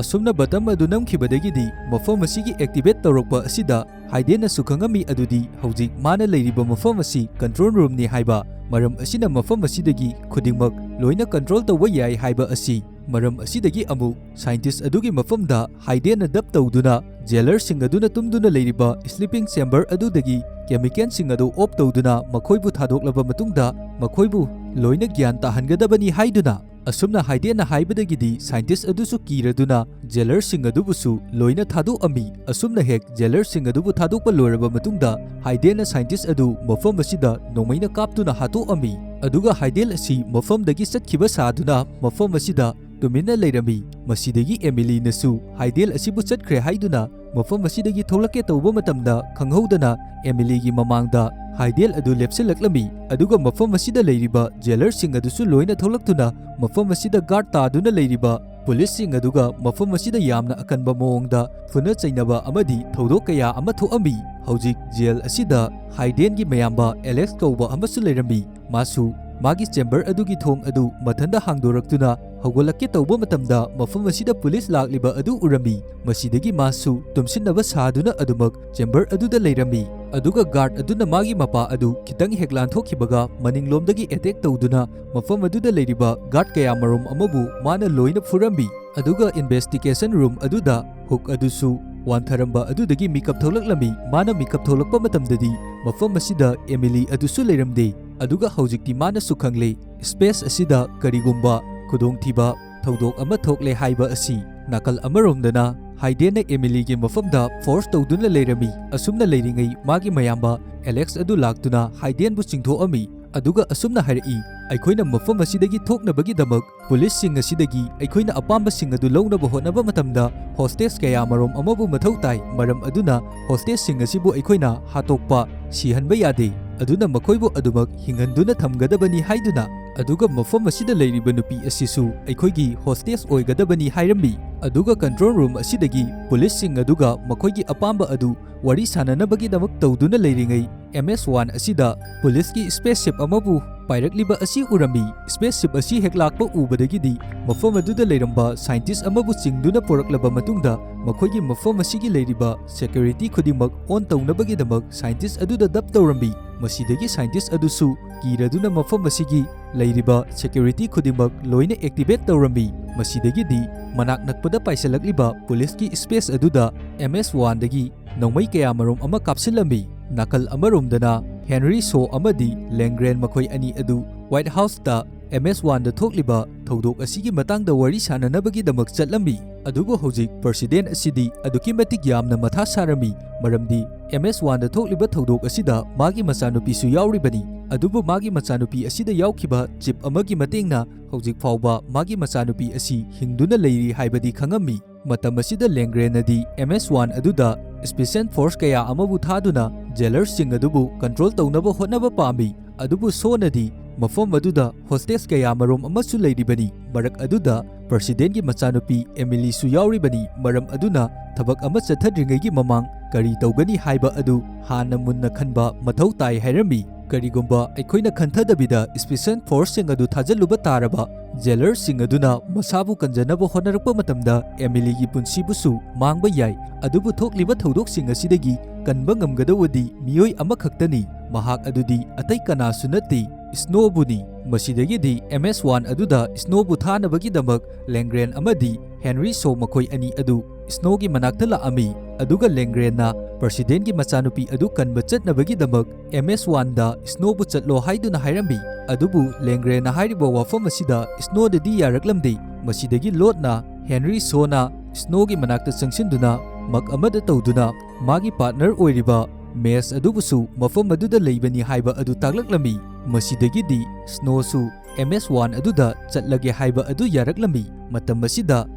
ꯑꯁꯨꯝꯅ ꯕꯇꯝ ꯑꯗꯨ ꯅꯝꯈꯤꯕꯗꯒꯤꯗꯤ ꯃꯐꯝ ꯑꯁꯤꯒꯤ ꯑꯦꯛꯇꯤꯚꯦꯠ ꯇꯧꯔꯛꯄ ꯑꯁꯤꯗ ꯍꯥꯏꯗꯦꯟꯅꯁꯨ ꯈꯪꯉꯝꯃꯤ ꯑꯗꯨꯗꯤ ꯍꯧꯖꯤꯛ ꯃꯥꯅ ꯂꯩꯔꯤꯕ ꯃꯐꯝ ꯑꯁꯤ ꯀꯟꯇ꯭ꯔꯣꯜ ꯔꯨꯝꯅꯤ ꯍꯥꯏꯕ, ꯃꯔꯝ ꯑꯁꯤꯅ ꯃꯐꯝ ꯑꯁꯤꯗꯒꯤ ꯈꯨꯗꯤꯡꯃꯛ ꯂꯣꯏꯅ ꯀꯟꯇ꯭ꯔꯣꯜ ꯇꯧꯕ ꯌꯥꯏ ꯍꯥꯏꯕ ꯑꯁꯤ꯫ ꯃꯔꯝ ꯑꯁꯤꯗꯒꯤ ꯑꯃꯨꯛ ꯁꯥꯏꯟꯇꯤꯁ ꯑꯗꯨꯒꯤ ꯃꯐꯝꯗ ꯍꯥꯏꯗꯦꯟꯅ ꯗꯞ ꯇꯧꯗꯨꯅ ꯖꯦꯂꯔꯁꯤꯡ ꯑꯗꯨꯅ ꯇꯨꯝꯗꯨꯅ ꯂꯩꯔꯤꯕ ꯁ꯭ꯂꯤꯄꯤꯡ ꯆꯦꯝꯕꯔ ꯑꯗꯨꯗꯒꯤ ꯀꯦꯃꯤꯀꯦꯜꯁꯤꯡ ꯑꯗꯨ ꯑꯣꯐ ꯇꯧꯗꯨꯅ ꯃꯈꯣꯏꯕꯨ ꯊꯥꯗꯣꯛꯂꯕ ꯃꯇꯨꯡꯗ ꯃꯈꯣꯏꯕꯨ ꯂꯣꯏꯅ ꯒ꯭ꯌꯥꯟ ꯇꯥꯍꯟꯒꯗꯕꯅꯤ ꯍꯥꯏꯗꯨꯅ꯫ ꯑꯁꯨꯝꯅ ꯍꯥꯏꯗꯦꯟꯅ ꯍꯥꯏꯕꯗꯒꯤꯗꯤ ꯁꯥꯏꯟꯇꯤꯁ ꯑꯗꯨꯁꯨ ꯀꯤꯔꯗꯨꯅ ꯖꯦꯂꯔꯁꯤꯡ ꯑꯗꯨꯕꯨꯁꯨ ꯂꯣꯏꯅ ꯊꯥꯗꯣꯛꯑꯝꯃꯤ꯫ ꯑꯁꯨꯝꯅ ꯍꯦꯛ ꯖꯦꯂꯔꯁꯤꯡ ꯑꯗꯨꯕꯨ ꯊꯥꯗꯣꯛꯄ ꯂꯣꯏꯔꯕ ꯃꯇꯨꯡꯗ ꯍꯥꯏꯗꯦꯟꯅ ꯁꯥꯏꯟꯇꯤꯁ ꯑꯗꯨ ꯃꯐꯝ ꯑꯁꯤꯗ ꯅꯣꯡꯃꯩꯅ ꯀꯥꯞꯇꯨꯅ ꯍꯥꯠꯇꯣꯛꯑꯝꯃꯤ꯫ ꯑꯗꯨꯒ ꯍꯥꯏꯗꯦꯟ ꯑꯁꯤ ꯃꯐꯝꯗꯒꯤ ꯆꯠꯈꯤꯕ ꯁꯥꯗꯨꯅ ꯃꯐꯝ ꯑꯁꯤꯗ ꯇꯨꯃꯤꯟꯅ ꯂꯩꯔꯝꯃꯤ꯫ ꯃꯁꯤꯗꯒꯤ ꯑꯦꯃꯤꯂꯤꯅꯁꯨ ꯍꯥꯏꯗꯦꯟ ꯑꯁꯤꯕꯨ ꯆꯠꯈ꯭ꯔꯦ ꯍꯥꯏꯗꯨꯅ ꯃꯐꯝ ꯑꯁꯤꯗꯒꯤ ꯊꯣꯛꯂꯛꯀꯦ ꯇꯧꯕ ꯃꯇꯝꯗ ꯈꯪꯍꯧꯗꯅ ꯑꯦꯃꯤꯂꯤꯒꯤ ꯃꯃꯥꯡꯗ ꯍꯥꯏꯗꯦꯟ ꯑꯗꯨ ꯂꯦꯞꯁꯤꯜꯂꯛꯂꯝꯃꯤ꯫ ꯑꯗꯨꯒ ꯃꯐꯝ ꯑꯁꯤꯗ ꯂꯩꯔꯤꯕ ꯖꯦꯂꯔꯁꯤꯡ ꯑꯗꯨꯁꯨ ꯂꯣꯏꯅ ꯊꯣꯛꯂꯛꯇꯨꯅ ꯃꯐꯝ ꯑꯁꯤꯗ ꯒꯥꯔꯗ ꯇꯥꯗꯨꯅ ꯂꯩꯔꯤꯕ ꯄꯨꯂꯤꯁꯁꯤꯡ ꯑꯗꯨꯒ ꯃꯐꯝ ꯑꯁꯤꯗ ꯌꯥꯝꯅ ꯑꯀꯟꯕ ꯃꯑꯣꯡꯗ ꯐꯨꯅ ꯆꯩꯅꯕ ꯑꯃꯗꯤ ꯊꯧꯗꯣꯛ ꯀꯌꯥ ꯑꯃ ꯊꯣꯛꯑꯝꯃꯤ꯫ ꯍꯧꯖꯤꯛ ꯖꯦꯜ ꯑꯁꯤꯗ ꯍꯥꯏꯗꯦꯟꯒꯤ ꯃꯌꯥꯝꯕ ꯑꯦꯂꯦꯛꯁ ꯀꯧꯕ ꯑꯃꯁꯨ ꯂꯩꯔꯝꯃꯤ꯫ ꯃꯥꯁꯨ ꯃꯥꯒꯤ ꯆꯦꯝꯕꯔ ꯑꯗꯨꯒꯤ ꯊꯣꯡ ꯑꯗꯨ ꯃꯊꯟꯇ ꯍꯥꯡꯗꯣꯔꯛꯇꯨꯅ ꯍꯧꯒꯠꯂꯛꯀꯦ ꯇꯧꯕ ꯃꯇꯝꯗ ꯃꯐꯝ ꯑꯁꯤꯗ ꯄꯨꯂꯤꯁ ꯂꯥꯛꯂꯤꯕ ꯑꯗꯨ ꯎꯔꯝꯃꯤ꯫ ꯃꯁꯤꯗꯒꯤ ꯃꯥꯁꯨ ꯇꯨꯝꯁꯤꯟꯅꯕ ꯁꯥꯗꯨꯅ ꯑꯗꯨꯃꯛ ꯆꯦꯝꯕꯔ ꯑꯗꯨꯗ ꯂꯩꯔꯝꯃꯤ꯫ ꯑꯗꯨꯒ ꯒꯥꯔꯗ ꯑꯗꯨꯅ ꯃꯥꯒꯤ ꯃꯄꯥ ꯑꯗꯨ ꯈꯤꯇꯪ ꯍꯦꯛ ꯂꯥꯟꯊꯣꯛꯈꯤꯕꯒ ꯃꯅꯤꯡꯂꯣꯝꯗꯒꯤ ꯑꯦꯇꯦꯛ ꯇꯧꯗꯨꯅ ꯃꯐꯝ ꯑꯗꯨꯗ ꯂꯩꯔꯤꯕ ꯒꯥꯔꯗ ꯀꯌꯥꯃꯔꯨꯝ ꯑꯃꯕꯨ ꯃꯥꯅ ꯂꯣꯏꯅ ꯐꯨꯔꯝꯃꯤ꯫ ꯑꯗꯨꯒ ꯏꯟꯚꯦꯁꯇꯤꯒꯦꯁꯟ ꯔꯨꯝ ꯑꯗꯨꯗ ꯍꯨꯛ ꯑꯗꯨꯁꯨ ꯋꯥꯟꯊꯔꯝꯕ ꯑꯗꯨꯗꯒꯤ ꯃꯤꯀꯞ ꯊꯣꯛꯂꯛꯂꯝꯃꯤ꯫ ꯃꯥꯅ ꯃꯤꯀꯞ ꯊꯣꯛꯂꯛꯄ ꯃꯇꯝꯗꯗꯤ ꯃꯐꯝ ꯑꯁꯤꯗ ꯑꯦꯃꯤꯂꯤ ꯑꯗꯨꯁꯨ ꯂꯩꯔꯝꯗꯦ꯫ ꯑꯗꯨꯒ ꯍꯧꯖꯤꯛꯇꯤ ꯃꯥꯅꯁꯨ ꯈꯪꯂꯦ, ꯁ꯭ꯄꯦꯁ ꯑꯁꯤꯗ ꯀꯔꯤꯒꯨꯝꯕ ꯈꯨꯗꯣꯡꯊꯤꯕ ꯊꯧꯗꯣꯛ ꯑꯃ ꯊꯣꯛꯂꯦ ꯍꯥꯏꯕ ꯑꯁꯤ꯫ ꯅꯥꯀꯜ ꯑꯃꯔꯣꯝꯗꯅ ꯍꯥꯏꯗꯦꯟꯅ ꯑꯦꯃꯤꯂꯤꯒꯤ ꯃꯐꯝꯗ ꯐꯣꯔꯁ ꯇꯧꯗꯨꯅ ꯂꯩꯔꯝꯃꯤ꯫ ꯑꯁꯨꯝꯅ ꯂꯩꯔꯤꯉꯩ ꯃꯥꯒꯤ ꯃꯌꯥꯝꯕ ꯑꯦꯂꯦꯛꯁ ꯑꯗꯨ ꯂꯥꯛꯇꯨꯅ ꯍꯥꯏꯗꯦꯟꯕꯨ ꯆꯤꯡꯊꯣꯛꯑꯝꯃꯤ꯫ ꯑꯗꯨꯒ ꯑꯁꯨꯝꯅ ꯍꯥꯏꯔꯛꯏ, "ꯑꯩꯈꯣꯏꯅ ꯃꯐꯝ ꯑꯁꯤꯗꯒꯤ ꯊꯣꯛꯅꯕꯒꯤꯗꯃꯛ ꯄꯨꯂꯤꯁꯁꯤꯡ ꯑꯁꯤꯗꯒꯤ ꯑꯩꯈꯣꯏꯅ ꯑꯄꯥꯝꯕꯁꯤꯡ ꯑꯗꯨ ꯂꯧꯅꯕ ꯍꯣꯠꯅꯕ ꯃꯇꯝꯗ ꯍꯣꯁꯇꯦꯖ ꯀꯌꯥꯃꯔꯨꯝ ꯑꯃꯕꯨ ꯃꯊꯧ ꯇꯥꯏ꯫ ꯃꯔꯝ ꯑꯗꯨꯅ ꯍꯣꯁꯇꯦꯖꯁꯤꯡ ꯑꯁꯤꯕꯨ ꯑꯩꯈꯣꯏꯅ ꯍꯥꯠꯇꯣꯛꯄ, ꯁꯤꯍꯟꯕ ꯌꯥꯗꯦ꯫ ꯑꯗꯨꯅ ꯃꯈꯣꯏꯕꯨ ꯑꯗꯨꯃꯛ ꯍꯤꯡꯍꯟꯗꯨꯅ ꯊꯝꯒꯗꯕꯅꯤ" ꯍꯥꯏꯗꯨꯅ꯫ ꯑꯗꯨꯒ ꯃꯐꯝ ꯑꯁꯤꯗ ꯂꯩꯔꯤꯕ ꯅꯨꯄꯤ ꯑꯁꯤꯁꯨ ꯑꯩꯈꯣꯏꯒꯤ ꯍꯣꯁꯇꯦꯖ ꯑꯣꯏꯒꯗꯕꯅꯤ ꯍꯥꯏꯔꯝꯃꯤ꯫ ꯑꯗꯨꯒ ꯀꯟꯇ꯭ꯔꯣꯜ ꯔꯨꯝ ꯑꯁꯤꯗꯒꯤ ꯄꯨꯂꯤꯁꯁꯤꯡ ꯑꯗꯨꯒ ꯃꯈꯣꯏꯒꯤ ꯑꯄꯥꯝꯕ ꯑꯗꯨ ꯋꯥꯔꯤ ꯁꯥꯅꯅꯕꯒꯤꯗꯃꯛ ꯇꯧꯗꯨꯅ ꯂꯩꯔꯤꯉꯩ, ꯑꯦꯝ ꯑꯦꯁ ꯋꯥꯟ ꯑꯁꯤꯗ ꯄꯨꯂꯤꯁꯀꯤ ꯁ꯭ꯄꯦꯁꯁꯤꯞ ꯑꯃꯕꯨ ꯄꯥꯏꯔꯛꯂꯤꯕ ꯑꯁꯤ ꯎꯔꯝꯃꯤ꯫ ꯁ꯭ꯄꯦꯁꯁꯤꯞ ꯑꯁꯤ ꯍꯦꯛ ꯂꯥꯛꯄ ꯎꯕꯗꯒꯤꯗꯤ ꯃꯐꯝ ꯑꯗꯨꯗ ꯂꯩꯔꯝꯕ ꯁꯥꯏꯟꯇꯤꯁ ꯑꯃꯕꯨ ꯆꯤꯡꯗꯨꯅ ꯄꯨꯔꯛꯂꯕ ꯃꯇꯨꯡꯗ ꯃꯈꯣꯏꯒꯤ ꯃꯐꯝ ꯑꯁꯤꯒꯤ ꯂꯩꯔꯤꯕ ꯁꯦꯀ꯭ꯌꯨꯔꯤꯇꯤ ꯈꯨꯗꯤꯡꯃꯛ ꯑꯣꯟ ꯇꯧꯅꯕꯒꯤꯗꯃꯛ ꯁꯥꯏꯟꯇꯤꯁ ꯑꯗꯨꯗ ꯗꯞ ꯇꯧꯔꯝꯃꯤ꯫ ꯃꯁꯤꯗꯒꯤ ꯁꯥꯏꯟꯇꯤꯁ ꯑꯗꯨꯁꯨ ꯀꯤꯔꯗꯨꯅ ꯃꯐꯝ ꯑꯁꯤꯒꯤ ꯂꯩꯔꯤꯕ ꯁꯦꯀ꯭ꯌꯨꯔꯤꯇꯤ ꯈꯨꯗꯤꯡꯃꯛ ꯂꯣꯏꯅ ꯑꯦꯛꯇꯤꯚꯦꯠ ꯇꯧꯔꯝꯃꯤ꯫ ꯃꯁꯤꯗꯒꯤꯗꯤ ꯃꯅꯥꯛ ꯅꯛꯄꯗ ꯄꯥꯏꯁꯤꯜꯂꯛꯂꯤꯕ ꯄꯨꯂꯤꯁꯀꯤ ꯁ꯭ꯄꯦꯁ ꯑꯗꯨꯗ ꯑꯦꯝ ꯑꯦꯁ ꯋꯥꯟꯗꯒꯤ ꯅꯣꯡꯃꯩ ꯀꯌꯥꯃꯔꯨꯝ ꯑꯃ ꯀꯥꯞꯁꯤꯜꯂꯝꯃꯤ꯫ ꯅꯥꯀꯜ ꯑꯃꯔꯣꯝꯗꯅ ꯍꯦꯟꯔꯤ ꯁꯣ ꯑꯃꯗꯤ ꯂꯦꯡꯒ꯭ꯔꯦꯟ ꯃꯈꯣꯏ ꯑꯅꯤ ꯑꯗꯨ ꯋꯥꯏꯠ ꯍꯥꯎꯁꯇ ꯑꯦꯝ ꯑꯦꯁ ꯋꯥꯟꯗ ꯊꯣꯛꯂꯤꯕ ꯊꯧꯗꯣꯛ ꯑꯁꯤꯒꯤ ꯃꯇꯥꯡꯗ ꯋꯥꯔꯤ ꯁꯥꯅꯅꯕꯒꯤꯗꯃꯛ ꯆꯠꯂꯝꯃꯤ꯫ ꯑꯗꯨꯕꯨ ꯍꯧꯖꯤꯛ ꯄ꯭ꯔꯁꯤꯗꯦꯟ ꯑꯁꯤꯗꯤ ꯑꯗꯨꯛꯀꯤ ꯃꯇꯤꯛ ꯌꯥꯝꯅ ꯃꯊꯥ ꯁꯥꯔꯝꯃꯤ, ꯃꯔꯝꯗꯤ ꯑꯦꯝ ꯑꯦꯁ ꯋꯥꯟꯗ ꯊꯣꯛꯂꯤꯕ ꯊꯧꯗꯣꯛ ꯑꯁꯤꯗ ꯃꯥꯒꯤ ꯃꯆꯥꯅꯨꯄꯤꯁꯨ ꯌꯥꯎꯔꯤꯕꯅꯤ꯫ ꯑꯗꯨꯕꯨ ꯃꯥꯒꯤ ꯃꯆꯥꯅꯨꯄꯤ ꯑꯁꯤꯗ ꯌꯥꯎꯈꯤꯕ ꯆꯤꯞ ꯑꯃꯒꯤ ꯃꯇꯦꯡꯅ ꯍꯧꯖꯤꯛ ꯐꯥꯎꯕ ꯃꯥꯒꯤ ꯃꯆꯥꯅꯨꯄꯤ ꯑꯁꯤ ꯍꯤꯡꯗꯨꯅ ꯂꯩꯔꯤ ꯍꯥꯏꯕꯗꯤ ꯈꯪꯉꯝꯃꯤ꯫ ꯃꯇꯝ ꯑꯁꯤꯗ ꯂꯦꯡꯒ꯭ꯔꯦꯟꯅꯗꯤ ꯑꯦꯝ ꯑꯦꯁ ꯋꯥꯟ ꯑꯗꯨꯗ ꯁ꯭ꯄꯦꯁꯤꯌꯦꯜ ꯐꯣꯔꯁ ꯀꯌꯥ ꯑꯃꯕꯨ ꯊꯥꯗꯨꯅ ꯖꯦꯂꯔꯁꯤꯡ ꯑꯗꯨꯕꯨ ꯀꯟꯇ꯭ꯔꯣꯜ ꯇꯧꯅꯕ ꯍꯣꯠꯅꯕ ꯄꯥꯝꯃꯤ꯫ ꯑꯗꯨꯕꯨ ꯁꯣꯅꯗꯤ ꯃꯐꯝ ꯑꯗꯨꯗ ꯍꯣꯁꯇꯦꯖ ꯀꯌꯥꯃꯔꯨꯝ ꯑꯃꯁꯨ ꯂꯩꯔꯤꯕꯅꯤ꯫ ꯃꯔꯛ ꯑꯗꯨꯗ ꯄ꯭ꯔꯁꯤꯗꯦꯟꯒꯤ ꯃꯆꯥꯅꯨꯄꯤ ꯑꯦꯃꯤꯂꯤꯁꯨ ꯌꯥꯎꯔꯤꯕꯅꯤ꯫ ꯃꯔꯝ ꯑꯗꯨꯅ ꯊꯕꯛ ꯑꯃ ꯆꯠꯊꯗ꯭ꯔꯤꯉꯩꯒꯤ ꯃꯃꯥꯡ ꯀꯔꯤ ꯇꯧꯒꯅꯤ ꯍꯥꯏꯕ ꯑꯗꯨ ꯍꯥꯟꯅ ꯃꯨꯟꯅ ꯈꯟꯕ ꯃꯊꯧ ꯇꯥꯏ ꯍꯥꯏꯔꯝꯃꯤ꯫ ꯀꯔꯤꯒꯨꯝꯕ ꯑꯩꯈꯣꯏꯅ ꯈꯟꯊꯗꯕꯤꯗ special forceꯁꯤꯡ ꯑꯗꯨ ꯊꯥꯖꯤꯜꯂꯨꯕ ꯇꯥꯔꯕ, ꯖꯦꯂꯔꯁꯤꯡ ꯑꯗꯨꯅ ꯃꯁꯥꯕꯨ ꯀꯟꯖꯅꯕ ꯍꯣꯠꯅꯔꯛꯄ ꯃꯇꯝꯗ ꯑꯦꯃꯤꯂꯤꯒꯤ ꯄꯨꯟꯁꯤꯕꯨꯁꯨ ꯃꯥꯡꯕ ꯌꯥꯏ꯫ ꯑꯗꯨꯕꯨ ꯊꯣꯛꯂꯤꯕ ꯊꯧꯗꯣꯛꯁꯤꯡ ꯑꯁꯤꯗꯒꯤ ꯀꯟꯕ ꯉꯝꯒꯗꯧꯕꯗꯤ ꯃꯤꯑꯣꯏ ꯑꯃꯈꯛꯇꯅꯤ꯫ ꯃꯍꯥꯛ ꯑꯗꯨꯗꯤ ꯑꯇꯩ ꯀꯅꯥꯁꯨ ꯅꯠꯇꯦ, ꯁ꯭ꯅꯣꯕꯨꯅꯤ꯫ ꯃꯁꯤꯗꯒꯤꯗꯤ ꯑꯦꯝ ꯑꯦꯁ ꯋꯥꯟ ꯑꯗꯨꯗ ꯁ꯭ꯅꯣꯕꯨ ꯊꯥꯅꯕꯒꯤꯗꯃꯛ ꯂꯦꯡꯒ꯭ꯔꯦꯟ ꯑꯃꯗꯤ ꯍꯦꯟꯔꯤ ꯁꯣ ꯃꯈꯣꯏ ꯑꯅꯤ ꯑꯗꯨ ꯁ꯭ꯅꯣꯒꯤ ꯃꯅꯥꯛꯇ ꯂꯥꯛꯑꯝꯃꯤ, ꯑꯗꯨꯒ ꯂꯦꯡꯒ꯭ꯔꯦꯟꯅ ꯄ꯭ꯔꯁꯤꯗꯦꯟꯒꯤ ꯃꯆꯥꯅꯨꯄꯤ ꯑꯗꯨ ꯀꯟꯕ ꯆꯠꯅꯕꯒꯤꯗꯃꯛ ꯑꯦꯝ ꯑꯦꯁ ꯋꯥꯟꯗ ꯁ꯭ꯅꯣꯕꯨ ꯆꯠꯂꯣ ꯍꯥꯏꯗꯨꯅ ꯍꯥꯏꯔꯝꯃꯤ꯫ ꯑꯗꯨꯕꯨ ꯂꯦꯡꯒ꯭ꯔꯦꯟꯅ ꯍꯥꯏꯔꯤꯕ ꯋꯥꯐꯝ ꯑꯁꯤꯗ ꯁ꯭ꯅꯣꯗꯗꯤ ꯌꯥꯔꯛꯂꯝꯗꯦ꯫ ꯃꯁꯤꯗꯒꯤ ꯂꯣꯠꯅ ꯍꯦꯟꯔꯤ ꯁꯣꯅ ꯁ꯭ꯅꯣꯒꯤ ꯃꯅꯥꯛꯇ ꯆꯪꯁꯤꯟꯗꯨꯅ ꯃꯛ ꯑꯃꯗ ꯇꯧꯗꯨꯅ ꯃꯥꯒꯤ ꯄꯥꯔꯠꯅꯔ ꯑꯣꯏꯔꯤꯕ ꯃꯦꯁ ꯑꯗꯨꯕꯨꯁꯨ ꯃꯐꯝ ꯑꯗꯨꯗ ꯂꯩꯕꯅꯤ ꯍꯥꯏꯕ ꯑꯗꯨ ꯇꯥꯛꯂꯛꯂꯝꯃꯤ꯫ ꯃꯁꯤꯗꯒꯤꯗꯤ ꯁ꯭ꯅꯣꯁꯨ ꯑꯦꯝ ꯑꯦꯁ ꯋꯥꯟ ꯑꯗꯨꯗ ꯆꯠꯂꯒꯦ ꯍꯥꯏꯕ ꯑꯗꯨ ꯌꯥꯔꯛꯂꯝꯃꯤ꯫ ꯃꯇꯝ ꯑꯁꯤꯗ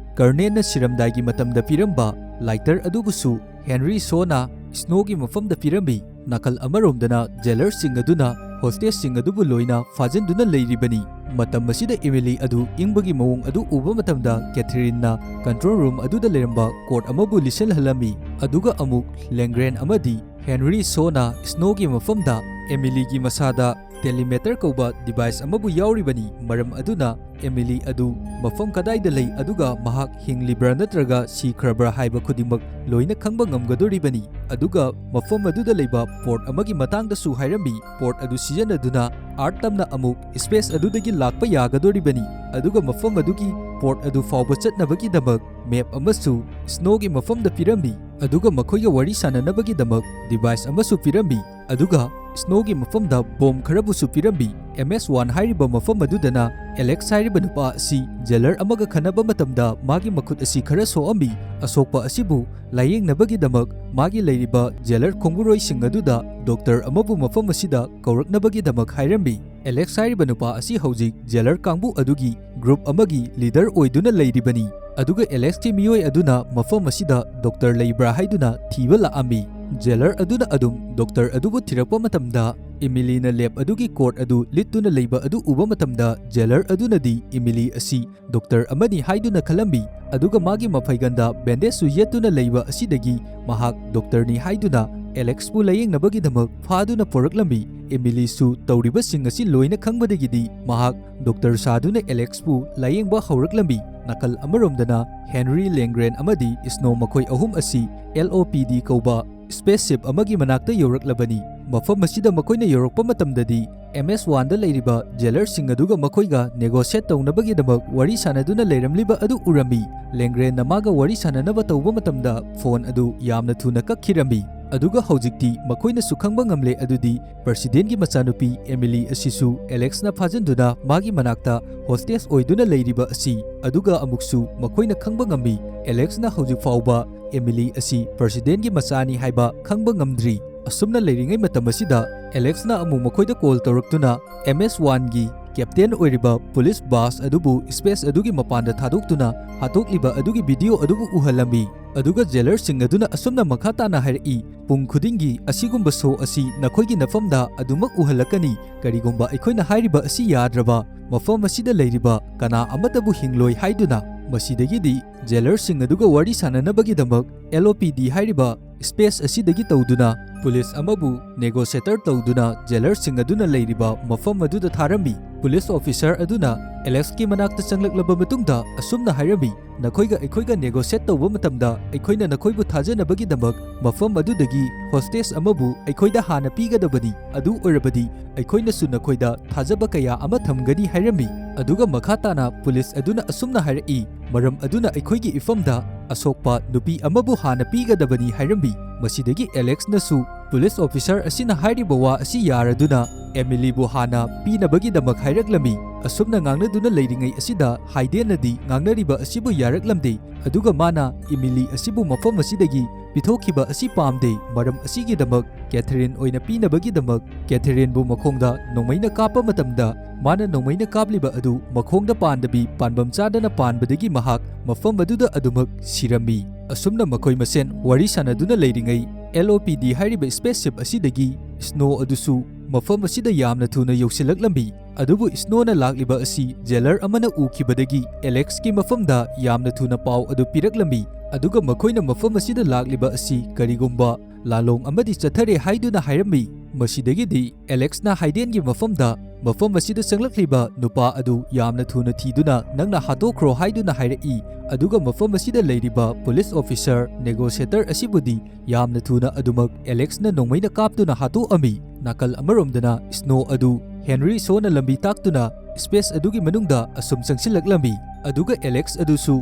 ꯀꯔꯅꯦꯟꯅ ꯁꯤꯔꯝꯗꯥꯏꯒꯤ ꯃꯇꯝꯗ ꯄꯤꯔꯝꯕ ꯂꯥꯏꯇꯔ ꯑꯗꯨꯕꯨꯁꯨ ꯍꯦꯟꯔꯤ ꯁꯣꯅ ꯁ꯭ꯅꯣꯒꯤ ꯃꯐꯝꯗ ꯄꯤꯔꯝꯃꯤ꯫ ꯅꯥꯀꯜ ꯑꯃꯔꯣꯝꯗꯅ ꯖꯦꯂꯔꯁꯤꯡ ꯑꯗꯨꯅ ꯍꯣꯁꯇꯦꯖꯁꯤꯡ ꯑꯗꯨꯕꯨ ꯂꯣꯏꯅ ꯐꯥꯖꯤꯟꯗꯨꯅ ꯂꯩꯔꯤꯕꯅꯤ꯫ ꯃꯇꯝ ꯑꯁꯤꯗ ꯏꯃꯤꯂꯤ ꯑꯗꯨ ꯏꯪꯕꯒꯤ ꯃꯑꯣꯡ ꯑꯗꯨ ꯎꯕ ꯃꯇꯝꯗ ꯀꯦꯊꯔꯤꯟꯅ ꯀꯟꯇ꯭ꯔꯣꯜ ꯔꯨꯝ ꯑꯗꯨꯗ ꯂꯩꯔꯝꯕ ꯀꯣꯠ ꯑꯃꯕꯨ ꯂꯤꯠꯁꯤꯜꯍꯜꯂꯝꯃꯤ꯫ ꯑꯗꯨꯒ ꯑꯃꯨꯛ ꯂꯦꯡꯒ꯭ꯔꯦꯟ ꯑꯃꯗꯤ ꯍꯦꯟꯔꯤ ꯁꯣꯅ ꯁ꯭ꯅꯣꯒꯤ ꯃꯐꯝꯗ ꯑꯦꯃꯤꯂꯤꯒꯤ ꯃꯁꯥꯗ ꯇꯦꯂꯤꯃꯦꯇꯔ ꯀꯧꯕ ꯗꯤꯚꯥꯏꯁ ꯑꯃꯕꯨ ꯌꯥꯎꯔꯤꯕꯅꯤ꯫ ꯃꯔꯝ ꯑꯗꯨꯅ ꯑꯦꯃꯤꯂꯤ ꯑꯗꯨ ꯃꯐꯝ ꯀꯗꯥꯏꯗ ꯂꯩ ꯑꯗꯨꯒ ꯃꯍꯥꯛ ꯍꯤꯡꯂꯤꯕ꯭ꯔꯥ ꯅꯠꯇ꯭ꯔꯒ ꯁꯤꯈ꯭ꯔꯕ꯭ꯔꯥ ꯍꯥꯏꯕ ꯈꯨꯗꯤꯡꯃꯛ ꯂꯣꯏꯅ ꯈꯪꯕ ꯉꯝꯒꯗꯣꯔꯤꯕꯅꯤ꯫ ꯑꯗꯨꯒ ꯃꯐꯝ ꯑꯗꯨꯗ ꯂꯩꯕ ꯄꯣꯔꯠ ꯑꯃꯒꯤ ꯃꯇꯥꯡꯗꯁꯨ ꯍꯥꯏꯔꯝꯃꯤ꯫ ꯄꯣꯔꯠ ꯑꯗꯨ ꯁꯤꯖꯤꯟꯅꯗꯨꯅ ꯑꯥꯔꯠ ꯇꯝꯅ ꯑꯃꯨꯛ ꯁ꯭ꯄꯦꯁ ꯑꯗꯨꯗꯒꯤ ꯂꯥꯛꯄ ꯌꯥꯒꯗꯣꯔꯤꯕꯅꯤ꯫ ꯑꯗꯨꯒ ꯃꯐꯝ ꯑꯗꯨꯒꯤ ꯄꯣꯔꯠ ꯑꯗꯨ ꯐꯥꯎꯕ ꯆꯠꯅꯕꯒꯤꯗꯃꯛ ꯃꯦꯞ ꯑꯃꯁꯨ ꯁ꯭ꯅꯣꯒꯤ ꯃꯐꯝꯗ ꯄꯤꯔꯝꯃꯤ꯫ ꯑꯗꯨꯒ ꯃꯈꯣꯏꯒ ꯋꯥꯔꯤ ꯁꯥꯟꯅꯅꯕꯒꯤꯗꯃꯛ ꯗꯤꯚꯥꯏꯁ ꯑꯃꯁꯨ ꯄꯤꯔꯝꯃꯤ꯫ ꯑꯗꯨꯒ ꯁ꯭ꯅꯣꯒꯤ ꯃꯐꯝꯗ ꯕꯣꯝ ꯈꯔꯕꯨꯁꯨ ꯄꯤꯔꯝꯃꯤ꯫ ꯑꯦꯝ ꯑꯦꯁ ꯋꯥꯟ ꯍꯥꯏꯔꯤꯕ ꯃꯐꯝ ꯑꯗꯨꯗꯅ ꯑꯦꯂꯦꯛꯁ ꯍꯥꯏꯔꯤꯕ ꯅꯨꯄꯥ ꯑꯁꯤ ꯖꯦꯂꯔ ꯑꯃꯒ ꯈꯟꯅꯕ ꯃꯇꯝꯗ ꯃꯥꯒꯤ ꯃꯈꯨꯠ ꯑꯁꯤ ꯈꯔ ꯁꯣꯛꯑꯝꯃꯤ꯫ ꯑꯁꯣꯛꯄ ꯑꯁꯤꯕꯨ ꯂꯥꯌꯦꯡꯅꯕꯒꯤꯗꯃꯛ ꯃꯥꯒꯤ ꯂꯩꯔꯤꯕ ꯖꯦꯂꯔ ꯈꯣꯡꯕꯨꯔꯣꯏꯁꯤꯡ ꯑꯗꯨꯗ ꯗꯣꯛꯇꯔ ꯑꯃꯕꯨ ꯃꯐꯝ ꯑꯁꯤꯗ ꯀꯧꯔꯛꯅꯕꯒꯤꯗꯃꯛ ꯍꯥꯏꯔꯝꯃꯤ꯫ ꯑꯦꯂꯦꯛꯁ ꯍꯥꯏꯔꯤꯕ ꯅꯨꯄꯥ ꯑꯁꯤ ꯍꯧꯖꯤꯛ ꯖꯦꯂꯔ ꯀꯥꯡꯕꯨ ꯑꯗꯨꯒꯤ ꯒ꯭ꯔꯨꯞ ꯑꯃꯒꯤ ꯂꯤꯗꯔ ꯑꯣꯏꯗꯨꯅ ꯂꯩꯔꯤꯕꯅꯤ꯫ ꯑꯗꯨꯒ ꯑꯦꯂꯦꯛꯁꯀꯤ ꯃꯤꯑꯣꯏ ꯑꯗꯨꯅ ꯃꯐꯝ ꯑꯁꯤꯗ ꯗꯣꯛꯇꯔ ꯂꯩꯕ꯭ꯔꯥ ꯍꯥꯏꯗꯨꯅ ꯊꯤꯕ ꯂꯥꯛꯑꯝꯃꯤ꯫ ꯖꯦꯂꯔ ꯑꯗꯨꯅ ꯑꯗꯨꯝ ꯗꯣꯛꯇꯔ ꯑꯗꯨꯕꯨ ꯊꯤꯔꯛꯄ ꯃꯇꯝꯗ, ꯏꯃꯤꯂꯤꯅ ꯂꯦꯞ ꯑꯗꯨꯒꯤ ꯀꯣꯠ ꯑꯗꯨ ꯂꯤꯠꯇꯨꯅ ꯂꯩꯕ ꯑꯗꯨ ꯎꯕ ꯃꯇꯝꯗ, ꯖꯦꯂꯔ ꯑꯗꯨꯅꯗꯤ ꯏꯃꯤꯂꯤ ꯑꯁꯤ ꯗꯣꯛꯇꯔ ꯑꯃꯅꯤ ꯍꯥꯏꯗꯨꯅ ꯈꯜꯂꯝꯃꯤ꯫ ꯑꯗꯨꯒ ꯃꯥꯒꯤ ꯃꯐꯩꯒꯟꯗ ꯕꯦꯟꯗꯦꯖꯁꯨ ꯌꯦꯠꯇꯨꯅ ꯂꯩꯕ ꯑꯁꯤꯗꯒꯤ ꯃꯍꯥꯛ ꯗꯣꯛꯇꯔꯅꯤ ꯍꯥꯏꯗꯨꯅ ꯑꯦꯂꯦꯛꯁꯄꯨ ꯂꯥꯌꯦꯡꯅꯕꯒꯤꯗꯃꯛ ꯐꯥꯗꯨꯅ ꯄꯨꯔꯛꯂꯝꯃꯤ꯫ ꯑꯦꯃꯤꯂꯤꯁꯨ ꯇꯧꯔꯤꯕꯁꯤꯡ ꯑꯁꯤ ꯂꯣꯏꯅ ꯈꯪꯕꯗꯒꯤꯗꯤ ꯃꯍꯥꯛ ꯗꯣꯛꯇꯔ ꯁꯥꯗꯨꯅ ꯑꯦꯂꯦꯛꯁꯄꯨ ꯂꯥꯌꯦꯡꯕ ꯍꯧꯔꯛꯂꯝꯃꯤ꯫ ꯅꯥꯀꯜ ꯑꯃꯔꯣꯝꯗꯅ ꯍꯦꯅꯔꯤ, ꯂꯦꯡꯒ꯭ꯔꯦꯟ ꯑꯃꯗꯤ ꯁ꯭ꯅꯣ, ꯃꯈꯣꯏ ꯑꯍꯨꯝ ꯑꯁꯤ LOPD ꯀꯧꯕ ꯁ꯭ꯄꯦꯁ ꯁꯤꯞ ꯑꯃꯒꯤ ꯃꯅꯥꯛꯇ ꯌꯧꯔꯛꯂꯕꯅꯤ꯫ ꯃꯐꯝ ꯑꯁꯤꯗ ꯃꯈꯣꯏꯅ ꯌꯧꯔꯛꯄ ꯃꯇꯝꯗꯗꯤ, MS Oneꯗ ꯂꯩꯔꯤꯕ ꯖꯦꯂꯔꯁꯤꯡ ꯑꯗꯨꯒ ꯃꯈꯣꯏꯒ ꯅꯦꯒꯣꯁꯤꯌꯦꯠ ꯇꯧꯅꯕꯒꯤꯗꯃꯛ ꯋꯥꯔꯤ ꯁꯥꯅꯗꯨꯅ ꯂꯩꯔꯝꯂꯤꯕ ꯑꯗꯨ ꯎꯔꯝꯃꯤ꯫ ꯂꯦꯡꯒ꯭ꯔꯦꯟꯅ ꯃꯥꯒ ꯋꯥꯔꯤ ꯁꯥꯅꯅꯕ ꯇꯧꯕ ꯃꯇꯝꯗ, ꯐꯣꯟ ꯑꯗꯨ ꯌꯥꯝꯅ ꯊꯨꯅ ꯀꯛꯈꯤꯔꯝꯃꯤ꯫ ꯑꯗꯨꯒ ꯍꯧꯖꯤꯛꯇꯤ ꯃꯈꯣꯏꯅꯁꯨ ꯈꯪꯕ ꯉꯝꯂꯦ ꯑꯗꯨꯗꯤ, ꯄ꯭ꯔꯁꯤꯗꯦꯟꯒꯤ ꯃꯆꯥꯅꯨꯄꯤ ꯑꯦꯃꯤꯂꯤ ꯑꯁꯤꯁꯨ ꯑꯦꯂꯦꯛꯁꯅ ꯐꯥꯖꯤꯟꯗꯨꯅ ꯃꯥꯒꯤ ꯃꯅꯥꯛꯇ ꯍꯣꯁꯇꯦꯖ ꯑꯣꯏꯗꯨꯅ ꯂꯩꯔꯤꯕ ꯑꯁꯤ꯫ ꯑꯗꯨꯒ ꯑꯃꯨꯛꯁꯨ ꯃꯈꯣꯏꯅ ꯈꯪꯕ ꯉꯝꯃꯤ, ꯑꯦꯂꯦꯛꯁꯅ ꯍꯧꯖꯤꯛ ꯐꯥꯎꯕ ꯑꯦꯃꯤꯂꯤ ꯑꯁꯤ ꯄ꯭ꯔꯁꯤꯗꯦꯟꯒꯤ ꯃꯆꯥꯅꯤ ꯍꯥꯏꯕ ꯈꯪꯕ ꯉꯝꯗ꯭ꯔꯤ꯫ ꯑꯁꯨꯝꯅ ꯂꯩꯔꯤꯉꯩ ꯃꯇꯝ ꯑꯁꯤꯗ, ꯑꯦꯂꯦꯛꯁꯅ ꯑꯃꯨꯛ ꯃꯈꯣꯏꯗ ꯀꯣꯜ ꯇꯧꯔꯛꯇꯨꯅ, MS Oneꯒꯤ ꯀꯦꯞꯇꯦꯟ ꯑꯣꯏꯔꯤꯕ ꯄꯨꯂꯤꯁ ꯕꯥꯁ ꯑꯗꯨꯕꯨ ꯁ꯭ꯄꯦꯁ ꯑꯗꯨꯒꯤ ꯃꯄꯥꯟꯗ ꯊꯥꯗꯣꯛꯇꯨꯅ ꯍꯥꯠꯇꯣꯛꯂꯤꯕ ꯑꯗꯨꯒꯤ ꯚꯤꯗꯤꯑꯣ ꯑꯗꯨꯕꯨ ꯎꯍꯜꯂꯝꯃꯤ꯫ ꯑꯗꯨꯒ ꯖꯦꯂꯔꯁꯤꯡ ꯑꯗꯨꯅ ꯑꯁꯨꯝꯅ ꯃꯈꯥ ꯇꯥꯅ ꯍꯥꯏꯔꯛꯏ, "ꯄꯨꯡ ꯈꯨꯗꯤꯡꯒꯤ ꯑꯁꯤꯒꯨꯝꯕ ꯁꯣ ꯑꯁꯤ ꯅꯈꯣꯏꯒꯤ ꯅꯐꯝꯗ ꯑꯗꯨꯃꯛ ꯎꯍꯜꯂꯛꯀꯅꯤ꯫ ꯀꯔꯤꯒꯨꯝꯕ ꯑꯩꯈꯣꯏꯅ ꯍꯥꯏꯔꯤꯕ ꯑꯁꯤ ꯌꯥꯗ꯭ꯔꯕ, ꯃꯐꯝ ꯑꯁꯤꯗ ꯂꯩꯔꯤꯕ ꯀꯅꯥ ꯑꯃꯠꯇꯕꯨ ꯍꯤꯡꯂꯣꯏ" ꯍꯥꯏꯗꯨꯅ꯫ ꯃꯁꯤꯗꯒꯤꯗꯤ ꯖꯦꯂꯔꯁꯤꯡ ꯑꯗꯨꯒ ꯋꯥꯔꯤ ꯁꯥꯅꯅꯕꯒꯤꯗꯃꯛ LOPD ꯍꯥꯏꯔꯤꯕ ꯁ꯭ꯄꯦꯁ ꯑꯁꯤꯗꯒꯤ ꯇꯧꯗꯨꯅ ꯄꯨꯂꯤꯁ ꯑꯃꯕꯨ ꯅꯦꯒꯣꯁꯤꯌꯦꯇꯔ ꯇꯧꯗꯨꯅ ꯖꯦꯂꯔꯁꯤꯡ ꯑꯗꯨꯅ ꯂꯩꯔꯤꯕ ꯃꯐꯝ ꯑꯗꯨꯗ ꯊꯥꯔꯝꯃꯤ꯫ ꯄꯨꯂꯤꯁ ꯑꯣꯐꯤꯁꯔ ꯑꯗꯨꯅ ꯑꯦꯂꯦꯛꯁꯀꯤ ꯃꯅꯥꯛꯇ ꯆꯪꯂꯛꯂꯕ ꯃꯇꯨꯡꯗ ꯑꯁꯨꯝꯅ ꯍꯥꯏꯔꯝꯃꯤ, "ꯅꯈꯣꯏꯒ ꯑꯩꯈꯣꯏꯒ ꯅꯦꯒꯣꯁꯤꯌꯦꯠ ꯇꯧꯕ ꯃꯇꯝꯗ ꯑꯩꯈꯣꯏꯅ ꯅꯈꯣꯏꯕꯨ ꯊꯥꯖꯅꯕꯒꯤꯗꯃꯛ ꯃꯐꯝ ꯑꯗꯨꯗꯒꯤ ꯍꯣꯁꯇꯦꯖ ꯑꯃꯕꯨ ꯑꯩꯈꯣꯏꯗ ꯍꯥꯟꯅ ꯄꯤꯒꯗꯕꯅꯤ꯫ ꯑꯗꯨ ꯑꯣꯏꯔꯕꯗꯤ ꯑꯩꯈꯣꯏꯅꯁꯨ ꯅꯈꯣꯏꯗ ꯊꯥꯖꯕ ꯀꯌꯥ ꯑꯃ ꯊꯝꯒꯅꯤ" ꯍꯥꯏꯔꯝꯃꯤ꯫ ꯑꯗꯨꯒ ꯃꯈꯥ ꯇꯥꯅ ꯄꯨꯂꯤꯁ ꯑꯗꯨꯅ ꯑꯁꯨꯝꯅ ꯍꯥꯏꯔꯛꯏ, "ꯃꯔꯝ ꯑꯗꯨꯅ ꯑꯩꯈꯣꯏꯒꯤ ꯏꯐꯝꯗ ꯑꯁꯣꯛꯄ ꯅꯨꯄꯤ ꯑꯃꯕꯨ ꯍꯥꯟꯅ ꯄꯤꯒꯗꯕꯅꯤ" ꯍꯥꯏꯔꯝꯃꯤ꯫ ꯃꯁꯤꯗꯒꯤ ꯑꯦꯂꯦꯛꯁꯅꯁꯨ ꯄꯨꯂꯤꯁ ꯑꯣꯐꯤꯁꯔ ꯑꯁꯤꯅ ꯍꯥꯏꯔꯤꯕ ꯋꯥ ꯑꯁꯤ ꯌꯥꯔꯗꯨꯅ ꯑꯦꯃꯤꯂꯤꯕꯨ ꯍꯥꯟꯅ ꯄꯤꯅꯕꯒꯤꯗꯃꯛ ꯍꯥꯏꯔꯛꯂꯝꯃꯤ꯫ ꯑꯁꯨꯝꯅ ꯉꯥꯡꯅꯗꯨꯅ ꯂꯩꯔꯤꯉꯩ ꯑꯁꯤꯗ, ꯍꯥꯏꯗꯦꯟꯅꯗꯤ ꯉꯥꯡꯅꯔꯤꯕ ꯑꯁꯤꯕꯨ ꯌꯥꯔꯛꯂꯝꯗꯦ꯫ ꯑꯗꯨꯒ ꯃꯥꯅ ꯏꯃꯤꯂꯤ ꯑꯁꯤꯕꯨ ꯃꯐꯝ ꯑꯁꯤꯗꯒꯤ ꯄꯤꯊꯣꯛꯈꯤꯕ ꯑꯁꯤ ꯄꯥꯝꯗꯦ꯫ ꯃꯔꯝ ꯑꯁꯤꯒꯤꯗꯃꯛ ꯀꯦꯊꯔꯤꯟ ꯑꯣꯏꯅ ꯄꯤꯅꯕꯒꯤꯗꯃꯛ ꯀꯦꯊꯔꯤꯟꯕꯨ ꯃꯈꯣꯡꯗ ꯅꯣꯡꯃꯩꯅ ꯀꯥꯞꯄ ꯃꯇꯝꯗ, ꯃꯥꯅ ꯅꯣꯡꯃꯩꯅ ꯀꯥꯞꯂꯤꯕ ꯑꯗꯨ ꯃꯈꯣꯡꯗ ꯄꯥꯟꯗꯕꯤ ꯄꯥꯟꯕꯝ ꯆꯥꯗꯅ ꯄꯥꯟꯕꯗꯒꯤ ꯃꯍꯥꯛ ꯃꯐꯝ ꯑꯗꯨꯗ ꯑꯗꯨꯃꯛ ꯁꯤꯔꯝꯃꯤ꯫ ꯑꯁꯨꯝꯅ ꯃꯈꯣꯏ ꯃꯁꯦꯟ ꯋꯥꯔꯤ ꯁꯥꯅꯗꯨꯅ ꯂꯩꯔꯤꯉꯩ, LOPD ꯍꯥꯏꯔꯤꯕ ꯁ꯭ꯄꯦꯁ ꯁꯤꯞ ꯑꯁꯤꯗꯒꯤ ꯁ꯭ꯅꯣ ꯑꯗꯨꯁꯨ ꯃꯐꯝ ꯑꯁꯤꯗ ꯌꯥꯝꯅ ꯊꯨꯅ ꯌꯧꯁꯤꯜꯂꯛꯂꯝꯃꯤ꯫ ꯑꯗꯨꯕꯨ ꯁ꯭ꯅꯣꯅ ꯂꯥꯛꯂꯤꯕ ꯑꯁꯤ ꯖꯦꯂꯔ ꯑꯃꯅ ꯎꯈꯤꯕꯗꯒꯤ ꯑꯦꯂꯦꯛꯁꯀꯤ ꯃꯐꯝꯗ ꯌꯥꯝꯅ ꯊꯨꯅ ꯄꯥꯎ ꯑꯗꯨ ꯄꯤꯔꯛꯂꯝꯃꯤ꯫ ꯑꯗꯨꯒ ꯃꯈꯣꯏꯅ ꯃꯐꯝ ꯑꯁꯤꯗ ꯂꯥꯛꯂꯤꯕ ꯑꯁꯤ ꯀꯔꯤꯒꯨꯝꯕ ꯂꯥꯂꯣꯡ ꯑꯃꯗꯤ ꯆꯠꯊꯔꯦ ꯍꯥꯏꯗꯨꯅ ꯍꯥꯏꯔꯝꯃꯤ꯫ ꯃꯁꯤꯗꯒꯤꯗꯤ ꯑꯦꯂꯦꯛꯁꯅ ꯍꯥꯏꯗꯦꯟꯒꯤ ꯃꯐꯝꯗ ꯃꯐꯝ ꯑꯁꯤꯗ ꯆꯪꯂꯛꯂꯤꯕ ꯅꯨꯄꯥ ꯑꯗꯨ ꯌꯥꯝꯅ ꯊꯨꯅ ꯊꯤꯗꯨꯅ ꯅꯪꯅ ꯍꯥꯠꯇꯣꯛꯈ꯭ꯔꯣ ꯍꯥꯏꯗꯨꯅ ꯍꯥꯏꯔꯛꯏ꯫ ꯑꯗꯨꯒ ꯃꯐꯝ ꯑꯁꯤꯗ ꯂꯩꯔꯤꯕ ꯄꯨꯂꯤꯁ ꯑꯣꯐꯤꯁꯔ ꯅꯦꯒꯣꯁꯤꯌꯦꯇꯔ ꯑꯁꯤꯕꯨꯗꯤ ꯌꯥꯝꯅ ꯊꯨꯅ ꯑꯗꯨꯃꯛ ꯑꯦꯂꯦꯛꯁꯅ ꯅꯣꯡꯃꯩꯅ ꯀꯥꯞꯇꯨꯅ ꯍꯥꯠꯇꯣꯛꯑꯝꯃꯤ꯫ ꯅꯥꯀꯜ ꯑꯃꯔꯣꯝꯗꯅ ꯁ꯭ꯅꯣ ꯑꯗꯨ ꯍꯦꯅꯔꯤ ꯁꯣꯅ ꯂꯝꯕꯤ ꯇꯥꯛꯇꯨꯅ ꯁ꯭ꯄꯦꯁ ꯑꯗꯨꯒꯤ ꯃꯅꯨꯡꯗ ꯑꯁꯨꯝ ꯆꯪꯁꯤꯜꯂꯛꯂꯝꯃꯤ꯫ ꯑꯗꯨꯒ ꯑꯦꯂꯦꯛꯁ ꯑꯗꯨꯁꯨ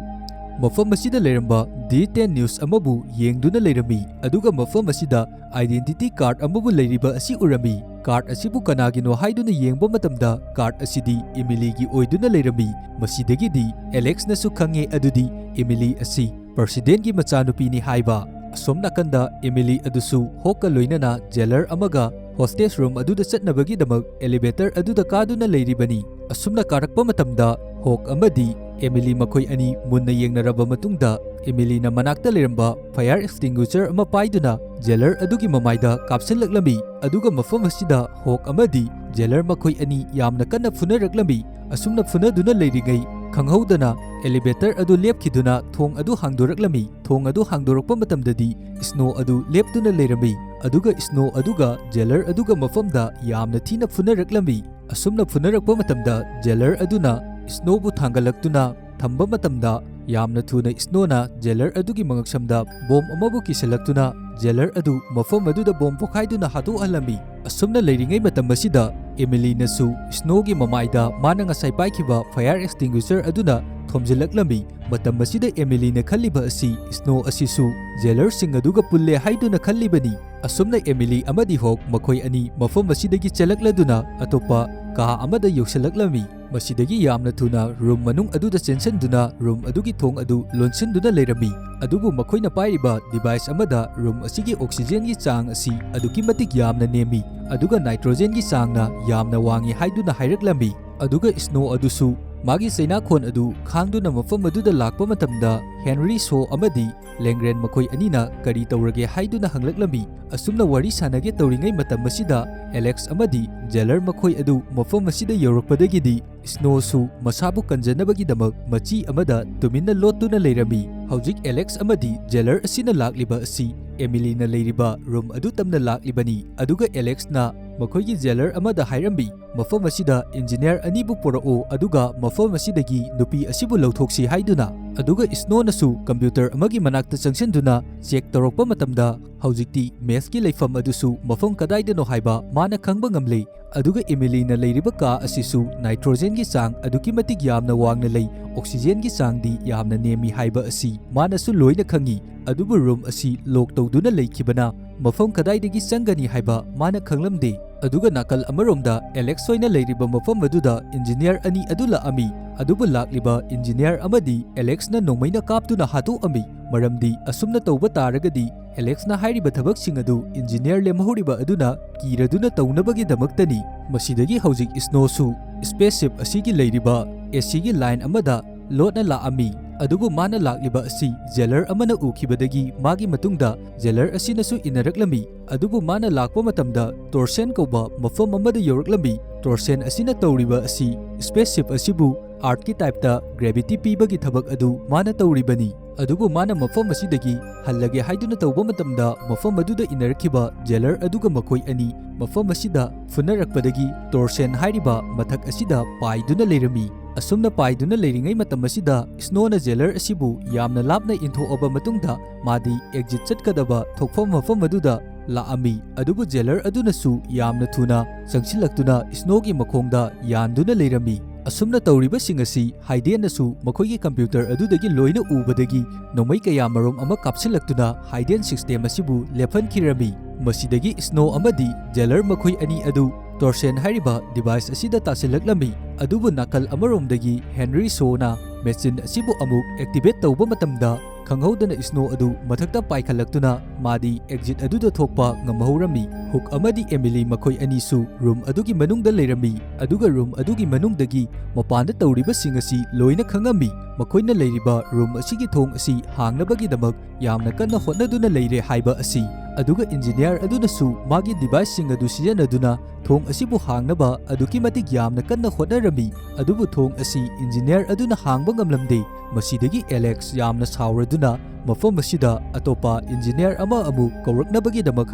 ꯃꯐꯝ ꯑꯁꯤꯗ ꯂꯩꯔꯝꯕ ꯗꯤ ꯇꯦꯟ ꯅ꯭ꯌꯨꯁ ꯑꯃꯕꯨ ꯌꯦꯡꯗꯨꯅ ꯂꯩꯔꯝꯃꯤ꯫ ꯑꯗꯨꯒ ꯃꯐꯝ ꯑꯁꯤꯗ ꯑꯥꯏꯗꯦꯟꯇꯤꯇꯤ ꯀꯥꯔꯗ ꯑꯃꯕꯨ ꯂꯩꯔꯤꯕ ꯑꯁꯤ ꯎꯔꯝꯃꯤ꯫ ꯀꯥꯔꯗ ꯑꯁꯤꯕꯨ ꯀꯅꯥꯒꯤꯅꯣ ꯍꯥꯏꯗꯨꯅ ꯌꯦꯡꯕ ꯃꯇꯝꯗ ꯀꯥꯔꯗ ꯑꯁꯤꯗꯤ ꯏꯃꯤꯂꯤꯒꯤ ꯑꯣꯏꯗꯨꯅ ꯂꯩꯔꯝꯃꯤ꯫ ꯃꯁꯤꯗꯒꯤꯗꯤ ꯑꯦꯂꯦꯛꯁꯅꯁꯨ ꯈꯪꯉꯦ ꯑꯗꯨꯗꯤ ꯏꯃꯤꯂꯤ ꯑꯁꯤ ꯄ꯭ꯔꯁꯤꯗꯦꯟꯒꯤ ꯃꯆꯥꯅꯨꯄꯤꯅꯤ ꯍꯥꯏꯕ꯫ ꯑꯁꯣꯝ ꯅꯥꯀꯟꯗ ꯏꯃꯤꯂꯤ ꯑꯗꯨꯁꯨ ꯍꯣꯛꯀ ꯂꯣꯏꯅꯅ ꯖꯦꯂꯔ ꯑꯃꯒ ꯍꯣꯁꯇꯦꯁ ꯔꯨꯝ ꯑꯗꯨꯗ ꯆꯠꯅꯕꯒꯤꯗꯃꯛ ꯑꯦꯂꯤꯚꯦꯇꯔ ꯑꯗꯨꯗ ꯀꯥꯗꯨꯅ ꯂꯩꯔꯤꯕꯅꯤ꯫ ꯑꯁꯨꯝꯅ ꯀꯥꯔꯛꯄ ꯃꯇꯝꯗ ꯍꯣꯛ ꯑꯃꯗꯤ ꯑꯦꯃꯤꯂꯤ ꯃꯈꯣꯏ ꯑꯅꯤ ꯃꯨꯟꯅ ꯌꯦꯡꯅꯔꯕ ꯃꯇꯨꯡꯗ ꯑꯦꯃꯤꯂꯤꯅ ꯃꯅꯥꯛꯇ ꯂꯩꯔꯝꯕ ꯐꯥꯌꯔ ꯑꯦꯛꯁꯇꯤꯡꯒꯨꯏꯁꯔ ꯑꯃ ꯄꯥꯏꯗꯨꯅ ꯖꯦꯂꯔ ꯑꯗꯨꯒꯤ ꯃꯃꯥꯏꯗ ꯀꯥꯞꯁꯤꯜꯂꯛꯂꯝꯃꯤ꯫ ꯑꯗꯨꯒ ꯃꯐꯝ ꯑꯁꯤꯗ ꯍꯣꯛ ꯑꯃꯗꯤ ꯖꯦꯂꯔ ꯃꯈꯣꯏ ꯑꯅꯤ ꯌꯥꯝꯅ ꯀꯟꯅ ꯐꯨꯅꯔꯛꯂꯝꯃꯤ꯫ ꯑꯁꯨꯝꯅ ꯐꯨꯅꯗꯨꯅ ꯂꯩꯔꯤꯉꯩ ꯈꯪꯍꯧꯗꯅ ꯑꯦꯂꯤꯚꯦꯇꯔ ꯑꯗꯨ ꯂꯦꯞꯈꯤꯗꯨꯅ ꯊꯣꯡ ꯑꯗꯨ ꯍꯥꯡꯗꯣꯔꯛꯂꯝꯃꯤ꯫ ꯊꯣꯡ ꯑꯗꯨ ꯍꯥꯡꯗꯣꯔꯛꯄ ꯃꯇꯝꯗꯗꯤ ꯁ꯭ꯅꯣ ꯑꯗꯨ ꯂꯦꯞꯇꯨꯅ ꯂꯩꯔꯝꯃꯤ꯫ ꯑꯗꯨꯒ ꯁ꯭ꯅꯣ ꯑꯗꯨꯒ ꯖꯦꯂꯔ ꯑꯗꯨꯒ ꯃꯐꯝꯗ ꯌꯥꯝꯅ ꯊꯤꯅ ꯐꯨꯅꯔꯛꯂꯝꯃꯤ꯫ ꯑꯁꯨꯝꯅ ꯐꯨꯅꯔꯛꯄ ꯃꯇꯝꯗ ꯖꯦꯂꯔ ꯑꯗꯨꯅ ꯁ꯭ꯅꯣꯕꯨ ꯊꯥꯡꯒꯠꯂꯛꯇꯨꯅ ꯊꯝꯕ ꯃꯇꯝꯗ ꯌꯥꯝꯅ ꯊꯨꯅ ꯁ꯭ꯅꯣꯅ ꯖꯦꯂꯔ ꯑꯗꯨꯒꯤ ꯃꯉꯛꯁꯝꯗ ꯕꯣꯝ ꯑꯃꯕꯨ ꯀꯤꯁꯤꯜꯂꯛꯇꯨꯅ ꯖꯦꯂꯔ ꯑꯗꯨ ꯃꯐꯝ ꯑꯗꯨꯗ ꯕꯣꯝ ꯄꯣꯈꯥꯏꯗꯨꯅ ꯍꯥꯠꯇꯣꯛꯍꯜꯂꯝꯃꯤ꯫ ꯑꯁꯨꯝꯅ ꯂꯩꯔꯤꯉꯩ ꯃꯇꯝ ꯑꯁꯤꯗ ꯑꯦꯃꯤꯂꯤꯅꯁꯨ ꯁ꯭ꯅꯣꯒꯤ ꯃꯃꯥꯏꯗ ꯃꯥꯅ ꯉꯁꯥꯏ ꯄꯥꯏꯈꯤꯕ ꯐꯥꯌꯔ ꯑꯦꯛꯁꯇꯤꯡꯒꯨꯏꯁꯔ ꯑꯗꯨꯅ ꯊꯣꯝꯖꯤꯜꯂꯛꯂꯝꯃꯤ꯫ ꯃꯇꯝ ꯑꯁꯤꯗ ꯑꯦꯃꯤꯂꯤꯅ ꯈꯜꯂꯤꯕ ꯑꯁꯤ ꯁ꯭ꯅꯣ ꯑꯁꯤꯁꯨ ꯖꯦꯂꯔꯁꯤꯡ ꯑꯗꯨꯒ ꯄꯨꯜꯂꯦ ꯍꯥꯏꯗꯨꯅ ꯈꯜꯂꯤꯕꯅꯤ꯫ ꯑꯁꯨꯝꯅ ꯑꯦꯃꯤꯂꯤ ꯑꯃꯗꯤ ꯍꯣꯛ ꯃꯈꯣꯏ ꯑꯅꯤ ꯃꯐꯝ ꯑꯁꯤꯗꯒꯤ ꯆꯦꯜꯂꯛꯂꯗꯨꯅ ꯑꯇꯣꯞꯄ ꯀꯥ ꯑꯃꯗ ꯌꯧꯁꯤꯜꯂꯛꯂꯝꯃꯤ꯫ ꯃꯁꯤꯗꯒꯤ ꯌꯥꯝꯅ ꯊꯨꯅ ꯔꯨꯝ ꯃꯅꯨꯡ ꯑꯗꯨꯗ ꯆꯦꯟꯁꯤꯟꯗꯨꯅ ꯔꯨꯝ ꯑꯗꯨꯒꯤ ꯊꯣꯡ ꯑꯗꯨ ꯂꯣꯟꯁꯤꯟꯗꯨꯅ ꯂꯩꯔꯝꯃꯤ꯫ ꯑꯗꯨꯕꯨ ꯃꯈꯣꯏꯅ ꯄꯥꯏꯔꯤꯕ ꯗꯤꯚꯥꯏꯁ ꯑꯃꯗ ꯔꯨꯝ ꯑꯁꯤꯒꯤ ꯑꯣꯛꯁꯤꯖꯦꯟꯒꯤ ꯆꯥꯡ ꯑꯁꯤ ꯑꯗꯨꯛꯀꯤ ꯃꯇꯤꯛ ꯌꯥꯝꯅ ꯅꯦꯝꯃꯤ, ꯑꯗꯨꯒ ꯅꯥꯏꯇ꯭ꯔꯣꯖꯦꯟꯒꯤ ꯆꯥꯡꯅ ꯌꯥꯝꯅ ꯋꯥꯡꯉꯤ ꯍꯥꯏꯗꯨꯅ ꯍꯥꯏꯔꯛꯂꯝꯃꯤ꯫ ꯑꯗꯨꯒ ꯁ꯭ꯅꯣ ꯑꯗꯨꯁꯨ ꯃꯥꯒꯤ ꯆꯩꯅꯥꯈꯣꯟ ꯑꯗꯨ ꯈꯥꯡꯗꯨꯅ ꯃꯐꯝ ꯑꯗꯨꯗ ꯂꯥꯛꯄ ꯃꯇꯝꯗ, ꯍꯦꯟꯔꯤ ꯁꯣ ꯑꯃꯗꯤ ꯂꯦꯡꯒ꯭ꯔꯦꯟ ꯃꯈꯣꯏ ꯑꯅꯤꯅ ꯀꯔꯤ ꯇꯧꯔꯒꯦ ꯍꯥꯏꯗꯨꯅ ꯍꯪꯂꯛꯂꯝꯃꯤ꯫ ꯑꯁꯨꯝꯅ ꯋꯥꯔꯤ ꯁꯥꯟꯅꯒꯦ ꯇꯧꯔꯤꯉꯩ ꯃꯇꯝ ꯑꯁꯤꯗ, ꯑꯦꯂꯦꯛꯁ ꯑꯃꯗꯤ ꯖꯦꯂꯔ ꯃꯈꯣꯏ ꯑꯗꯨ ꯃꯐꯝ ꯑꯁꯤꯗ ꯌꯧꯔꯛꯄꯗꯒꯤꯗꯤ, ꯁ꯭ꯅꯣꯁꯨ ꯃꯁꯥꯕꯨ ꯀꯟꯖꯅꯕꯒꯤꯗꯃꯛ ꯃꯆꯤ ꯑꯃꯗ ꯇꯨꯃꯤꯟꯅ ꯂꯣꯠꯇꯨꯅ ꯂꯩꯔꯝꯃꯤ꯫ ꯍꯧꯖꯤꯛ ꯑꯦꯂꯦꯛꯁ ꯑꯃꯗꯤ ꯖꯦꯂꯔ ꯑꯁꯤꯅ ꯂꯥꯛꯂꯤꯕ ꯑꯁꯤ ꯑꯦꯃꯤꯂꯤꯅ ꯂꯩꯔꯤꯕ ꯔꯨꯝ ꯑꯗꯨ ꯇꯝꯅ ꯂꯥꯛꯂꯤꯕꯅꯤ, ꯑꯗꯨꯒ ꯑꯦꯂꯦꯛꯁꯅ ꯃꯈꯣꯏꯒꯤ ꯖꯦꯂꯔ ꯑꯃꯗ ꯍꯥꯏꯔꯝꯃꯤ, "ꯃꯐꯝ ꯑꯁꯤꯗ ꯏꯟꯖꯤꯅꯤꯌꯔ ꯑꯅꯤꯕꯨ ꯄꯨꯔꯛꯎ, ꯑꯗꯨꯒ ꯃꯐꯝ ꯑꯁꯤꯗꯒꯤ ꯅꯨꯄꯤ ꯑꯁꯤꯕꯨ ꯂꯧꯊꯣꯛꯁꯤ" ꯍꯥꯏꯗꯨꯅ꯫ ꯑꯗꯨꯒ ꯁ꯭ꯅꯣꯅꯁꯨ ꯀꯝꯄ꯭ꯌꯨꯇꯔ ꯑꯃꯒꯤ ꯃꯅꯥꯛꯇ ꯆꯪꯁꯤꯟꯗꯨꯅ ꯆꯦꯛ ꯇꯧꯔꯛꯄ ꯃꯇꯝꯗ, ꯍꯧꯖꯤꯛꯇꯤ ꯃꯦꯁꯀꯤ ꯂꯩꯐꯝ ꯑꯗꯨꯁꯨ ꯃꯐꯝ ꯀꯗꯥꯏꯗꯅꯣ ꯍꯥꯏꯕ ꯃꯥꯅ ꯈꯪꯕ ꯉꯝꯂꯦ꯫ ꯑꯗꯨꯒ ꯏꯃꯤꯂꯤꯅ ꯂꯩꯔꯤꯕ ꯀꯥ ꯑꯁꯤꯁꯨ ꯅꯥꯏꯇ꯭ꯔꯣꯖꯦꯟꯒꯤ ꯆꯥꯡ ꯑꯗꯨꯛꯀꯤ ꯃꯇꯤꯛ ꯌꯥꯝꯅ ꯋꯥꯡꯅ ꯂꯩ, ꯑꯣꯛꯁꯤꯖꯦꯟꯒꯤ ꯆꯥꯡꯗꯤ ꯌꯥꯝꯅ ꯅꯦꯝꯃꯤ ꯍꯥꯏꯕ ꯑꯁꯤ ꯃꯥꯅꯁꯨ ꯂꯣꯏꯅ ꯈꯪꯏ꯫ ꯑꯗꯨꯕꯨ ꯔꯨꯝ ꯑꯁꯤ ꯂꯣꯛ ꯇꯧꯗꯨꯅ ꯂꯩꯈꯤꯕꯅ ꯃꯐꯝ ꯀꯗꯥꯏꯗꯒꯤ ꯆꯪꯒꯅꯤ ꯍꯥꯏꯕ ꯃꯥꯅ ꯈꯪꯂꯝꯗꯦ꯫ ꯑꯗꯨꯒ ꯅꯥꯀꯜ ꯑꯃꯔꯣꯝꯗ ꯑꯦꯂꯦꯛꯁ ꯍꯣꯏꯅ ꯂꯩꯔꯤꯕ ꯃꯐꯝ ꯑꯗꯨꯗ ꯏꯟꯖꯤꯅꯤꯌꯔ ꯑꯅꯤ ꯑꯗꯨ ꯂꯥꯛꯑꯝꯃꯤ꯫ ꯑꯗꯨꯕꯨ ꯂꯥꯛꯂꯤꯕ ꯏꯟꯖꯤꯅꯤꯌꯔ ꯑꯃꯗꯤ ꯑꯦꯂꯦꯛꯁꯅ ꯅꯣꯡꯃꯩꯅ ꯀꯥꯞꯇꯨꯅ ꯍꯥꯠꯇꯣꯛꯑꯝꯃꯤ, ꯃꯔꯝꯗꯤ ꯑꯁꯨꯝꯅ ꯇꯧꯕ ꯇꯥꯔꯒꯗꯤ ꯑꯦꯂꯦꯛꯁꯅ ꯍꯥꯏꯔꯤꯕ ꯊꯕꯛꯁꯤꯡ ꯑꯗꯨ ꯏꯟꯖꯤꯅꯤꯌꯔ ꯂꯦꯝꯍꯧꯔꯤꯕ ꯑꯗꯨꯅ ꯀꯤꯔꯗꯨꯅ ꯇꯧꯅꯕꯒꯤꯗꯃꯛꯇꯅꯤ꯫ ꯃꯁꯤꯗꯒꯤ ꯍꯧꯖꯤꯛ ꯁ꯭ꯅꯣꯁꯨ ꯁ꯭ꯄꯦꯁꯁꯤꯞ ꯑꯁꯤꯒꯤ ꯂꯩꯔꯤꯕ ꯑꯦꯁꯤꯒꯤ ꯂꯥꯏꯟ ꯑꯃꯗ ꯂꯣꯠꯅ ꯂꯥꯛꯑꯝꯃꯤ꯫ ꯑꯗꯨꯕꯨ ꯃꯥꯅ ꯂꯥꯛꯂꯤꯕ ꯑꯁꯤ ꯖꯦꯂꯔ ꯑꯃꯅ ꯎꯈꯤꯕꯗꯒꯤ ꯃꯥꯒꯤ ꯃꯇꯨꯡꯗ ꯖꯦꯂꯔ ꯑꯁꯤꯅꯁꯨ ꯏꯟꯅꯔꯛꯂꯝꯃꯤ꯫ ꯑꯗꯨꯕꯨ ꯃꯥꯅ ꯂꯥꯛꯄ ꯃꯇꯝꯗ ꯇꯣꯔꯁꯦꯟ ꯀꯧꯕ ꯃꯐꯝ ꯑꯃꯗ ꯌꯧꯔꯛꯂꯝꯃꯤ꯫ ꯇꯣꯔꯁꯦꯟ ꯑꯁꯤꯅ ꯇꯧꯔꯤꯕ ꯑꯁꯤ ꯁ꯭ꯄꯦꯁꯁꯤꯞ ꯑꯁꯤꯕꯨ ꯑꯥꯔꯠꯀꯤ ꯇꯥꯏꯞꯇ ꯒ꯭ꯔꯦꯚꯤꯇꯤ ꯄꯤꯕꯒꯤ ꯊꯕꯛ ꯑꯗꯨ ꯃꯥꯅ ꯇꯧꯔꯤꯕꯅꯤ꯫ ꯑꯗꯨꯕꯨ ꯃꯥꯅ ꯃꯐꯝ ꯑꯁꯤꯗꯒꯤ ꯍꯜꯂꯒꯦ ꯍꯥꯏꯗꯨꯅ ꯇꯧꯕ ꯃꯇꯝꯗ, ꯃꯐꯝ ꯑꯗꯨꯗ ꯏꯟꯅꯔꯛꯈꯤꯕ ꯖꯦꯂꯔ ꯑꯗꯨꯒ ꯃꯈꯣꯏ ꯑꯅꯤ ꯃꯐꯝ ꯑꯁꯤꯗ ꯐꯨꯅꯔꯛꯄꯗꯒꯤ ꯇꯣꯔꯁꯦꯟ ꯍꯥꯏꯔꯤꯕ ꯃꯊꯛ ꯑꯁꯤꯗ ꯄꯥꯏꯗꯨꯅ ꯂꯩꯔꯝꯃꯤ꯫ ꯑꯁꯨꯝꯅ ꯄꯥꯏꯗꯨꯅ ꯂꯩꯔꯤꯉꯩ ꯃꯇꯝ ꯑꯁꯤꯗ, ꯁ꯭ꯅꯣꯅ ꯖꯦꯂꯔ ꯑꯁꯤꯕꯨ ꯌꯥꯝꯅ ꯂꯥꯞꯅ ꯏꯟꯊꯣꯛꯑꯕ ꯃꯇꯨꯡꯗ, ꯃꯥꯗꯤ ꯑꯦꯛꯖꯤꯠ ꯆꯠꯀꯗꯕ ꯊꯣꯛꯐꯝ ꯃꯐꯝ ꯑꯗꯨꯗ ꯂꯥꯛꯑꯝꯃꯤ꯫ ꯑꯗꯨꯕꯨ ꯖꯦꯂꯔ ꯑꯗꯨꯅꯁꯨ ꯌꯥꯝꯅ ꯊꯨꯅ ꯆꯪꯁꯤꯜꯂꯛꯇꯨꯅ ꯁ꯭ꯅꯣꯒꯤ ꯃꯈꯣꯡꯗ ꯌꯥꯟꯗꯨꯅ ꯂꯩꯔꯝꯃꯤ꯫ ꯑꯁꯨꯝꯅ ꯇꯧꯔꯤꯕꯁꯤꯡ ꯑꯁꯤ ꯍꯥꯏꯗꯦꯟꯅꯁꯨ ꯃꯈꯣꯏꯒꯤ ꯀꯝꯄ꯭ꯌꯨꯇꯔ ꯑꯗꯨꯗꯒꯤ ꯂꯣꯏꯅ ꯎꯕꯗꯒꯤ, ꯅꯣꯡꯃꯩ ꯀꯌꯥ ꯃꯔꯨꯝ ꯑꯃ ꯀꯥꯞꯁꯤꯜꯂꯛꯇꯨꯅ ꯍꯥꯏꯗꯦꯟ ꯁꯤꯁꯇꯦꯝ ꯑꯁꯤꯕꯨ ꯂꯦꯞꯍꯟꯈꯤꯔꯝꯃꯤ꯫ ꯃꯁꯤꯗꯒꯤ ꯁ꯭ꯅꯣ ꯑꯃꯗꯤ ꯖꯦꯂꯔ ꯃꯈꯣꯏ ꯑꯅꯤ ꯑꯗꯨ ꯇꯣꯔꯁꯦꯟ ꯍꯥꯏꯔꯤꯕ ꯗꯤꯚꯥꯏꯁ ꯑꯁꯤꯗ ꯇꯥꯁꯤꯜꯂꯛꯂꯝꯃꯤ꯫ ꯑꯗꯨꯕꯨ ꯅꯥꯀꯜ ꯑꯃꯔꯣꯝꯗꯒꯤ ꯍꯦꯟꯔꯤ ꯁꯣꯅ ꯃꯦꯆꯤꯟ ꯑꯁꯤꯕꯨ ꯑꯃꯨꯛ ꯑꯦꯛꯇꯤꯚꯦꯠ ꯇꯧꯕ ꯃꯇꯝꯗ, ꯈꯪꯍꯧꯗꯅ ꯏꯁꯅꯣ ꯑꯗꯨ ꯃꯊꯛꯇ ꯄꯥꯏꯈꯠꯂꯛꯇꯨꯅ ꯃꯥꯗꯤ ꯑꯦꯛꯖꯤꯠ ꯑꯗꯨꯗ ꯊꯣꯛꯄ ꯉꯝꯍꯧꯔꯝꯃꯤ꯫ ꯍꯨꯛ ꯑꯃꯗꯤ ꯑꯦꯃꯤꯂꯤ ꯃꯈꯣꯏ ꯑꯅꯤꯁꯨ ꯔꯨꯝ ꯑꯗꯨꯒꯤ ꯃꯅꯨꯡꯗ ꯂꯩꯔꯝꯃꯤ, ꯑꯗꯨꯒ ꯔꯨꯝ ꯑꯗꯨꯒꯤ ꯃꯅꯨꯡꯗꯒꯤ ꯃꯄꯥꯟꯗ ꯇꯧꯔꯤꯕꯁꯤꯡ ꯑꯁꯤ ꯂꯣꯏꯅ ꯈꯪꯉꯝꯃꯤ꯫ ꯃꯈꯣꯏꯅ ꯂꯩꯔꯤꯕ ꯔꯨꯝ ꯑꯁꯤꯒꯤ ꯊꯣꯡ ꯑꯁꯤ ꯍꯥꯡꯅꯕꯒꯤꯗꯃꯛ ꯌꯥꯝꯅ ꯀꯟꯅ ꯍꯣꯠꯅꯗꯨꯅ ꯂꯩꯔꯦ ꯍꯥꯏꯕ ꯑꯁꯤ꯫ ꯑꯗꯨꯒ ꯏꯟꯖꯤꯅꯤꯌꯥꯔ ꯑꯗꯨꯅꯁꯨ ꯃꯥꯒꯤ ꯗꯤꯚꯥꯏꯁꯁꯤꯡ ꯑꯗꯨ ꯁꯤꯖꯤꯟꯅꯗꯨꯅ ꯊꯣꯡ ꯑꯁꯤꯕꯨ ꯍꯥꯡꯅꯕ ꯑꯗꯨꯛꯀꯤ ꯃꯇꯤꯛ ꯌꯥꯝꯅ ꯀꯟꯅ ꯍꯣꯠꯅꯔꯝꯃꯤ, ꯑꯗꯨꯕꯨ ꯊꯣꯡ ꯑꯁꯤ ꯏꯟꯖꯤꯅꯤꯌꯥꯔ ꯑꯗꯨꯅ ꯍꯥꯡꯕ ꯉꯝꯂꯝꯗꯦ꯫ ꯃꯁꯤꯗꯒꯤ ꯑꯦꯂꯦꯛꯁ ꯌꯥꯝꯅ ꯁꯥꯎꯔꯗꯨꯅ ꯃꯐꯝ ꯑꯁꯤꯗ ꯑꯇꯣꯞꯄ ꯏꯟꯖꯤꯅꯤꯌꯥꯔ ꯑꯃ ꯑꯃꯨꯛ ꯀꯧꯔꯛꯅꯕꯒꯤꯗꯃꯛ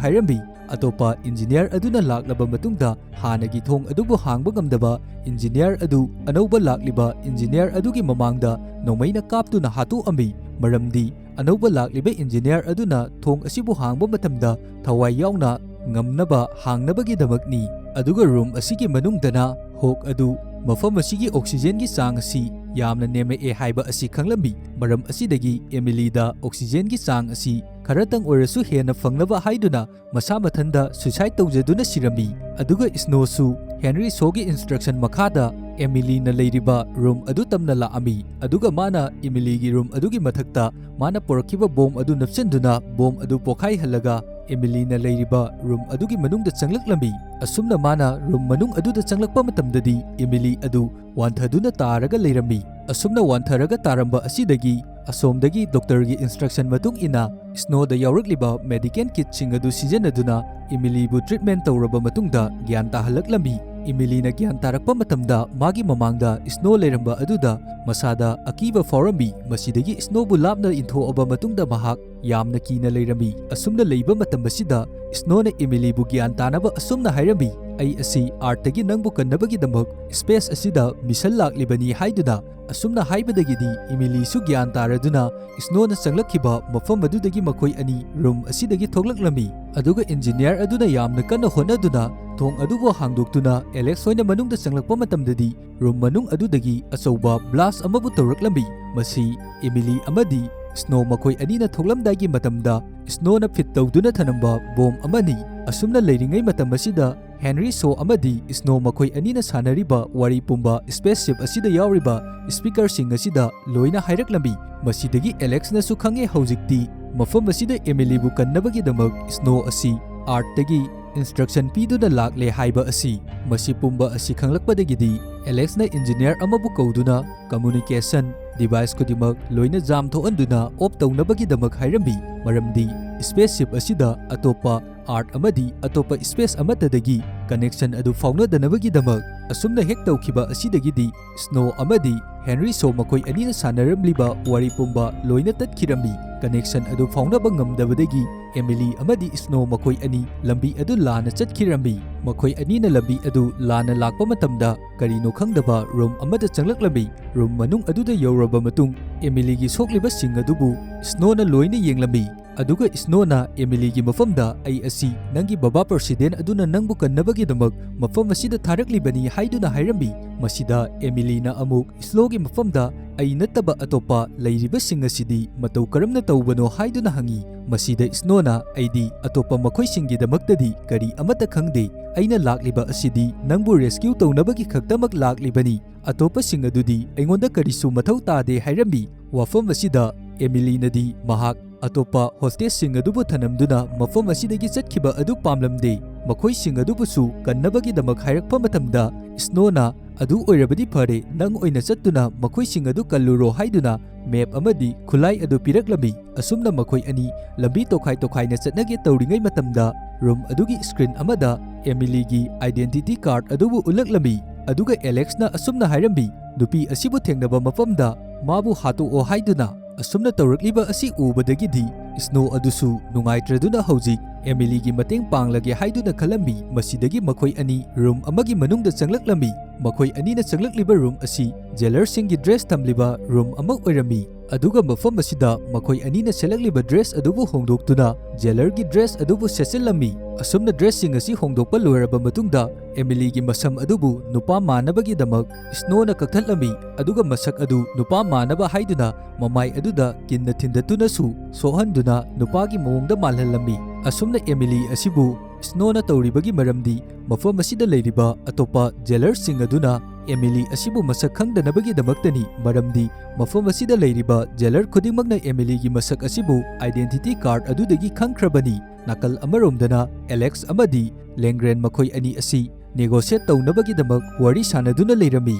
ꯍꯥꯏꯔꯝꯃꯤ꯫ ꯑꯇꯣꯞꯄ ꯏꯟꯖꯤꯅꯤꯌꯥꯔ ꯑꯗꯨꯅ ꯂꯥꯛꯂꯕ ꯃꯇꯨꯡꯗ ꯍꯥꯟꯅꯒꯤ ꯊꯣꯡ ꯑꯗꯨꯕꯨ ꯍꯥꯡꯕ ꯉꯝꯗꯕ ꯏꯟꯖꯤꯅꯤꯌꯥꯔ ꯑꯗꯨ ꯑꯅꯧꯕ ꯂꯥꯛꯂꯤꯕ ꯏꯟꯖꯤꯅꯤꯌꯥꯔ ꯑꯗꯨꯒꯤ ꯃꯃꯥꯡꯗ ꯅꯣꯡꯃꯩꯅ ꯀꯥꯞꯇꯨꯅ ꯍꯥꯠꯇꯣꯛꯑꯝꯃꯤ, ꯃꯔꯝꯗꯤ ꯑꯅꯧꯕ ꯂꯥꯛꯂꯤꯕ ꯏꯟꯖꯤꯅꯤꯌꯥꯔ ꯑꯗꯨꯅ ꯊꯣꯡ ꯑꯁꯤꯕꯨ ꯍꯥꯡꯕ ꯃꯇꯝꯗ ꯊꯋꯥꯏ ꯌꯥꯎꯅ ꯉꯝꯅꯕ ꯍꯥꯡꯅꯕꯒꯤꯗꯃꯛꯅꯤ꯫ ꯑꯗꯨꯒ ꯔꯨꯝ ꯑꯁꯤꯒꯤ ꯃꯅꯨꯡꯗꯅ ꯍꯣꯛ ꯑꯗꯨ ꯃꯐꯝ ꯑꯁꯤꯒꯤ ꯑꯣꯛꯁꯤꯖꯦꯟꯒꯤ ꯆꯥꯡ ꯑꯁꯤ ꯌꯥꯝꯅ ꯅꯦꯝꯃꯛꯑꯦ ꯍꯥꯏꯕ ꯑꯁꯤ ꯈꯪꯂꯝꯃꯤ꯫ ꯃꯔꯝ ꯑꯁꯤꯗꯒꯤ ꯑꯦꯃꯤꯂꯤꯗ ꯑꯣꯛꯁꯤꯖꯦꯟꯒꯤ ꯆꯥꯡ ꯑꯁꯤ ꯈꯔꯇꯪ ꯑꯣꯏꯔꯁꯨ ꯍꯦꯟꯅ ꯐꯪꯅꯕ ꯍꯥꯏꯗꯨꯅ ꯃꯁꯥ ꯃꯊꯟꯗ ꯁꯨꯏꯁꯥꯏꯗ ꯇꯧꯖꯗꯨꯅ ꯁꯤꯔꯝꯃꯤ꯫ ꯑꯗꯨꯒ ꯏꯁꯅꯣꯁꯨ ꯍꯦꯅꯔꯤ ꯁꯣꯒꯤ ꯏꯟꯁꯇ꯭ꯔꯛꯁꯟ ꯃꯈꯥꯗ ꯑꯦꯃꯤꯂꯤꯅ ꯂꯩꯔꯤꯕ ꯔꯨꯝ ꯑꯗꯨ ꯇꯝꯅ ꯂꯥꯛꯑꯝꯃꯤ꯫ ꯑꯗꯨꯒ ꯃꯥꯅ ꯑꯦꯃꯤꯂꯤꯒꯤ ꯔꯨꯝ ꯑꯗꯨꯒꯤ ꯃꯊꯛꯇ ꯃꯥꯅ ꯄꯨꯔꯛꯈꯤꯕ ꯕꯣꯝ ꯑꯗꯨ ꯅꯞꯁꯤꯟꯗꯨꯅ ꯕꯣꯝ ꯑꯗꯨ ꯄꯣꯈꯥꯏꯍꯜꯂꯒ ꯑꯦꯃꯤꯂꯤꯅ ꯂꯩꯔꯤꯕ ꯔꯨꯝ ꯑꯗꯨꯒꯤ ꯃꯅꯨꯡꯗ ꯆꯪꯂꯛꯂꯝꯃꯤ꯫ ꯑꯁꯨꯝꯅ ꯃꯥꯅ ꯔꯨꯝ ꯃꯅꯨꯡ ꯑꯗꯨꯗ ꯆꯪꯂꯛꯄ ꯃꯇꯝꯗꯗꯤ ꯑꯦꯃꯤꯂꯤ ꯑꯗꯨ ꯋꯥꯟꯊꯗꯨꯅ ꯇꯥꯔꯒ ꯂꯩꯔꯝꯃꯤ꯫ ꯑꯁꯨꯝꯅ ꯋꯥꯟꯊꯔꯒ ꯇꯥꯔꯝꯕ ꯑꯁꯤꯗꯒꯤ ꯑꯁꯣꯝꯗꯒꯤ ꯗꯣꯛꯇꯔꯒꯤ ꯏꯟꯁꯇ꯭ꯔꯛꯁꯟ ꯃꯇꯨꯡ ꯏꯟꯅ ꯏꯁꯅꯣꯗ ꯌꯥꯎꯔꯛꯂꯤꯕ ꯃꯦꯗꯤꯀꯦꯜ ꯀꯤꯠꯁꯤꯡ ꯑꯗꯨ ꯁꯤꯖꯤꯟꯅꯗꯨꯅ ꯏꯃꯤꯂꯤꯕꯨ ꯇ꯭ꯔꯤꯠꯃꯦꯟ ꯇꯧꯔꯕ ꯃꯇꯨꯡꯗ ꯒ꯭ꯌꯥꯟ ꯇꯥꯍꯜꯂꯛꯂꯝꯃꯤ꯫ ꯏꯃꯤꯂꯤꯅ ꯒ꯭ꯌꯥꯟ ꯇꯥꯔꯛꯄ ꯃꯇꯝꯗ ꯃꯥꯒꯤ ꯃꯃꯥꯡꯗ ꯏꯁꯅꯣ ꯂꯩꯔꯝꯕ ꯑꯗꯨꯗ ꯃꯁꯥꯗ ꯑꯀꯤꯕ ꯐꯥꯎꯔꯝꯃꯤ꯫ ꯃꯁꯤꯗꯒꯤ ꯏꯁꯅꯣꯕꯨ ꯂꯥꯞꯅ ꯏꯟꯊꯣꯛꯑꯕ ꯃꯇꯨꯡꯗ ꯃꯍꯥꯛ ꯌꯥꯝꯅ ꯀꯤꯅ ꯂꯩꯔꯝꯃꯤ꯫ ꯑꯁꯨꯝꯅ ꯂꯩꯕ ꯃꯇꯝ ꯑꯁꯤꯗ ꯏꯁꯅꯣꯅ ꯏꯃꯤꯂꯤꯕꯨ ꯒ꯭ꯌꯥꯟ ꯇꯥꯅꯕ ꯑꯁꯨꯝꯅ ꯍꯥꯏꯔꯝꯃꯤ, "ꯑꯩ ꯑꯁꯤ ꯑꯥꯔꯠꯇꯒꯤ ꯅꯪꯕꯨ ꯀꯟꯅꯕꯒꯤꯗꯃꯛ ꯁ꯭ꯄꯦꯁ ꯑꯁꯤꯗ ꯃꯤꯁꯟ ꯂꯥꯛꯂꯤꯕꯅꯤ" ꯍꯥꯏꯗꯨꯅ꯫ ꯑꯁꯨꯝꯅ ꯍꯥꯏꯕꯗꯒꯤꯗꯤ ꯏꯃꯤꯂꯤꯁꯨ ꯒ꯭ꯌꯥꯟ ꯇꯥꯔꯗꯨꯅ ꯏꯁꯅꯣꯅ ꯆꯪꯂꯛꯈꯤꯕ ꯃꯐꯝ ꯑꯗꯨꯗꯒꯤ ꯃꯈꯣꯏ ꯑꯅꯤ ꯔꯨꯝ ꯑꯁꯤꯗꯒꯤ ꯊꯣꯛꯂꯛꯂꯝꯃꯤ꯫ ꯑꯗꯨꯒ ꯏꯟꯖꯤꯅꯤꯌꯥꯔ ꯑꯗꯨꯅ ꯌꯥꯝꯅ ꯀꯟꯅ ꯍꯣꯠꯅꯗꯨꯅ ꯊꯣꯡ ꯑꯗꯨꯕꯨ ꯍꯥꯡꯗꯣꯛꯇꯨꯅ ꯑꯦꯂꯦꯛꯁ ꯍꯣꯏꯅ ꯃꯅꯨꯡꯗ ꯆꯪꯂꯛꯄ ꯃꯇꯝꯗꯗꯤ ꯔꯨꯝ ꯃꯅꯨꯡ ꯑꯗꯨꯗꯒꯤ ꯑꯆꯧꯕ ꯕ꯭ꯂꯥꯁ ꯑꯃꯕꯨ ꯇꯧꯔꯛꯂꯝꯃꯤ꯫ ꯃꯁꯤ ꯏꯃꯤꯂꯤ ꯑꯃꯗꯤ ꯏꯁꯅꯣ ꯃꯈꯣꯏ ꯑꯅꯤꯅ ꯊꯣꯛꯂꯝꯗꯥꯏꯒꯤ ꯃꯇꯝꯗ ꯏꯁꯅꯣꯅ ꯐꯤꯠ ꯇꯧꯗꯨꯅ ꯊꯅꯝꯕ ꯕꯣꯝ ꯑꯃꯅꯤ꯫ ꯑꯁꯨꯝꯅ ꯂꯩꯔꯤꯉꯩ ꯃꯇꯝ ꯑꯁꯤꯗ ꯍꯦꯟꯔꯤ ꯁꯣ ꯑꯃꯗꯤ ꯁ꯭ꯅꯣ ꯃꯈꯣꯏ ꯑꯅꯤꯅ ꯁꯥꯟꯅꯔꯤꯕ ꯋꯥꯔꯤ ꯄꯨꯝꯕ spaceship ꯑꯁꯤꯗ ꯌꯥꯎꯔꯤꯕ speakerꯁꯤꯡ ꯑꯁꯤꯗ ꯂꯣꯏꯅ ꯍꯥꯏꯔꯛꯂꯝꯃꯤ꯫ ꯃꯁꯤꯗꯒꯤ ꯑꯦꯂꯦꯛꯁꯅꯁꯨ ꯈꯪꯉꯦ, ꯍꯧꯖꯤꯛꯇꯤ ꯃꯐꯝ ꯑꯁꯤꯗ ꯑꯦꯃꯤꯂꯤꯕꯨ ꯀꯟꯅꯕꯒꯤꯗꯃꯛ ꯁ꯭ꯅꯣ ꯑꯁꯤ Earthꯇꯒꯤ instruction ꯄꯤꯗꯨꯅ ꯂꯥꯛꯂꯦ ꯍꯥꯏꯕ ꯑꯁꯤ꯫ ꯃꯁꯤ ꯄꯨꯝꯕ ꯑꯁꯤ ꯈꯪꯂꯛꯄꯗꯒꯤꯗꯤ ꯑꯦꯂꯦꯛꯁꯅ engineer ꯑꯃꯕꯨ ꯀꯧꯗꯨꯅ communication device ꯈꯨꯗꯤꯡꯃꯛ ꯂꯣꯏꯅ jam ꯊꯣꯛꯍꯟꯗꯨꯅ off ꯇꯧꯅꯕꯒꯤꯗꯃꯛ ꯍꯥꯏꯔꯝꯃꯤ, ꯃꯔꯝꯗꯤ spaceship ꯑꯁꯤꯗ ꯑꯇꯣꯞꯄ Earth ꯑꯃꯗꯤ ꯑꯇꯣꯞꯄ space ꯑꯃꯠꯇꯗꯒꯤ connection ꯑꯗꯨ ꯐꯥꯎꯅꯗꯅꯕꯒꯤꯗꯃꯛ꯫ ꯑꯁꯨꯝꯅ hack ꯇꯧꯈꯤꯕ ꯑꯁꯤꯗꯒꯤꯗꯤ ꯁ꯭ꯅꯣ ꯑꯃꯗꯤ ꯍꯦꯟꯔꯤ ꯁꯣ ꯃꯈꯣꯏ ꯑꯅꯤꯅ ꯁꯥꯟꯅꯔꯝꯂꯤꯕ ꯋꯥꯔꯤ ꯄꯨꯝꯕ ꯂꯣꯏꯅ ꯇꯠꯈꯤꯔꯝꯃꯤ꯫ Connection ꯑꯗꯨ ꯐꯥꯎꯅꯕ ꯉꯝꯗꯕꯗꯒꯤ ꯑꯦꯃꯤꯂꯤ ꯑꯃꯗꯤ ꯁ꯭ꯅꯣ ꯃꯈꯣꯏ ꯑꯅꯤ ꯂꯝꯕꯤ ꯑꯗꯨ ꯂꯥꯟꯅ ꯆꯠꯈꯤꯔꯝꯃꯤ꯫ ꯃꯈꯣꯏ ꯑꯅꯤꯅ ꯂꯝꯕꯤ ꯑꯗꯨ ꯂꯥꯟꯅ ꯂꯥꯛꯄ ꯃꯇꯝꯗ ꯀꯔꯤꯅꯣ ꯈꯪꯗꯕ room ꯑꯃꯗ ꯆꯪꯂꯛꯂꯝꯃꯤ꯫ Room ꯃꯅꯨꯡ ꯑꯗꯨꯗ ꯌꯧꯔꯕ ꯃꯇꯨꯡ ꯑꯦꯃꯤꯂꯤꯒꯤ ꯁꯣꯛꯂꯤꯕꯁꯤꯡ ꯑꯗꯨꯕꯨ ꯁ꯭ꯅꯣꯅ ꯂꯣꯏꯅ ꯌꯦꯡꯂꯝꯃꯤ꯫ ꯑꯗꯨꯒ ꯁ꯭ꯅꯣꯅ ꯑꯦꯃꯤꯂꯤꯒꯤ ꯃꯐꯝꯗ, "ꯑꯩ ꯑꯁꯤ ꯅꯪꯒꯤ ꯕꯕꯥ president ꯑꯗꯨꯅ ꯅꯪꯕꯨ ꯀꯟꯅꯕꯒꯤꯗꯃꯛ ꯃꯐꯝ ꯑꯁꯤꯗ ꯊꯥꯔꯛꯂꯤꯕꯅꯤ" ꯍꯥꯏꯗꯨꯅ ꯍꯥꯏꯔꯝꯃꯤ꯫ ꯃꯁꯤꯗ ꯑꯦꯃꯤꯂꯤꯅ ꯑꯃꯨꯛ ꯁ꯭ꯅꯣꯒꯤ ꯃꯐꯝꯗ, "ꯑꯩ ꯅꯠꯇꯕ ꯑꯇꯣꯞꯄ ꯂꯩꯔꯤꯕꯁꯤꯡ ꯑꯁꯤꯗꯤ ꯃꯇꯧ ꯀꯔꯝꯅ ꯇꯧꯕꯅꯣ?" ꯍꯥꯏꯗꯨꯅ ꯍꯪꯉꯤ꯫ ꯃꯁꯤꯗ ꯁ꯭ꯅꯣꯅ, "ꯑꯩꯗꯤ ꯑꯇꯣꯞꯄ ꯃꯈꯣꯏꯁꯤꯡꯒꯤꯗꯃꯛꯇꯗꯤ ꯀꯔꯤ ꯑꯃꯠꯇ ꯈꯪꯗꯦ꯫ ꯑꯩꯅ ꯂꯥꯛꯂꯤꯕ ꯑꯁꯤꯗꯤ ꯅꯪꯕꯨ rescue ꯇꯧꯅꯕꯒꯤ ꯈꯛꯇꯃꯛ ꯂꯥꯛꯂꯤꯕꯅꯤ꯫ ꯑꯇꯣꯞꯄꯁꯤꯡ ꯑꯗꯨꯗꯤ ꯑꯩꯉꯣꯟꯗ ꯀꯔꯤꯁꯨ ꯃꯊꯧ ꯇꯥꯗꯦ" ꯍꯥꯏꯔꯝꯃꯤ꯫ ꯋꯥꯐꯝ ꯑꯁꯤꯗ ꯑꯦꯃꯤꯂꯤꯅꯗꯤ ꯃꯍꯥꯛ ꯑꯇꯣꯞꯄ hostageꯁꯤꯡ ꯑꯗꯨꯕꯨ ꯊꯅꯝꯗꯨꯅ ꯃꯐꯝ ꯑꯁꯤꯗꯒꯤ ꯆꯠꯈꯤꯕ ꯑꯗꯨ ꯄꯥꯝꯂꯝꯗꯦ꯫ ꯃꯈꯣꯏꯁꯤꯡ ꯑꯗꯨꯕꯨꯁꯨ ꯀꯟꯅꯕꯒꯤꯗꯃꯛ ꯍꯥꯏꯔꯛꯄ ꯃꯇꯝꯗ, ꯁ꯭ꯅꯣꯅ, "ꯑꯗꯨ ꯑꯣꯏꯔꯕꯗꯤ ꯐꯔꯦ, ꯅꯪ ꯑꯣꯏꯅ ꯆꯠꯇꯨꯅ ꯃꯈꯣꯏꯁꯤꯡ ꯑꯗꯨ ꯀꯜꯂꯨꯔꯣ" ꯍꯥꯏꯗꯨꯅ map ꯑꯃꯗꯤ ꯈꯨꯠꯂꯥꯏ ꯑꯗꯨ ꯄꯤꯔꯛꯂꯝꯃꯤ꯫ ꯑꯁꯨꯝꯅ ꯃꯈꯣꯏ ꯑꯅꯤ ꯂꯝꯕꯤ ꯇꯣꯈꯥꯏ ꯇꯣꯈꯥꯏꯅ ꯆꯠꯅꯒꯦ ꯇꯧꯔꯤꯉꯩ ꯃꯇꯝꯗ, room ꯑꯗꯨꯒꯤ screen ꯑꯃꯗ ꯑꯦꯃꯤꯂꯤꯒꯤ identity card ꯑꯗꯨꯕꯨ ꯎꯠꯂꯛꯂꯝꯃꯤ꯫ ꯑꯗꯨꯒ ꯑꯦꯂꯦꯛꯁꯅ ꯑꯁꯨꯝꯅ ꯍꯥꯏꯔꯝꯃꯤ, "ꯅꯨꯄꯤ ꯑꯁꯤꯕꯨ ꯊꯦꯡꯅꯕ ꯃꯐꯝꯗ ꯃꯥꯕꯨ ꯍꯥꯠꯇꯣꯛꯑꯣ" ꯍꯥꯏꯗꯨꯅ꯫ ꯑꯁꯨꯝꯅ ꯇꯧꯔꯛꯂꯤꯕ ꯑꯁꯤ ꯎꯕꯗꯒꯤꯗꯤ ꯁ꯭ꯅꯣ ꯑꯗꯨꯁꯨ ꯅꯨꯡꯉꯥꯏꯇ꯭ꯔꯗꯨꯅ ꯍꯧꯖꯤꯛ ꯑꯦꯃꯤꯂꯤꯒꯤ ꯃꯇꯦꯡ ꯄꯥꯡꯂꯒꯦ ꯍꯥꯏꯗꯨꯅ ꯈꯜꯂꯝꯃꯤ꯫ ꯃꯁꯤꯗꯒꯤ ꯃꯈꯣꯏ ꯑꯅꯤ room ꯑꯃꯒꯤ ꯃꯅꯨꯡꯗ ꯆꯪꯂꯛꯂꯝꯃꯤ꯫ ꯃꯈꯣꯏ ꯑꯅꯤꯅ ꯆꯪꯂꯛꯂꯤꯕ room ꯑꯁꯤ jailerꯁꯤꯡꯒꯤ dress ꯊꯝꯂꯤꯕ room ꯑꯃ ꯑꯣꯏꯔꯝꯃꯤ꯫ ꯑꯗꯨꯒ ꯃꯐꯝ ꯑꯁꯤꯗ ꯃꯈꯣꯏ ꯑꯅꯤꯅ ꯁꯦꯠꯂꯛꯂꯤꯕ dress ꯑꯗꯨꯕꯨ ꯍꯣꯡꯗꯣꯛꯇꯨꯅ jailerꯒꯤ dress ꯑꯗꯨꯕꯨ ꯁꯦꯠꯆꯤꯜꯂꯝꯃꯤ꯫ ꯑꯁꯨꯝꯅ dressꯁꯤꯡ ꯑꯁꯤ ꯍꯣꯡꯗꯣꯛꯄ ꯂꯣꯏꯔꯕ ꯃꯇꯨꯡꯗ, ꯑꯦꯃꯤꯂꯤꯒꯤ ꯃꯁꯝ ꯑꯗꯨꯕꯨ ꯅꯨꯄꯥ ꯃꯥꯟꯅꯕꯒꯤꯗꯃꯛ ꯁ꯭ꯅꯣꯅ ꯀꯛꯊꯠꯂꯝꯃꯤ, ꯑꯗꯨꯒ ꯃꯁꯛ ꯑꯗꯨ ꯅꯨꯄꯥ ꯃꯥꯟꯅꯕ ꯍꯥꯏꯗꯨꯅ ꯃꯃꯥꯏ ꯑꯗꯨꯗ ꯀꯤꯟꯅ ꯊꯤꯟꯗꯠꯇꯨꯅꯁꯨ ꯁꯣꯛꯍꯟꯗꯨꯅ ꯅꯨꯄꯥꯒꯤ ꯃꯑꯣꯡꯗ ꯃꯥꯜꯍꯜꯂꯝꯃꯤ꯫ ꯑꯁꯨꯝꯅ ꯑꯦꯃꯤꯂꯤ ꯑꯁꯤꯕꯨ ꯁ꯭ꯅꯣꯅ ꯇꯧꯔꯤꯕꯒꯤ ꯃꯔꯝꯗꯤ ꯃꯐꯝ ꯑꯁꯤꯗ ꯂꯩꯔꯤꯕ ꯑꯇꯣꯞꯄ ꯖꯦꯂꯔꯁꯤꯡ ꯑꯗꯨꯅ ꯑꯦꯃꯤꯂꯤ ꯑꯁꯤꯕꯨ ꯃꯁꯛ ꯈꯪꯗꯅꯕꯒꯤꯗꯃꯛꯇꯅꯤ, ꯃꯔꯝꯗꯤ ꯃꯐꯝ ꯑꯁꯤꯗ ꯂꯩꯔꯤꯕ ꯖꯦꯂꯔ ꯈꯨꯗꯤꯡꯃꯛꯅ ꯑꯦꯃꯤꯂꯤꯒꯤ ꯃꯁꯛ ꯑꯁꯤꯕꯨ ꯑꯥꯏꯗꯦꯟꯇꯤꯇꯤ ꯀꯥꯔꯗ ꯑꯗꯨꯗꯒꯤ ꯈꯪꯈ꯭ꯔꯕꯅꯤ꯫ ꯅꯥꯀꯜ ꯑꯃꯔꯣꯝꯗꯅ ꯑꯦꯂꯦꯛꯁ ꯑꯃꯗꯤ ꯂꯦꯡꯒ꯭ꯔꯦꯟ ꯃꯈꯣꯏ ꯑꯅꯤ ꯑꯁꯤ ꯅꯦꯒꯣꯁꯤꯌꯦꯠ ꯇꯧꯅꯕꯒꯤꯗꯃꯛ ꯋꯥꯔꯤ ꯁꯥꯅꯗꯨꯅ ꯂꯩꯔꯝꯃꯤ꯫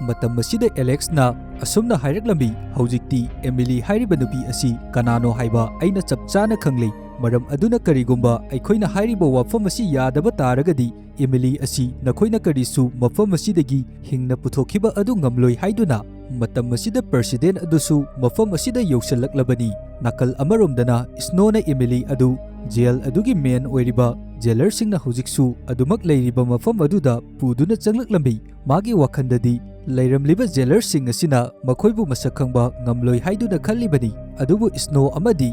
ꯃꯇꯝ ꯑꯁꯤꯗ ꯑꯦꯂꯦꯛꯁꯅ ꯑꯁꯨꯝꯅ ꯍꯥꯏꯔꯛꯂꯝꯃꯤ, "ꯍꯧꯖꯤꯛꯇꯤ ꯑꯦꯃꯤꯂꯤ ꯍꯥꯏꯔꯤꯕ ꯅꯨꯄꯤ ꯑꯁꯤ ꯀꯅꯥꯅꯣ ꯍꯥꯏꯕ ꯑꯩꯅ ꯆꯞ ꯆꯥꯅ ꯈꯪꯂꯦ꯫ ꯃꯔꯝ ꯑꯗꯨꯅ ꯀꯔꯤꯒꯨꯝꯕ ꯑꯩꯈꯣꯏꯅ ꯍꯥꯏꯔꯤꯕ ꯋꯥꯐꯝ ꯑꯁꯤ ꯌꯥꯗꯕ ꯇꯥꯔꯒꯗꯤ, ꯑꯦꯃꯤꯂꯤ ꯑꯁꯤ ꯅꯈꯣꯏꯅ ꯀꯔꯤꯁꯨ ꯃꯐꯝ ꯑꯁꯤꯗꯒꯤ ꯍꯤꯡꯅ ꯄꯨꯊꯣꯛꯈꯤꯕ ꯑꯗꯨ ꯉꯝꯂꯣꯏ" ꯍꯥꯏꯗꯨꯅ꯫ ꯃꯇꯝ ꯑꯁꯤꯗ ꯄ꯭ꯔꯦꯁꯤꯗꯦꯟ ꯑꯗꯨꯁꯨ ꯃꯐꯝ ꯑꯁꯤꯗ ꯌꯧꯁꯤꯜꯂꯛꯂꯕꯅꯤ꯫ ꯅꯥꯀꯜ ꯑꯃꯔꯣꯝꯗꯅ ꯁ꯭ꯅꯣꯅ ꯑꯦꯃꯤꯂꯤ ꯑꯗꯨ ꯖꯦꯜ ꯑꯗꯨꯒꯤ ꯃꯦꯟ ꯑꯣꯏꯔꯤꯕ ꯖꯦꯂꯔꯁꯤꯡꯅ ꯍꯧꯖꯤꯛꯁꯨ ꯑꯗꯨꯃꯛ ꯂꯩꯔꯤꯕ ꯃꯐꯝ ꯑꯗꯨꯗ ꯄꯨꯗꯨꯅ ꯆꯪꯂꯛꯂꯝꯃꯤ꯫ ꯃꯥꯒꯤ ꯋꯥꯈꯜꯗꯗꯤ ꯂꯩꯔꯝꯂꯤꯕ ꯖꯦꯂꯔꯁꯤꯡ ꯑꯁꯤꯅ ꯃꯈꯣꯏꯕꯨ ꯃꯁꯛ ꯈꯪꯕ ꯉꯝꯂꯣꯏ ꯍꯥꯏꯗꯨꯅ ꯈꯜꯂꯤꯕꯅꯤ꯫ ꯑꯗꯨꯕꯨ ꯁ꯭ꯅꯣ ꯑꯃꯗꯤ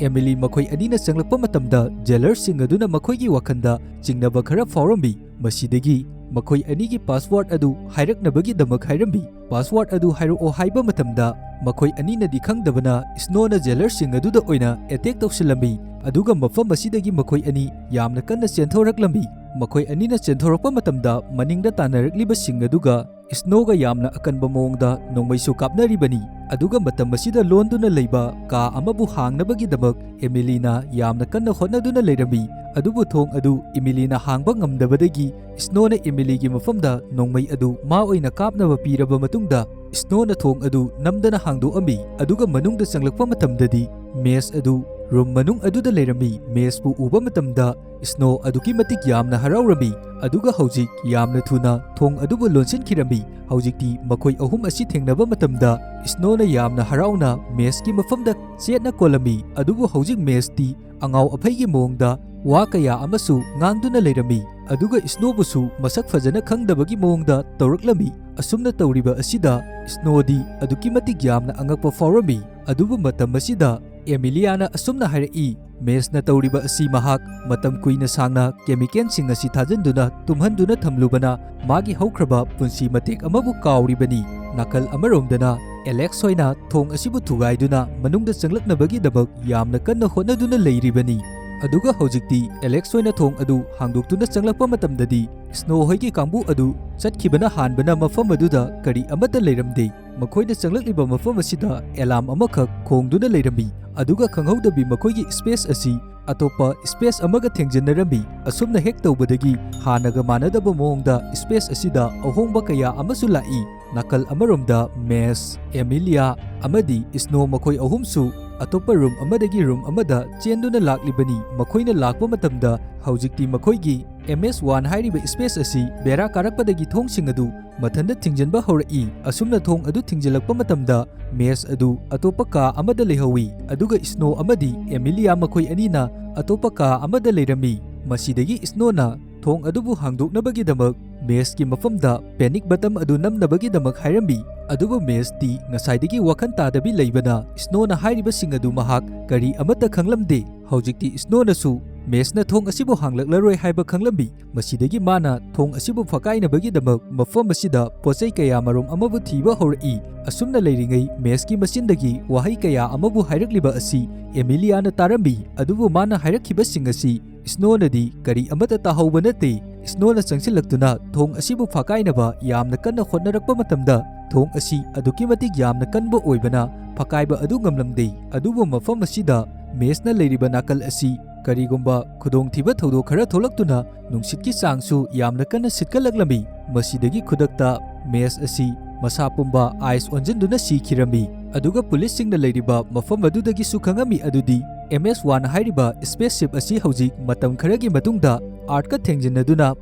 ꯑꯦꯃꯤꯂꯤ ꯃꯈꯣꯏ ꯑꯅꯤꯅ ꯆꯪꯂꯛꯄ ꯃꯇꯝꯗ ꯖꯦꯂꯔꯁꯤꯡ ꯑꯗꯨꯅ ꯃꯈꯣꯏꯒꯤ ꯋꯥꯈꯜꯗ ꯆꯤꯡꯅꯕ ꯈꯔ ꯐꯥꯎꯔꯝꯃꯤ꯫ ꯃꯁꯤꯗꯒꯤ ꯃꯈꯣꯏ ꯑꯅꯤꯒꯤ ꯄꯥꯁꯋꯥꯔꯗ ꯑꯗꯨ ꯍꯥꯏꯔꯛꯅꯕꯒꯤꯗꯃꯛ ꯍꯥꯏꯔꯝꯃꯤ꯫ ꯄꯥꯁꯋꯥꯔꯗ ꯑꯗꯨ ꯍꯥꯏꯔꯛꯑꯣ ꯍꯥꯏꯕ ꯃꯇꯝꯗ ꯃꯈꯣꯏ ꯑꯅꯤꯅꯗꯤ ꯈꯪꯗꯕꯅ ꯁ꯭ꯅꯣꯅ ꯖꯦꯂꯔꯁꯤꯡ ꯑꯗꯨꯗ ꯑꯣꯏꯅ ꯑꯦꯇꯦꯛ ꯇꯧꯁꯤꯜꯂꯝꯃꯤ꯫ ꯑꯗꯨꯒ ꯃꯐꯝ ꯑꯁꯤꯗꯒꯤ ꯃꯈꯣꯏ ꯑꯅꯤ ꯌꯥꯝꯅ ꯀꯟꯅ ꯆꯦꯟꯊꯣꯔꯛꯂꯝꯃꯤ꯫ ꯃꯈꯣꯏ ꯑꯅꯤꯅ ꯆꯦꯟꯊꯣꯔꯛꯄ ꯃꯇꯝꯗ ꯃꯅꯤꯡꯗ ꯇꯥꯟꯅꯔꯛꯂꯤꯕꯁꯤꯡ ꯑꯗꯨꯒ ꯁ꯭ꯅꯣꯒ ꯌꯥꯝꯅ ꯑꯀꯟꯕ ꯃꯑꯣꯡꯗ ꯅꯣꯡꯃꯩꯁꯨ ꯀꯥꯞꯅꯔꯤꯕꯅꯤ꯫ ꯑꯗꯨꯒ ꯃꯇꯝ ꯑꯁꯤꯗ ꯂꯣꯟꯗꯨꯅ ꯂꯩꯕ ꯀꯥ ꯑꯃꯕꯨ ꯍꯥꯡꯅꯕꯒꯤꯗꯃꯛ ꯑꯦꯃꯤꯂꯤꯅ ꯌꯥꯝꯅ ꯀꯟꯅ ꯍꯣꯠꯅꯗꯨꯅ ꯂꯩꯔꯝꯃꯤ꯫ ꯑꯗꯨꯕꯨ ꯊꯣꯡ ꯑꯗꯨ ꯏꯃꯤꯂꯤꯅ ꯍꯥꯡꯕ ꯉꯝꯗꯕꯗꯒꯤ ꯁ꯭ꯅꯣꯅ ꯏꯃꯤꯂꯤꯒꯤ ꯃꯐꯝꯗ ꯅꯣꯡꯃꯩ ꯑꯗꯨ ꯃꯥ ꯑꯣꯏꯅ ꯀꯥꯞꯅꯕ ꯄꯤꯔꯕ ꯃꯇꯨꯡꯗ, ꯁ꯭ꯅꯣꯅ ꯊꯣꯡ ꯑꯗꯨ ꯅꯝꯗꯅ ꯍꯥꯡꯗꯣꯛꯑꯝꯃꯤ꯫ ꯑꯗꯨꯒ ꯃꯅꯨꯡꯗ ꯆꯪꯂꯛꯄ ꯃꯇꯝꯗꯗꯤ ꯃꯦꯁ ꯑꯗꯨ ꯔꯨꯝ ꯃꯅꯨꯡ ꯑꯗꯨꯗ ꯂꯩꯔꯝꯃꯤ꯫ ꯃꯦꯁꯄꯨ ꯎꯕ ꯃꯇꯝꯗ ꯁ꯭ꯅꯣ ꯑꯗꯨꯛꯀꯤ ꯃꯇꯤꯛ ꯌꯥꯝꯅ ꯍꯔꯥꯎꯔꯝꯃꯤ, ꯑꯗꯨꯒ ꯍꯧꯖꯤꯛ ꯌꯥꯝꯅ ꯊꯨꯅ ꯊꯣꯡ ꯑꯗꯨꯕꯨ ꯂꯣꯟꯁꯤꯟꯈꯤꯔꯝꯃꯤ꯫ ꯍꯧꯖꯤꯛꯇꯤ ꯃꯈꯣꯏ ꯑꯍꯨꯝ ꯑꯁꯤ ꯊꯦꯡꯅꯕ ꯃꯇꯝꯗ ꯁ꯭ꯅꯣꯅ ꯌꯥꯝꯅ ꯍꯔꯥꯎꯅ ꯃꯦꯁꯀꯤ ꯃꯐꯝꯗ ꯆꯦꯠꯅ ꯀꯣꯜꯂꯝꯃꯤ, ꯑꯗꯨꯕꯨ ꯍꯧꯖꯤꯛ ꯃꯦꯁꯇꯤ ꯑꯉꯥꯎ ꯑꯐꯩꯒꯤ ꯃꯑꯣꯡꯗ ꯋꯥ ꯀꯌꯥ ꯑꯃꯁꯨ ꯉꯥꯡꯗꯨꯅ ꯂꯩꯔꯝꯃꯤ, ꯑꯗꯨꯒ ꯁ꯭ꯅꯣꯕꯨꯁꯨ ꯃꯁꯛ ꯐꯖꯅ ꯈꯪꯗꯕꯒꯤ ꯃꯑꯣꯡꯗ ꯇꯧꯔꯛꯂꯝꯃꯤ꯫ ꯑꯁꯨꯝꯅ ꯇꯧꯔꯤꯕ ꯑꯁꯤꯗ ꯁ꯭ꯅꯣꯗꯤ ꯑꯗꯨꯛꯀꯤ ꯃꯇꯤꯛ ꯌꯥꯝꯅ ꯑꯉꯛꯄ ꯐꯥꯎꯔꯝꯃꯤ꯫ ꯑꯗꯨꯕꯨ ꯃꯇꯝ ꯑꯁꯤꯗ ꯑꯦꯃꯤꯂꯤꯌꯥꯅ ꯑꯁꯨꯝꯅ ꯍꯥꯏꯔꯛꯏ, "ꯃꯦꯁꯅ ꯇꯧꯔꯤꯕ ꯑꯁꯤ ꯃꯍꯥꯛ ꯃꯇꯝ ꯀꯨꯏꯅ ꯁꯥꯡꯅ ꯀꯦꯃꯤꯀꯦꯜꯁꯤꯡ ꯑꯁꯤ ꯊꯥꯖꯤꯟꯗꯨꯅ ꯇꯨꯝꯍꯟꯗꯨꯅ ꯊꯝꯂꯨꯕꯅ ꯃꯥꯒꯤ ꯍꯧꯈ꯭ꯔꯕ ꯄꯨꯟꯁꯤ ꯃꯇꯦꯛ ꯑꯃꯕꯨ ꯀꯥꯎꯔꯤꯕꯅꯤ꯫" ꯅꯥꯀꯜ ꯑꯃꯔꯣꯝꯗꯅ ꯑꯦꯂꯦꯛꯁ ꯍꯣꯏꯅ ꯊꯣꯡ ꯑꯁꯤꯕꯨ ꯊꯨꯒꯥꯏꯗꯨꯅ ꯃꯅꯨꯡꯗ ꯆꯪꯂꯛꯅꯕꯒꯤꯗꯃꯛ ꯌꯥꯝꯅ ꯀꯟꯅ ꯍꯣꯠꯅꯗꯨꯅ ꯂꯩꯔꯤꯕꯅꯤ꯫ ꯑꯗꯨꯒ ꯍꯧꯖꯤꯛꯇꯤ ꯑꯦꯂꯦꯛꯁ ꯍꯣꯏꯅ ꯊꯣꯡ ꯑꯗꯨ ꯍꯥꯡꯗꯣꯛꯇꯨꯅ ꯆꯪꯂꯛꯄ ꯃꯇꯝꯗꯗꯤ, ꯁ꯭ꯅꯣ ꯍꯣꯏꯒꯤ ꯀꯥꯡꯕꯨ ꯑꯗꯨ ꯆꯠꯈꯤꯕꯅ ꯍꯥꯟꯕꯅ ꯃꯐꯝ ꯑꯗꯨꯗ ꯀꯔꯤ ꯑꯃꯠꯇ ꯂꯩꯔꯝꯗꯦ꯫ ꯃꯈꯣꯏꯅ ꯆꯪꯂꯛꯂꯤꯕ ꯃꯐꯝ ꯑꯁꯤꯗ ꯑꯦꯂꯥꯝ ꯑꯃꯈꯛ ꯈꯣꯡꯗꯨꯅ ꯂꯩꯔꯝꯃꯤ, ꯑꯗꯨꯒ ꯈꯪꯍꯧꯗꯕꯤ ꯃꯈꯣꯏꯒꯤ ꯁ꯭ꯄꯦꯁ ꯑꯁꯤ ꯑꯇꯣꯞꯄ ꯁ꯭ꯄꯦꯁ ꯑꯃꯒ ꯊꯦꯡꯖꯤꯟꯅꯔꯝꯃꯤ꯫ ꯑꯁꯨꯝꯅ ꯍꯦꯛ ꯇꯧꯕꯗꯒꯤ ꯍꯥꯟꯅꯒ ꯃꯥꯟꯅꯗꯕ ꯃꯑꯣꯡꯗ ꯁ꯭ꯄꯦꯁ ꯑꯁꯤꯗ ꯑꯍꯣꯡꯕ ꯀꯌꯥ ꯑꯃꯁꯨ ꯂꯥꯛꯏ꯫ ꯅꯥꯀꯜ ꯑꯃꯔꯣꯝꯗ ꯃꯦꯁ, ꯑꯦꯃꯤꯂꯤꯌꯥ ꯑꯃꯗꯤ ꯁ꯭ꯅꯣ ꯃꯈꯣꯏ ꯑꯍꯨꯝꯁꯨ ꯑꯇꯣꯞꯄ ꯔꯨꯝ ꯑꯃꯗꯒꯤ ꯔꯨꯝ ꯑꯃꯗ ꯆꯦꯟꯗꯨꯅ ꯂꯥꯛꯂꯤꯕꯅꯤ꯫ ꯃꯈꯣꯏꯅ ꯂꯥꯛꯄ ꯃꯇꯝꯗ ꯍꯧꯖꯤꯛꯇꯤ ꯃꯈꯣꯏꯒꯤ ꯑꯦꯝ ꯑꯦꯁ ꯋꯥꯟ ꯍꯥꯏꯔꯤꯕ ꯁ꯭ꯄꯦꯁ ꯑꯁꯤ ꯕꯦꯔꯥ ꯀꯥꯔꯛꯄꯗꯒꯤ ꯊꯣꯡꯁꯤꯡ ꯑꯗꯨ ꯃꯊꯟꯇ ꯊꯤꯡꯖꯤꯟꯕ ꯍꯧꯔꯛꯏ꯫ ꯑꯁꯨꯝꯅ ꯊꯣꯡ ꯑꯗꯨ ꯊꯤꯡꯖꯤꯜꯂꯛꯄ ꯃꯇꯝꯗ ꯃꯦꯁ ꯑꯗꯨ ꯑꯇꯣꯞꯄ ꯀꯥ ꯑꯃꯗ ꯂꯩꯍꯧꯏ, ꯑꯗꯨꯒ ꯁ꯭ꯅꯣ ꯑꯃꯗꯤ ꯑꯦꯃꯤꯂꯤꯌꯥ ꯃꯈꯣꯏ ꯑꯅꯤꯅ ꯑꯇꯣꯞꯄ ꯀꯥ ꯑꯃꯗ ꯂꯩꯔꯝꯃꯤ꯫ ꯃꯁꯤꯗꯒꯤ ꯁ꯭ꯅꯣꯅ ꯊꯣꯡ ꯑꯗꯨꯕꯨ ꯍꯥꯡꯗꯣꯛꯅꯕꯒꯤꯗꯃꯛ ꯃꯦꯁꯀꯤ ꯃꯐꯝꯗ ꯄꯦꯅꯤꯛ ꯕꯇꯝ ꯑꯗꯨ ꯅꯝꯅꯕꯒꯤꯗꯃꯛ ꯍꯥꯏꯔꯝꯃꯤ꯫ ꯑꯗꯨꯕꯨ ꯃꯦꯁꯇꯤ ꯉꯁꯥꯏꯗꯒꯤ ꯋꯥꯈꯜ ꯇꯥꯗꯕꯤ ꯂꯩꯕꯅ ꯁ꯭ꯅꯣꯅ ꯍꯥꯏꯔꯤꯕꯁꯤꯡ ꯑꯗꯨ ꯃꯍꯥꯛ ꯀꯔꯤ ꯑꯃꯠꯇ ꯈꯪꯂꯝꯗꯦ꯫ ꯍꯧꯖꯤꯛꯇꯤ ꯁ꯭ꯅꯣꯅꯁꯨ ꯃꯦꯁꯅ ꯊꯣꯡ ꯑꯁꯤꯕꯨ ꯍꯥꯡꯂꯛꯂꯔꯣꯏ ꯍꯥꯏꯕ ꯈꯪꯂꯝꯃꯤ꯫ ꯃꯁꯤꯗꯒꯤ ꯃꯥꯅ ꯊꯣꯡ ꯑꯁꯤꯕꯨ ꯐꯛꯀꯥꯏꯅꯕꯒꯤꯗꯃꯛ ꯃꯐꯝ ꯑꯁꯤꯗ ꯄꯣꯠꯆꯩ ꯀꯌꯥ ꯃꯔꯨꯝ ꯑꯃꯕꯨ ꯊꯤꯕ ꯍꯧꯔꯛꯏ꯫ ꯑꯁꯨꯝꯅ ꯂꯩꯔꯤꯉꯩ ꯃꯦꯁꯀꯤ ꯃꯆꯤꯟꯗꯒꯤ ꯋꯥꯍꯩ ꯀꯌꯥ ꯑꯃꯕꯨ ꯍꯥꯏꯔꯛꯂꯤꯕ ꯑꯁꯤ ꯑꯦꯃꯤꯂꯤꯌꯥꯅ ꯇꯥꯔꯝꯃꯤ, ꯑꯗꯨꯕꯨ ꯃꯥꯅ ꯍꯥꯏꯔꯛꯈꯤꯕꯁꯤꯡ ꯑꯁꯤ ꯁ꯭ꯅꯣꯅꯗꯤ ꯀꯔꯤ ꯑꯃꯠꯇ ꯇꯥꯍꯧꯕ ꯅꯠꯇꯦ꯫ ꯁ꯭ꯅꯣꯅ ꯆꯪꯁꯤꯜꯂꯛꯇꯨꯅ ꯊꯣꯡ ꯑꯁꯤꯕꯨ ꯐꯛꯀꯥꯏꯅꯕ ꯌꯥꯝꯅ ꯀꯟꯅ ꯍꯣꯠꯅꯔꯛꯄ ꯃꯇꯝꯗ, ꯊꯣꯡ ꯑꯁꯤ ꯑꯗꯨꯛꯀꯤ ꯃꯇꯤꯛ ꯌꯥꯝꯅ ꯀꯟꯕ ꯑꯣꯏꯕꯅ ꯐꯛꯀꯥꯏꯕ ꯑꯗꯨ ꯉꯝꯂꯝꯗꯦ꯫ ꯑꯗꯨꯕꯨ ꯃꯐꯝ ꯑꯁꯤꯗ ꯃꯦꯁꯅ ꯂꯩꯔꯤꯕ ꯅꯥꯀꯜ ꯑꯁꯤ ꯀꯔꯤꯒꯨꯝꯕ ꯈꯨꯗꯣꯡꯊꯤꯕ ꯊꯧꯗꯣꯛ ꯈꯔ ꯊꯣꯛꯂꯛꯇꯨꯅ ꯅꯨꯡꯁꯤꯠꯀꯤ ꯆꯥꯡꯁꯨ ꯌꯥꯝꯅ ꯀꯟꯅ ꯁꯤꯠꯀꯠꯂꯛꯂꯝꯃꯤ꯫ ꯃꯁꯤꯗꯒꯤ ꯈꯨꯗꯛꯇ ꯃꯦꯁ ꯑꯁꯤ ꯃꯁꯥ ꯄꯨꯝꯕ ꯑꯥꯏꯁ ꯑꯣꯟꯁꯤꯟꯗꯨꯅ ꯁꯤꯈꯤꯔꯝꯃꯤ꯫ ꯑꯗꯨꯒ ꯄꯨꯂꯤꯁꯁꯤꯡꯅ ꯂꯩꯔꯤꯕ ꯃꯐꯝ ꯑꯗꯨꯗꯒꯤꯁꯨ ꯈꯪꯉꯝꯃꯤ ꯑꯗꯨꯗꯤ ꯑꯦꯝ ꯑꯦꯁ ꯋꯥꯟ ꯍꯥꯏꯔꯤꯕ ꯁ꯭ꯄꯦꯁ ꯁꯤꯞ ꯑꯁꯤ ꯍꯧꯖꯤꯛ ꯃꯇꯝ ꯈꯔꯒꯤ ꯃꯇꯨꯡꯗ ꯑꯥꯔꯠꯀ ꯊꯦꯡꯖꯤꯟꯅꯗꯨꯅ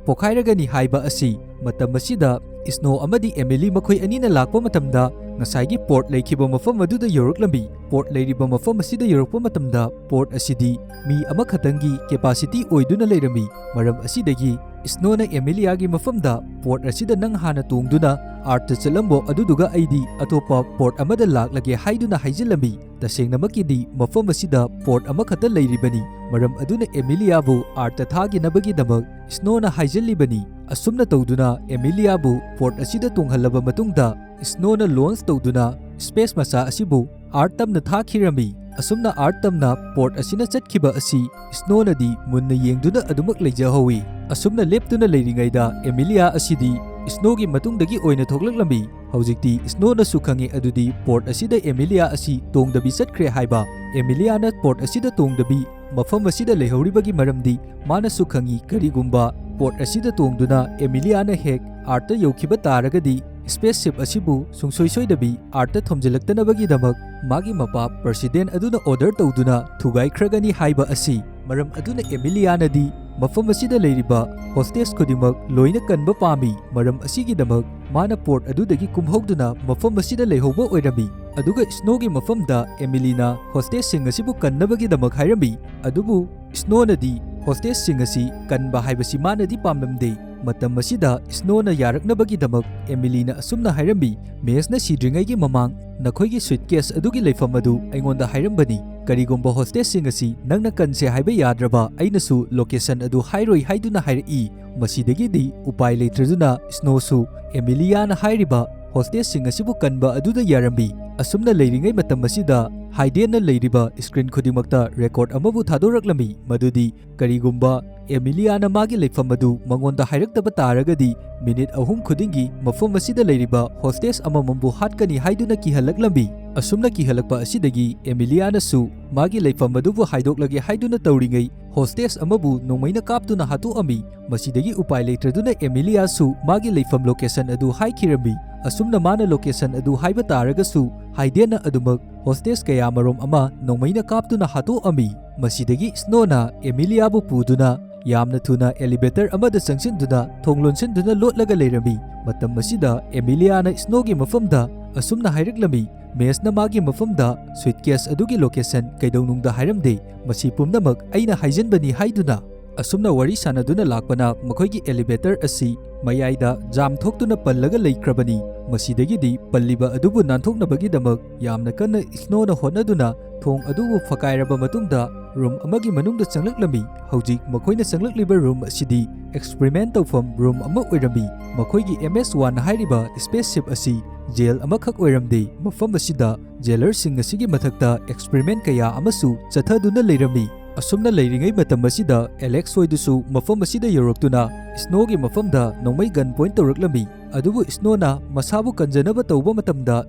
ꯄꯣꯈꯥꯏꯔꯒꯅꯤ ꯍꯥꯏꯕ ꯑꯁꯤ꯫ ꯃꯇꯝ ꯑꯁꯤꯗ ꯁ꯭ꯅꯣ ꯑꯃꯗꯤ ꯑꯦꯃꯤꯂꯤ ꯃꯈꯣꯏ ꯑꯅꯤꯅ ꯂꯥꯛꯄ ꯃꯇꯝꯗ ꯉꯁꯥꯏꯒꯤ ꯄꯣꯔꯠ ꯂꯩꯈꯤꯕ ꯃꯐꯝ ꯑꯗꯨꯗ ꯌꯧꯔꯛꯂꯝꯃꯤ꯫ ꯄꯣꯔꯠ ꯂꯩꯔꯤꯕ ꯃꯐꯝ ꯑꯁꯤꯗ ꯌꯧꯔꯛꯄ ꯃꯇꯝꯗ ꯄꯣꯔꯠ ꯑꯁꯤꯗꯤ ꯃꯤ ꯑꯃꯈꯛꯇꯪꯒꯤ ꯀꯦꯄꯥꯁꯤꯇꯤ ꯑꯣꯏꯗꯨꯅ ꯂꯩꯔꯝꯃꯤ꯫ ꯃꯔꯝ ꯑꯁꯤꯗꯒꯤ ꯁ꯭ꯅꯣꯅ ꯑꯦꯃꯤꯂꯤꯌꯥꯒꯤ ꯃꯐꯝꯗ ꯄꯣꯔꯠ ꯑꯁꯤꯗ ꯅꯪ ꯍꯥꯟꯅ ꯇꯣꯡꯗꯨꯅ ꯑꯥꯔꯠꯇ ꯆꯠꯂꯝꯃꯣ, ꯑꯗꯨꯗꯨꯒ ꯑꯩꯗꯤ ꯑꯇꯣꯞꯄ ꯄꯣꯔꯠ ꯑꯃꯗ ꯂꯥꯛꯂꯒꯦ ꯍꯥꯏꯗꯨꯅ ꯍꯥꯏꯖꯤꯜꯂꯝꯃꯤ꯫ ꯇꯁꯦꯡꯅꯃꯛꯀꯤꯗꯤ ꯃꯐꯝ ꯑꯁꯤꯗ ꯄꯣꯔꯠ ꯑꯃꯈꯛꯇ ꯂꯩꯔꯤꯕꯅꯤ꯫ ꯃꯔꯝ ꯑꯗꯨꯅ ꯑꯦꯃꯤꯂꯤꯌꯥꯕꯨ ꯑꯥꯔꯠꯇ ꯊꯥꯈꯤꯅꯕꯒꯤꯗꯃꯛ ꯁ꯭ꯅꯣꯅ ꯍꯥꯏꯖꯤꯜꯂꯤꯕꯅꯤ꯫ ꯑꯁꯨꯝꯅ ꯇꯧꯗꯨꯅ ꯑꯦꯃꯤꯂꯤꯌꯥꯕꯨ ꯄꯣꯔꯠ ꯑꯁꯤꯗ ꯇꯣꯡꯍꯜꯂꯕ ꯃꯇꯨꯡꯗ ꯁ꯭ꯅꯣꯅ ꯂꯣꯟꯆ ꯇꯧꯗꯨꯅ ꯁ꯭ꯄꯦꯁ ꯃꯆꯥ ꯑꯁꯤꯕꯨ ꯑꯥꯔꯠ ꯇꯝꯅ ꯊꯥꯈꯤꯔꯝꯃꯤ꯫ ꯑꯁꯨꯝꯅ ꯑꯥꯔꯠ ꯇꯝꯅ ꯄꯣꯔꯠ ꯑꯁꯤꯅ ꯆꯠꯈꯤꯕ ꯑꯁꯤ ꯁ꯭ꯅꯣꯅꯗꯤ ꯃꯨꯟꯅ ꯌꯦꯡꯗꯨꯅ ꯑꯗꯨꯃꯛ ꯂꯩꯖꯍꯧꯏ꯫ ꯑꯁꯨꯝꯅ ꯂꯦꯞꯇꯨꯅ ꯂꯩꯔꯤꯉꯩꯗ ꯑꯦꯃꯤꯂꯤꯌꯥ ꯑꯁꯤꯗꯤ ꯁ꯭ꯅꯣꯒꯤ ꯃꯇꯨꯡꯗꯒꯤ ꯑꯣꯏꯅ ꯊꯣꯛꯂꯛꯂꯝꯃꯤ꯫ ꯍꯧꯖꯤꯛꯇꯤ ꯁ꯭ꯅꯣꯅꯁꯨ ꯈꯪꯉꯤ ꯑꯗꯨꯗꯤ ꯄꯣꯔꯠ ꯑꯁꯤꯗ ꯑꯦꯃꯤꯂꯤꯌꯥ ꯑꯁꯤ ꯇꯣꯡꯗꯕꯤ ꯆꯠꯈ꯭ꯔꯦ ꯍꯥꯏꯕ꯫ ꯑꯦꯃꯤꯂꯤꯌꯥꯅ ꯄꯣꯔꯠ ꯑꯁꯤꯗ ꯇꯣꯡꯗꯕꯤ ꯃꯐꯝ ꯑꯁꯤꯗ ꯂꯩꯍꯧꯔꯤꯕꯒꯤ ꯃꯔꯝꯗꯤ ꯃꯥꯅꯁꯨ ꯈꯪꯉꯤ꯫ ꯀꯔꯤꯒꯨꯝꯕ ꯄꯣꯔꯠ ꯑꯁꯤꯗ ꯇꯣꯡꯗꯨꯅ ꯑꯦꯃꯤꯂꯤꯌꯥꯅ ꯍꯦꯛ ꯑꯥꯔꯠꯇ ꯌꯧꯈꯤꯕ ꯇꯥꯔꯒꯗꯤ, ꯁ꯭ꯄꯦꯁ ꯁꯤꯞ ꯑꯁꯤꯕꯨ ꯁꯨꯡꯁꯣꯏ ꯁꯣꯏꯗꯕꯤ ꯑꯥꯔꯠꯇ ꯊꯣꯝꯖꯤꯜꯂꯛꯇꯅꯕꯒꯤꯗꯃꯛ ꯃꯥꯒꯤ ꯃꯄꯥ ꯄ꯭ꯔꯁꯤꯗꯦꯟ ꯑꯗꯨꯅ ꯑꯣꯔꯗꯔ ꯇꯧꯗꯨꯅ ꯊꯨꯒꯥꯏꯈ꯭ꯔꯒꯅꯤ ꯍꯥꯏꯕ ꯑꯁꯤ꯫ ꯃꯔꯝ ꯑꯗꯨꯅ ꯑꯦꯃꯤꯂꯤꯌꯥꯅꯗꯤ ꯃꯐꯝ ꯑꯁꯤꯗ ꯂꯩꯔꯤꯕ ꯍꯣꯁꯇꯦꯖ ꯈꯨꯗꯤꯡꯃꯛ ꯂꯣꯏꯅ ꯀꯟꯕ ꯄꯥꯝꯃꯤ꯫ ꯃꯔꯝ ꯑꯁꯤꯒꯤꯗꯃꯛ ꯃꯥꯅ ꯄꯣꯔꯠ ꯑꯗꯨꯗꯒꯤ ꯀꯨꯝꯍꯧꯗꯨꯅ ꯃꯐꯝ ꯑꯁꯤꯗ ꯂꯩꯍꯧꯕ ꯑꯣꯏꯔꯝꯃꯤ꯫ ꯑꯗꯨꯒ ꯁ꯭ꯅꯣꯒꯤ ꯃꯐꯝꯗ ꯑꯦꯃꯤꯂꯤꯅ ꯍꯣꯁꯇꯦꯖꯁꯤꯡ ꯑꯁꯤꯕꯨ ꯀꯟꯅꯕꯒꯤꯗꯃꯛ ꯍꯥꯏꯔꯝꯃꯤ꯫ ꯑꯗꯨꯕꯨ ꯁ꯭ꯅꯣꯅꯗꯤ ꯍꯣꯁꯇꯦꯖꯁꯤꯡ ꯑꯁꯤ ꯀꯟꯕ ꯍꯥꯏꯕꯁꯤ ꯃꯥꯅꯗꯤ ꯄꯥꯝꯂꯝꯗꯦ꯫ ꯃꯇꯝ ꯑꯁꯤꯗ ꯁ꯭ꯅꯣꯅ ꯌꯥꯔꯛꯅꯕꯒꯤꯗꯃꯛ ꯑꯦꯃꯤꯂꯤꯅ ꯑꯁꯨꯝꯅ ꯍꯥꯏꯔꯝꯃꯤ, "ꯃꯦꯁꯅ ꯁꯤꯗ꯭ꯔꯤꯉꯩꯒꯤ ꯃꯃꯥꯡ ꯅꯈꯣꯏꯒꯤ ꯁꯨꯏꯠꯀꯦꯁ ꯑꯗꯨꯒꯤ ꯂꯩꯐꯝ ꯑꯗꯨ ꯑꯩꯉꯣꯟꯗ ꯍꯥꯏꯔꯝꯕꯅꯤ꯫ ꯀꯔꯤꯒꯨꯝꯕ ꯍꯣꯁꯇꯦꯖꯁꯤꯡ ꯑꯁꯤ ꯅꯪꯅ ꯀꯟꯁꯦ ꯍꯥꯏꯕ ꯌꯥꯗ꯭ꯔꯕ, ꯑꯩꯅꯁꯨ ꯂꯣꯀꯦꯁꯟ ꯑꯗꯨ ꯍꯥꯏꯔꯣꯏ" ꯍꯥꯏꯗꯨꯅ ꯍꯥꯏꯔꯛꯏ꯫ ꯃꯁꯤꯗꯒꯤꯗꯤ ꯎꯄꯥꯏ ꯂꯩꯇ꯭ꯔꯗꯨꯅ ꯁ꯭ꯅꯣꯁꯨ ꯑꯦꯃꯤꯂꯤꯌꯥꯅ ꯍꯥꯏꯔꯤꯕ ꯍꯣꯁꯇꯦꯖꯁꯤꯡ ꯑꯁꯤꯕꯨ ꯀꯟꯕ ꯑꯗꯨꯗ ꯌꯥꯔꯝꯃꯤ꯫ ꯑꯁꯨꯝꯅ ꯂꯩꯔꯤꯉꯩ ꯃꯇꯝ ꯑꯁꯤꯗ ꯍꯥꯏꯗꯦꯟꯅ ꯂꯩꯔꯤꯕ ꯁ꯭ꯀ꯭ꯔꯤꯟ ꯈꯨꯗꯤꯡꯃꯛꯇ ꯔꯦꯀꯣꯔꯗ ꯑꯃꯕꯨ ꯊꯥꯗꯣꯔꯛꯂꯝꯃꯤ, ꯃꯗꯨꯗꯤ ꯀꯔꯤꯒꯨꯝꯕ ꯑꯦꯃꯤꯂꯤꯌꯥꯅ ꯃꯥꯒꯤ ꯂꯩꯐꯝ ꯑꯗꯨ ꯃꯉꯣꯟꯗ ꯍꯥꯏꯔꯛꯇꯕ ꯇꯥꯔꯒꯗꯤ, ꯃꯤꯅꯤꯠ ꯑꯍꯨꯝ ꯈꯨꯗꯤꯡꯒꯤ ꯃꯐꯝ ꯑꯁꯤꯗ ꯂꯩꯔꯤꯕ ꯍꯣꯁꯇꯦꯖ ꯑꯃꯃꯝꯕꯨ ꯍꯥꯠꯀꯅꯤ ꯍꯥꯏꯗꯨꯅ ꯀꯤꯍꯜꯂꯛꯂꯝꯃꯤ꯫ ꯑꯁꯨꯝꯅ ꯀꯤꯍꯜꯂꯛꯄ ꯑꯁꯤꯗꯒꯤ ꯑꯦꯃꯤꯂꯤꯌꯥꯅꯁꯨ ꯃꯥꯒꯤ ꯂꯩꯐꯝ ꯑꯗꯨꯕꯨ ꯍꯥꯏꯗꯣꯛꯂꯒꯦ ꯍꯥꯏꯗꯨꯅ ꯇꯧꯔꯤꯉꯩ, ꯍꯣꯁꯇꯦꯖ ꯑꯃꯕꯨ ꯅꯣꯡꯃꯩꯅ ꯀꯥꯞꯇꯨꯅ ꯍꯥꯠꯇꯣꯛꯑꯝꯃꯤ꯫ ꯃꯁꯤꯗꯒꯤ ꯎꯄꯥꯏ ꯂꯩꯇ꯭ꯔꯗꯨꯅ ꯑꯦꯃꯤꯂꯤꯌꯥꯁꯨ ꯃꯥꯒꯤ ꯂꯩꯐꯝ ꯂꯣꯀꯦꯁꯟ ꯑꯗꯨ ꯍꯥꯏꯈꯤꯔꯝꯃꯤ꯫ ꯑꯁꯨꯝꯅ ꯃꯥꯅ ꯂꯣꯀꯦꯁꯟ ꯑꯗꯨ ꯍꯥꯏꯕ ꯇꯥꯔꯒꯁꯨ, ꯍꯥꯏꯗꯦꯟꯅ ꯑꯗꯨꯃꯛ ꯍꯣꯁꯇꯦꯖ ꯀꯌꯥ ꯃꯔꯨꯝ ꯑꯃ ꯅꯣꯡꯃꯩꯅ ꯀꯥꯞꯇꯨꯅ ꯍꯥꯠꯇꯣꯛꯑꯝꯃꯤ꯫ ꯃꯁꯤꯗꯒꯤ ꯁ꯭ꯅꯣꯅ ꯑꯦꯃꯤꯂꯤꯌꯥꯕꯨ ꯄꯨꯗꯨꯅ ꯌꯥꯝꯅ ꯊꯨꯅ ꯑꯦꯂꯤꯚꯦꯇꯔ ꯑꯃꯗ ꯆꯪꯁꯤꯟꯗꯨꯅ ꯊꯣꯡ ꯂꯣꯟꯁꯤꯟꯗꯨꯅ ꯂꯣꯠꯂꯒ ꯂꯩꯔꯝꯃꯤ꯫ ꯃꯇꯝ ꯑꯁꯤꯗ ꯑꯦꯃꯤꯂꯤꯌꯥꯅ ꯁ꯭ꯅꯣꯒꯤ ꯃꯐꯝꯗ ꯑꯁꯨꯝꯅ ꯍꯥꯏꯔꯛꯂꯝꯃꯤ, "ꯃꯦꯁꯅ ꯃꯥꯒꯤ ꯃꯐꯝꯗ ꯁꯨꯏꯠꯀꯦꯁ ꯑꯗꯨꯒꯤ ꯂꯣꯀꯦꯁꯟ ꯀꯩꯗꯧꯅꯨꯡꯗ ꯍꯥꯏꯔꯝꯗꯦ꯫ ꯃꯁꯤ ꯄꯨꯝꯅꯃꯛ ꯑꯩꯅ ꯍꯥꯏꯖꯟꯕꯅꯤ" ꯍꯥꯏꯗꯨꯅ꯫ ꯑꯁꯨꯝꯅ ꯋꯥꯔꯤ ꯁꯥꯟꯅꯗꯨꯅ ꯂꯥꯛꯄꯅ ꯃꯈꯣꯏꯒꯤ ꯑꯦꯂꯤꯚꯦꯇꯔ ꯑꯁꯤ ꯃꯌꯥꯏꯗ ꯖꯥꯝ ꯊꯣꯛꯇꯨꯅ ꯄꯜꯂꯒ ꯂꯩꯈ꯭ꯔꯕꯅꯤ꯫ ꯃꯁꯤꯗꯒꯤꯗꯤ ꯄꯜꯂꯤꯕ ꯑꯗꯨꯕꯨ ꯅꯥꯟꯊꯣꯛꯅꯕꯒꯤꯗꯃꯛ ꯌꯥꯝꯅ ꯀꯟꯅ ꯏꯁꯅꯣꯅ ꯍꯣꯠꯅꯗꯨꯅ ꯊꯣꯡ ꯑꯗꯨꯕꯨ ꯐꯀꯥꯏꯔꯕ ꯃꯇꯨꯡꯗ ꯔꯨꯝ ꯑꯃꯒꯤ ꯃꯅꯨꯡꯗ ꯆꯪꯂꯛꯂꯝꯃꯤ꯫ ꯍꯧꯖꯤꯛ ꯃꯈꯣꯏꯅ ꯆꯪꯂꯛꯂꯤꯕ ꯔꯨꯝ ꯑꯁꯤꯗꯤ ꯑꯦꯛꯁꯄꯔꯤꯃꯦꯟ ꯇꯧꯐꯝ ꯔꯨꯝ ꯑꯃ ꯑꯣꯏꯔꯝꯃꯤ꯫ ꯃꯈꯣꯏꯒꯤ ꯑꯦꯝ ꯑꯦꯁ ꯋꯥꯟ ꯍꯥꯏꯔꯤꯕ ꯁ꯭ꯄꯦꯁ ꯁꯤꯞ ꯑꯁꯤ ꯖꯦꯜ ꯑꯃꯈꯛ ꯑꯣꯏꯔꯝꯗꯦ꯫ ꯃꯐꯝ ꯑꯁꯤꯗ ꯖꯦꯂꯔꯁꯤꯡ ꯑꯁꯤꯒꯤ ꯃꯊꯛꯇ ꯑꯦꯛꯁꯄꯔꯤꯃꯦꯟ ꯀꯌꯥ ꯑꯃꯁꯨ ꯆꯠꯊꯗꯨꯅ ꯂꯩꯔꯝꯃꯤ꯫ ꯑꯁꯨꯝꯅ ꯂꯩꯔꯤꯉꯩ ꯃꯇꯝ ꯑꯁꯤꯗ ꯑꯦꯂꯦꯛꯁ ꯍꯣꯏꯗꯨꯁꯨ ꯃꯐꯝ ꯑꯁꯤꯗ ꯌꯧꯔꯛꯇꯨꯅ ꯏꯁꯅꯣꯒꯤ ꯃꯐꯝꯗ ꯅꯣꯡꯃꯩ ꯒꯟ ꯄꯣꯏꯟ ꯇꯧꯔꯛꯂꯝꯃꯤ꯫ ꯑꯗꯨꯕꯨ ꯏꯁꯅꯣꯅ ꯃꯁꯥꯕꯨ ꯀꯟꯖꯅꯕ ꯇꯧꯕ ꯃꯇꯝꯗ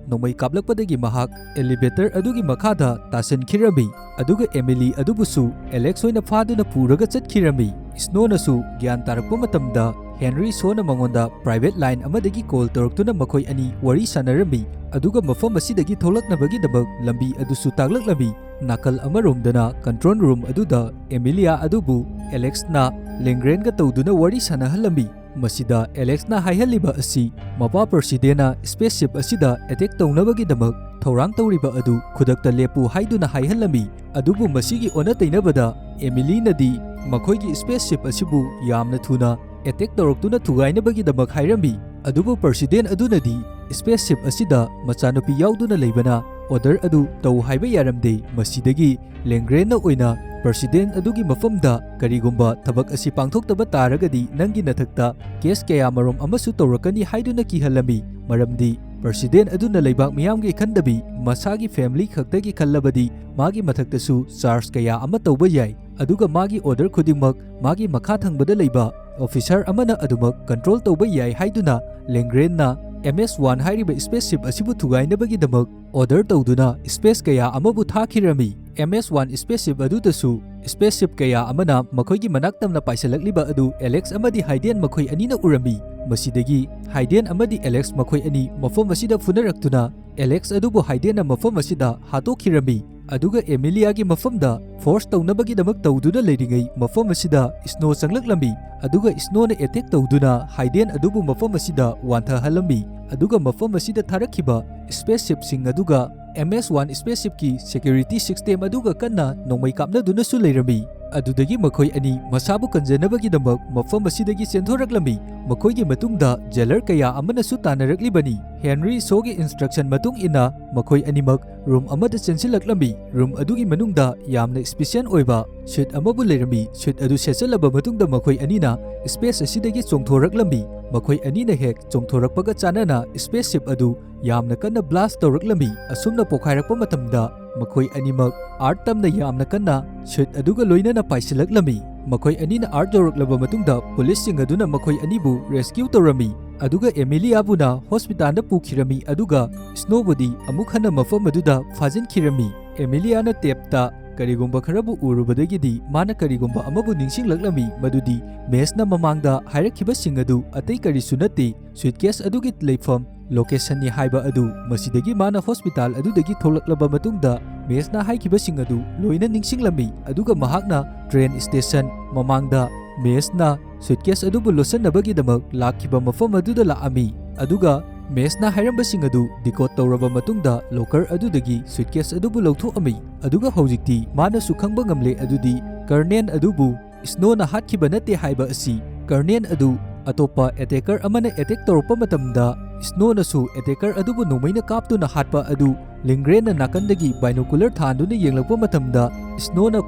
ꯅꯣꯡꯃꯩ ꯀꯥꯞꯂꯛꯄꯗꯒꯤ ꯃꯍꯥꯛ ꯑꯦꯂꯤꯚꯦꯇꯔ ꯑꯗꯨꯒꯤ ꯃꯈꯥꯗ ꯇꯥꯁꯤꯟꯈꯤꯔꯝꯃꯤ꯫ ꯑꯗꯨꯒ ꯑꯦꯃꯤꯂꯤ ꯑꯗꯨꯕꯨꯁꯨ ꯑꯦꯂꯦꯛꯁ ꯍꯣꯏꯅ ꯐꯥꯗꯨꯅ ꯄꯨꯔꯒ ꯆꯠꯈꯤꯔꯝꯃꯤ꯫ ꯏꯁꯅꯣꯅꯁꯨ ꯒ꯭ꯌꯥꯟ ꯇꯥꯔꯛꯄ ꯃꯇꯝꯗ ꯍꯦꯟꯔꯤ ꯁꯣꯅ ꯃꯉꯣꯟꯗ ꯄ꯭ꯔꯥꯏꯚꯦꯠ ꯂꯥꯏꯟ ꯑꯃꯗꯒꯤ ꯀꯣꯜ ꯇꯧꯔꯛꯇꯨꯅ ꯃꯈꯣꯏ ꯑꯅꯤ ꯋꯥꯔꯤ ꯁꯥꯟꯅꯔꯝꯃꯤ꯫ ꯑꯗꯨꯒ ꯃꯐꯝ ꯑꯁꯤꯗꯒꯤ ꯊꯣꯛꯂꯛꯅꯕꯒꯤꯗꯃꯛ ꯂꯝꯕꯤ ꯑꯗꯨꯁꯨ ꯇꯥꯛꯂꯛꯂꯝꯃꯤ꯫ ꯅꯥꯀꯜ ꯑꯃꯔꯣꯝꯗꯅ ꯀꯟꯇ꯭ꯔꯣꯜ ꯔꯨꯝ ꯑꯗꯨꯗ ꯑꯦꯃꯤꯂꯤꯌꯥ ꯑꯗꯨꯕꯨ ꯑꯦꯂꯦꯛꯁꯅ ꯂꯦꯡꯒ꯭ꯔꯦꯟꯒ ꯇꯧꯗꯨꯅ ꯋꯥꯔꯤ ꯁꯥꯟꯅꯍꯜꯂꯝꯃꯤ꯫ ꯃꯁꯤꯗ ꯑꯦꯂꯦꯛꯁꯅ ꯍꯥꯏꯍꯜꯂꯤꯕ ꯑꯁꯤ ꯃꯄꯥ ꯄꯔꯁꯤꯗꯦꯟꯅ ꯁ꯭ꯄꯦꯁ ꯁꯤꯞ ꯑꯁꯤꯗ ꯑꯦꯇꯦꯛ ꯇꯧꯅꯕꯒꯤꯗꯃꯛ ꯊꯧꯔꯥꯡ ꯇꯧꯔꯤꯕ ꯑꯗꯨ ꯈꯨꯗꯛꯇ ꯂꯦꯞꯄꯨ ꯍꯥꯏꯗꯨꯅ ꯍꯥꯏꯍꯜꯂꯝꯃꯤ꯫ ꯑꯗꯨꯕꯨ ꯃꯁꯤꯒꯤ ꯑꯣꯟꯅ ꯇꯩꯅꯕꯗ ꯑꯦꯃꯤꯂꯤꯅꯗꯤ ꯃꯈꯣꯏꯒꯤ ꯁ꯭ꯄꯦꯁ ꯁꯤꯞ ꯑꯁꯤꯕꯨ ꯌꯥꯝꯅ ꯊꯨꯅ ꯑꯦꯇꯦꯛ ꯇꯧꯔꯛꯇꯨꯅ ꯊꯨꯒꯥꯏꯅꯕꯒꯤꯗꯃꯛ ꯍꯥꯏꯔꯝꯃꯤ꯫ ꯑꯗꯨꯕꯨ ꯄꯔꯁꯤꯗꯦꯟ ꯑꯗꯨꯅꯗꯤ ꯁ꯭ꯄꯦꯁ ꯁꯤꯞ ꯑꯁꯤꯗ ꯃꯆꯥꯅꯨꯄꯤ ꯌꯥꯎꯗꯨꯅ ꯂꯩꯕꯅ ꯑꯣꯔꯗꯔ ꯑꯗꯨ ꯇꯧ ꯍꯥꯏꯕ ꯌꯥꯔꯝꯗꯦ꯫ ꯃꯁꯤꯗꯒꯤ ꯂꯦꯡꯒ꯭ꯔꯦꯟꯅ ꯑꯣꯏꯅ ꯄꯔꯁꯤꯗꯦꯟ ꯑꯗꯨꯒꯤ ꯃꯐꯝꯗ ꯀꯔꯤꯒꯨꯝꯕ ꯊꯕꯛ ꯑꯁꯤ ꯄꯥꯡꯊꯣꯛꯇꯕ ꯇꯥꯔꯒꯗꯤ ꯅꯪꯒꯤ ꯅꯊꯛꯇ ꯀꯦꯁ ꯀꯌꯥ ꯃꯔꯨꯝ ꯑꯃꯁꯨ ꯇꯧꯔꯛꯀꯅꯤ ꯍꯥꯏꯗꯨꯅ ꯀꯤꯍꯜꯂꯝꯃꯤ꯫ ꯃꯔꯝꯗꯤ ꯄꯔꯁꯤꯗꯦꯟ ꯑꯗꯨꯅ ꯂꯩꯕꯥꯛ ꯃꯤꯌꯥꯝꯒꯤ ꯈꯟꯗꯕꯤ ꯃꯁꯥꯒꯤ ꯐꯦꯃꯤꯂꯤ ꯈꯛꯇꯒꯤ ꯈꯜꯂꯕꯗꯤ ꯃꯥꯒꯤ ꯃꯊꯛꯇꯁꯨ ꯆꯥꯔꯖ ꯀꯌꯥ ꯑꯃ ꯇꯧꯕ ꯌꯥꯏ꯫ ꯑꯗꯨꯒ ꯃꯥꯒꯤ ꯑꯣꯔꯗꯔ ꯈꯨꯗꯤꯡꯃꯛ ꯃꯥꯒꯤ ꯃꯈꯥ ꯊꯪꯕꯗ ꯂꯩꯕ ꯑꯣꯐꯤꯁꯥꯔ ꯑꯃꯅ ꯑꯗꯨꯃꯛ ꯀꯟꯇ꯭ꯔꯣꯜ ꯇꯧꯕ ꯌꯥꯏ ꯍꯥꯏꯗꯨꯅ ꯂꯦꯡꯒ꯭ꯔꯦꯟꯅ ꯑꯦꯝ ꯑꯦꯁ ꯋꯥꯟ ꯍꯥꯏꯔꯤꯕ ꯁ꯭ꯄꯦꯁ ꯁꯤꯞ ꯑꯁꯤꯕꯨ ꯊꯨꯒꯥꯏꯅꯕꯒꯤꯗꯃꯛ ꯑꯣꯔꯗꯔ ꯇꯧꯗꯨꯅ ꯁ꯭ꯄꯦꯁ ꯀꯌꯥ ꯑꯃꯕꯨ ꯊꯥꯈꯤꯔꯝꯃꯤ꯫ ꯑꯦꯝ ꯑꯦꯁ ꯋꯥꯟ ꯁ꯭ꯄꯦꯁ ꯁꯤꯞ ꯑꯗꯨꯗꯁꯨ ꯁ꯭ꯄꯦꯁ ꯁꯤꯞ ꯀꯌꯥ ꯑꯃꯅ ꯃꯈꯣꯏꯒꯤ ꯃꯅꯥꯛ ꯇꯝꯅ ꯄꯥꯏꯁꯤꯜꯂꯛꯂꯤꯕ ꯑꯗꯨ ꯑꯦꯂꯦꯛꯁ ꯑꯃꯗꯤ ꯍꯥꯏꯗꯦꯟ ꯃꯈꯣꯏ ꯑꯅꯤꯅ ꯎꯔꯝꯃꯤ꯫ ꯃꯁꯤꯗꯒꯤ ꯍꯥꯏꯗꯦꯟ ꯑꯃꯗꯤ ꯑꯦꯂꯦꯛꯁ ꯃꯈꯣꯏ ꯑꯅꯤ ꯃꯐꯝ ꯑꯁꯤꯗ ꯐꯨꯅꯔꯛꯇꯨꯅ ꯑꯦꯂꯦꯛꯁ ꯑꯗꯨꯕꯨ ꯍꯥꯏꯗꯦꯟꯅ ꯃꯐꯝ ꯑꯁꯤꯗ ꯍꯥꯠꯇꯣꯛꯈꯤꯔꯝꯃꯤ꯫ ꯑꯗꯨꯒ ꯑꯦꯃꯤꯂꯤꯌꯥꯒꯤ ꯃꯐꯝꯗ ꯐꯣꯔꯁ ꯇꯧꯅꯕꯒꯤꯗꯃꯛ ꯇꯧꯗꯨꯅ ꯂꯩꯔꯤꯉꯩ ꯃꯐꯝ ꯑꯁꯤꯗ ꯁ꯭ꯅꯣ ꯆꯪꯂꯛꯂꯝꯃꯤ꯫ ꯑꯗꯨꯒ ꯁ꯭ꯅꯣꯅ ꯑꯦꯇꯦꯛ ꯇꯧꯗꯨꯅ ꯍꯥꯏꯗꯦꯟ ꯑꯗꯨꯕꯨ ꯃꯐꯝ ꯑꯁꯤꯗ ꯋꯥꯟꯊꯍꯜꯂꯝꯃꯤ꯫ ꯑꯗꯨꯒ ꯃꯐꯝ ꯑꯁꯤꯗ ꯊꯥꯔꯛꯈꯤꯕ ꯁ꯭ꯄꯦꯁ ꯁꯤꯞꯁꯤꯡ ꯑꯗꯨꯒ ꯑꯦꯝ ꯑꯦꯁ ꯋꯥꯟ ꯁ꯭ꯄꯦꯁ ꯁꯤꯞꯀꯤ ꯁꯦꯀ꯭ꯌꯨꯔꯤꯇꯤ ꯁꯤꯁꯇꯦꯝ ꯑꯗꯨꯒ ꯀꯟꯅ ꯅꯣꯡꯃꯩ ꯀꯥꯞꯅꯗꯨꯅꯁꯨ ꯂꯩꯔꯝꯃꯤ꯫ ꯑꯗꯨꯗꯒꯤ ꯃꯈꯣꯏ ꯑꯅꯤ ꯃꯁꯥꯕꯨ ꯀꯟꯖꯅꯕꯒꯤꯗꯃꯛ ꯃꯐꯝ ꯑꯁꯤꯗꯒꯤ ꯆꯦꯟꯊꯣꯔꯛꯂꯝꯃꯤ꯫ ꯃꯈꯣꯏꯒꯤ ꯃꯇꯨꯡꯗ ꯖꯦꯂꯔ ꯀꯌꯥ ꯑꯃꯅꯁꯨ ꯇꯥꯟꯅꯔꯛꯂꯤꯕꯅꯤ꯫ ꯍꯦꯟꯔꯤ ꯁꯣꯒꯤ ꯏꯟꯁꯇ꯭ꯔꯛꯁꯟ ꯃꯇꯨꯡ ꯏꯟꯅ ꯃꯈꯣꯏ ꯑꯅꯤꯃꯛ ꯔꯨꯝ ꯑꯃꯗ ꯆꯦꯟꯁꯤꯜꯂꯛꯂꯝꯃꯤ꯫ ꯔꯨꯝ ꯑꯗꯨꯒꯤ ꯃꯅꯨꯡꯗ ꯌꯥꯝꯅ ꯁ꯭ꯄꯤꯁꯤꯌꯦꯜ ꯑꯣꯏꯕ ꯁꯨꯠ ꯑꯃꯕꯨ ꯂꯩꯔꯝꯃꯤ꯫ ꯁꯨꯠ ꯑꯗꯨ ꯁꯦꯠꯆꯜꯂꯕ ꯃꯇꯨꯡꯗ ꯃꯈꯣꯏ ꯑꯅꯤꯅ ꯁ꯭ꯄꯦꯁ ꯑꯁꯤꯗꯒꯤ ꯆꯣꯡꯊꯣꯔꯛꯂꯝꯃꯤ꯫ ꯃꯈꯣꯏ ꯑꯅꯤꯅ ꯍꯦꯛ ꯆꯣꯡꯊꯣꯔꯛꯄꯒ ꯆꯥꯟꯅꯅ ꯁ꯭ꯄꯦꯁ ꯁꯤꯞ ꯑꯗꯨ ꯌꯥꯝꯅ ꯀꯟꯅ ꯕ꯭ꯂꯥꯁ ꯇꯧꯔꯛꯂꯝꯃꯤ꯫ ꯑꯁꯨꯝꯅ ꯄꯣꯈꯥꯏꯔꯛꯄ ꯃꯇꯝꯗ ꯃꯈꯣꯏ ꯑꯅꯤꯃꯛ ꯑꯥꯔꯠ ꯇꯝꯅ ꯌꯥꯝꯅ ꯀꯟꯅ ꯁꯨꯠ ꯑꯗꯨꯒ ꯂꯣꯏꯅꯅ ꯄꯥꯏꯁꯤꯜꯂꯛꯂꯝꯃꯤ꯫ ꯃꯈꯣꯏ ꯑꯅꯤꯅ ꯑꯥꯔꯠ ꯌꯧꯔꯛꯂꯕ ꯃꯇꯨꯡꯗ ꯄꯨꯂꯤꯁꯁꯤꯡ ꯑꯗꯨꯅ ꯃꯈꯣꯏ ꯑꯅꯤꯕꯨ ꯔꯦꯁꯀ꯭ꯌꯨ ꯇꯧꯔꯝꯃꯤ, ꯑꯗꯨꯒ ꯑꯦꯃꯤꯂꯤꯌꯥꯕꯨꯅ ꯍꯣꯁꯄꯤꯇꯥꯜꯗ ꯄꯨꯈꯤꯔꯝꯃꯤ, ꯑꯗꯨꯒ ꯁ꯭ꯅꯣꯕꯨꯗꯤ ꯑꯃꯨꯛ ꯍꯟꯅ ꯃꯐꯝ ꯑꯗꯨꯗ ꯐꯥꯖꯤꯟꯈꯤꯔꯝꯃꯤ꯫ ꯑꯦꯃꯤꯂꯤꯌꯥꯅ ꯇꯦꯞꯇ ꯀꯔꯤꯒꯨꯝꯕ ꯈꯔꯕꯨ ꯎꯔꯨꯕꯗꯒꯤꯗꯤ ꯃꯥꯅ ꯀꯔꯤꯒꯨꯝꯕ ꯑꯃꯕꯨ ꯅꯤꯡꯁꯤꯡꯂꯛꯂꯝꯃꯤ, ꯃꯗꯨꯗꯤ ꯃꯦꯁꯅ ꯃꯃꯥꯡꯗ ꯍꯥꯏꯔꯛꯈꯤꯕꯁꯤꯡ ꯑꯗꯨ ꯑꯇꯩ ꯀꯔꯤꯁꯨ ꯅꯠꯇꯦ, ꯁꯨꯠꯀꯦꯁ ꯑꯗꯨꯒꯤ ꯂꯩꯐꯝ ꯂꯣꯀꯦꯁꯟꯅꯤ ꯍꯥꯏꯕ ꯑꯗꯨ꯫ ꯃꯁꯤꯗꯒꯤ ꯃꯥꯅ ꯍꯣꯁꯄꯤꯇꯥꯜ ꯑꯗꯨꯗꯒꯤ ꯊꯣꯛꯂꯛꯂꯕ ꯃꯇꯨꯡꯗ ꯃꯦꯁꯅ ꯍꯥꯏꯈꯤꯕꯁꯤꯡ ꯑꯗꯨ ꯂꯣꯏꯅ ꯅꯤꯡꯁꯤꯡꯂꯝꯃꯤ, ꯑꯗꯨꯒ ꯃꯍꯥꯛꯅ ꯇ꯭ꯔꯦꯟ ꯁ꯭ꯇꯦꯁꯟ ꯃꯃꯥꯡꯗ ꯃꯦꯁꯅ ꯁꯨꯠꯀꯦꯁ ꯑꯗꯨꯕꯨ ꯂꯣꯠꯁꯤꯟꯅꯕꯒꯤꯗꯃꯛ ꯂꯥꯛꯈꯤꯕ ꯃꯐꯝ ꯑꯗꯨꯗ ꯂꯥꯛꯑꯝꯃꯤ, ꯑꯗꯨꯒ ꯃꯦꯁꯅ ꯍꯥꯏꯔꯝꯕꯁꯤꯡ ꯑꯗꯨ ꯗꯤꯀꯣꯗ ꯇꯧꯔꯕ ꯃꯇꯨꯡꯗ ꯂꯣꯀꯔ ꯑꯗꯨꯗꯒꯤ ꯁꯨꯠꯀꯦꯁ ꯑꯗꯨꯕꯨ ꯂꯧꯊꯣꯛꯑꯝꯃꯤ꯫ ꯑꯗꯨꯒ ꯍꯧꯖꯤꯛꯇꯤ ꯃꯥꯅꯁꯨ ꯈꯪꯕ ꯉꯝꯂꯦ, ꯑꯗꯨꯗꯤ ꯀꯔꯅꯦꯜ ꯑꯗꯨꯕꯨ ꯁ꯭ꯅꯣꯅ ꯍꯥꯠꯈꯤꯕ ꯅꯠꯇꯦ ꯍꯥꯏꯕ ꯑꯁꯤ꯫ ꯀꯔꯅꯦꯜ ꯑꯗꯨ ꯑꯇꯣꯞꯄ ꯑꯦꯇꯦꯀꯔ ꯑꯃꯅ ꯑꯦꯇꯦꯛ ꯇꯧꯔꯛꯄ ꯃꯇꯝꯗ ꯁ꯭ꯅꯣꯅꯁꯨ ꯑꯦꯇꯦꯀꯔ ꯑꯗꯨꯕꯨ ꯅꯣꯡꯃꯩꯅ ꯀꯥꯞꯇꯨꯅ ꯍꯥꯠꯄ ꯑꯗꯨ ꯂꯤꯡꯒ꯭ꯔꯦꯟꯅ ꯅꯥꯀꯟꯗꯒꯤ ꯕꯥꯏꯅꯣꯀꯨꯂꯔ ꯊꯥꯟꯗꯨꯅ ꯌꯦꯡꯂꯛꯄ ꯃꯇꯝꯗ ꯁ꯭ꯅꯣꯅ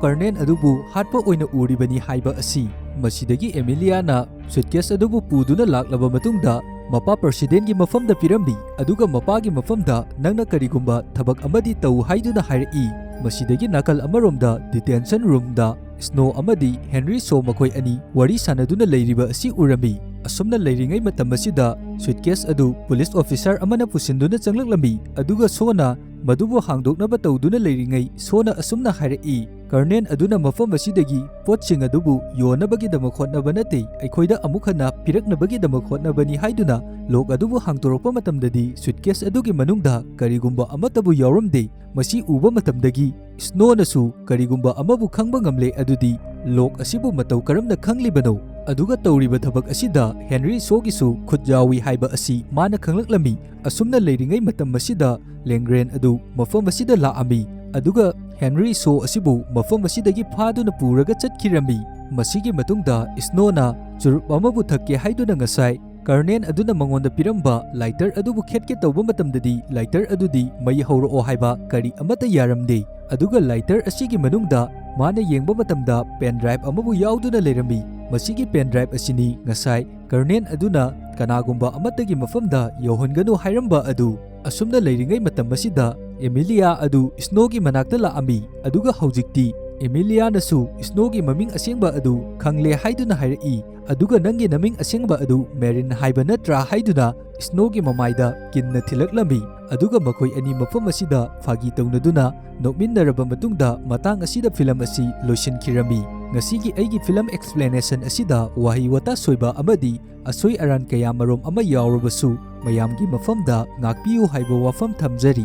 ꯀꯔꯅꯦꯜ ꯑꯗꯨꯕꯨ ꯍꯥꯠꯄ ꯑꯣꯏꯅ ꯎꯔꯤꯕꯅꯤ ꯍꯥꯏꯕ ꯑꯁꯤ꯫ ꯃꯁꯤꯗꯒꯤ ꯑꯦꯃꯤꯂꯤꯌꯥꯅ ꯁꯨꯠꯀꯦꯁ ꯑꯗꯨꯕꯨ ꯄꯨꯗꯨꯅ ꯂꯥꯛꯂꯕ ꯃꯇꯨꯡꯗ ꯃꯄꯥ ꯄ꯭ꯔꯁꯤꯗꯦꯟꯒꯤ ꯃꯐꯝꯗ ꯄꯤꯔꯝꯃꯤ, ꯑꯗꯨꯒ ꯃꯄꯥꯒꯤ ꯃꯐꯝꯗ ꯅꯪꯅ ꯀꯔꯤꯒꯨꯝꯕ ꯊꯕꯛ ꯑꯃꯗꯤ ꯇꯧ ꯍꯥꯏꯗꯨꯅ ꯍꯥꯏꯔꯛꯏ꯫ ꯃꯁꯤꯗꯒꯤ ꯅꯥꯀꯜ ꯑꯃꯔꯣꯝꯗ ꯗꯤꯇꯦꯟꯁꯟ ꯔꯨꯝꯗ ꯁ꯭ꯅꯣ ꯑꯃꯗꯤ ꯍꯦꯟꯔꯤ ꯁꯣ ꯃꯈꯣꯏ ꯑꯅꯤ ꯋꯥꯔꯤ ꯁꯥꯟꯅꯗꯨꯅ ꯂꯩꯔꯤꯕ ꯑꯁꯤ ꯎꯔꯝꯃꯤ꯫ ꯑꯁꯨꯝꯅ ꯂꯩꯔꯤꯉꯩ ꯃꯇꯝ ꯑꯁꯤꯗ ꯁꯨꯠꯀꯦꯁ ꯑꯗꯨ ꯄꯨꯂꯤꯁ ꯑꯣꯐꯤꯁꯥꯔ ꯑꯃꯅ ꯄꯨꯁꯤꯟꯗꯨꯅ ꯆꯪꯂꯛꯂꯝꯃꯤ, ꯑꯗꯨꯒ ꯁꯣꯅ ꯃꯗꯨꯕꯨ ꯍꯥꯡꯗꯣꯛꯅꯕ ꯇꯧꯗꯨꯅ ꯂꯩꯔꯤꯉꯩ ꯁꯣꯅ ꯑꯁꯨꯝꯅ ꯍꯥꯏꯔꯛꯏ, "ꯀꯔꯅꯦꯜ ꯑꯗꯨꯅ ꯃꯐꯝ ꯑꯁꯤꯗꯒꯤ ꯄꯣꯠꯁꯤꯡ ꯑꯗꯨꯕꯨ ꯌꯣꯟꯅꯕꯒꯤꯗꯃꯛ ꯍꯣꯠꯅꯕ ꯅꯠꯇꯦ, ꯑꯩꯈꯣꯏꯗ ꯑꯃꯨꯛ ꯍꯟꯅ ꯄꯤꯔꯛꯅꯕꯒꯤꯗꯃꯛ ꯍꯣꯠꯅꯕꯅꯤ" ꯍꯥꯏꯗꯨꯅ ꯂꯣꯛ ꯑꯗꯨꯕꯨ ꯍꯥꯡꯗꯣꯔꯛꯄ ꯃꯇꯝꯗꯗꯤ ꯁꯨꯠꯀꯦꯁ ꯑꯗꯨꯒꯤ ꯃꯅꯨꯡꯗ ꯀꯔꯤꯒꯨꯝꯕ ꯑꯃꯠꯇꯕꯨ ꯌꯥꯎꯔꯝꯗꯦ꯫ ꯃꯁꯤ ꯎꯕ ꯃꯇꯝꯗꯒꯤ ꯁ꯭ꯅꯣꯅꯁꯨ ꯀꯔꯤꯒꯨꯝꯕ ꯑꯃꯕꯨ ꯈꯪꯕ ꯉꯝꯂꯦ, ꯑꯗꯨꯗꯤ ꯂꯣꯛ ꯑꯁꯤꯕꯨ ꯃꯇꯧ ꯀꯔꯝꯅ ꯈꯪꯂꯤꯕꯅꯣ? ꯑꯗꯨꯒ ꯇꯧꯔꯤꯕ ꯊꯕꯛ ꯑꯁꯤꯗ ꯍꯦꯟꯔꯤ ꯁꯣꯒꯤꯁꯨ ꯈꯨꯠ ꯌꯥꯎꯏ ꯍꯥꯏꯕ ꯑꯁꯤ ꯃꯥꯅ ꯈꯪꯂꯛꯂꯝꯃꯤ꯫ ꯑꯁꯨꯝꯅ ꯂꯩꯔꯤꯉꯩ ꯃꯇꯝ ꯑꯁꯤꯗ ꯂꯦꯡꯒ꯭ꯔꯦꯟ ꯑꯗꯨ ꯃꯐꯝ ꯑꯁꯤꯗ ꯂꯥꯛꯑꯝꯃꯤ, ꯑꯗꯨꯒ ꯍꯦꯟꯔꯤ ꯁꯣ ꯑꯁꯤꯕꯨ ꯃꯐꯝ ꯑꯁꯤꯗꯒꯤ ꯐꯥꯗꯨꯅ ꯄꯨꯔꯒ ꯆꯠꯈꯤꯔꯝꯃꯤ꯫ ꯃꯁꯤꯒꯤ ꯃꯇꯨꯡꯗ ꯁ꯭ꯅꯣꯅ ꯆꯨꯔꯨꯞ ꯑꯃꯕꯨ ꯊꯛꯀꯦ ꯍꯥꯏꯗꯨꯅ ꯉꯁꯥꯏ ꯀꯔꯅꯦꯜ ꯑꯗꯨꯅ ꯃꯉꯣꯟꯗ ꯄꯤꯔꯝꯕ ꯂꯥꯏꯇꯔ ꯑꯗꯨꯕꯨ ꯈꯦꯠꯀꯦ ꯇꯧꯕ ꯃꯇꯝꯗꯗꯤ ꯂꯥꯏꯇꯔ ꯑꯗꯨꯗꯤ ꯃꯩ ꯍꯧꯔꯛꯑꯣ ꯍꯥꯏꯕ ꯀꯔꯤ ꯑꯃꯠꯇ ꯌꯥꯔꯝꯗꯦ꯫ ꯑꯗꯨꯒ ꯂꯥꯏꯇꯔ ꯑꯁꯤꯒꯤ ꯃꯅꯨꯡꯗ ꯃꯥꯅ ꯌꯦꯡꯕ ꯃꯇꯝꯗ ꯄꯦꯟ ꯗ꯭ꯔꯥꯏꯚ ꯑꯃꯕꯨ ꯌꯥꯎꯗꯨꯅ ꯂꯩꯔꯝꯃꯤ꯫ ꯃꯁꯤꯒꯤ ꯄꯦꯟ ꯗ꯭ꯔꯥꯏꯚ ꯑꯁꯤꯅꯤ ꯉꯁꯥꯏ ꯀꯔꯅꯦꯜ ꯑꯗꯨꯅ ꯀꯅꯥꯒꯨꯝꯕ ꯑꯃꯠꯇꯒꯤ ꯃꯐꯝꯗ ꯌꯧꯍꯟꯒꯅꯨ ꯍꯥꯏꯔꯝꯕ ꯑꯗꯨ꯫ ꯑꯁꯨꯝꯅ ꯂꯩꯔꯤꯉꯩ ꯃꯇꯝ ꯑꯁꯤꯗ ꯑꯦꯃꯤꯂꯤꯌꯥ ꯑꯗꯨ ꯁ꯭ꯅꯣꯒꯤ ꯃꯅꯥꯛꯇ ꯂꯥꯛꯑꯝꯃꯤ, ꯑꯗꯨꯒ ꯍꯧꯖꯤꯛꯇꯤ ꯑꯦꯃꯤꯂꯤꯌꯥꯅꯁꯨ ꯁ꯭ꯅꯣꯒꯤ ꯃꯃꯤꯡ ꯑꯁꯦꯡꯕ ꯑꯗꯨ ꯈꯪꯂꯦ ꯍꯥꯏꯗꯨꯅ ꯍꯥꯏꯔꯛꯏ, ꯑꯗꯨꯒ "ꯅꯪꯒꯤ ꯅꯃꯤꯡ ꯑꯁꯦꯡꯕ ꯑꯗꯨ ꯃꯦꯔꯤꯟ ꯍꯥꯏꯕ ꯅꯠꯇ꯭ꯔꯥ?" ꯍꯥꯏꯗꯨꯅ ꯁ꯭ꯅꯣꯒꯤ ꯃꯃꯥꯏꯗ ꯀꯤꯟꯅ ꯊꯤꯜꯂꯛꯂꯝꯃꯤ꯫ ꯑꯗꯨꯒ ꯃꯈꯣꯏ ꯑꯅꯤ ꯃꯐꯝ ꯑꯁꯤꯗ ꯐꯥꯒꯤ ꯇꯧꯅꯗꯨꯅ ꯅꯣꯛꯃꯤꯟꯅꯔꯕ ꯃꯇꯨꯡꯗ ꯃꯇꯥꯡ ꯑꯁꯤꯗ ꯐꯤꯂꯝ ꯑꯁꯤ ꯂꯣꯏꯁꯤꯟꯈꯤꯔꯝꯃꯤ꯫ ꯉꯁꯤꯒꯤ ꯑꯩꯒꯤ ꯐꯤꯂꯝ explanation ꯑꯁꯤꯗ ꯋꯥꯍꯩ ꯋꯥꯇꯥ ꯁꯣꯏꯕ ꯑꯃꯗꯤ ꯑꯁꯣꯏ ꯑꯔꯥꯟ ꯀꯌꯥ ꯃꯔꯨꯝ ꯑꯃ ꯌꯥꯎꯔꯕꯁꯨ ꯃꯌꯥꯝꯒꯤ ꯃꯐꯝꯗ ꯉꯥꯛꯄꯤꯌꯨ ꯍꯥꯏꯕ ꯋꯥꯐꯝ ꯊꯝꯖꯔꯤ꯫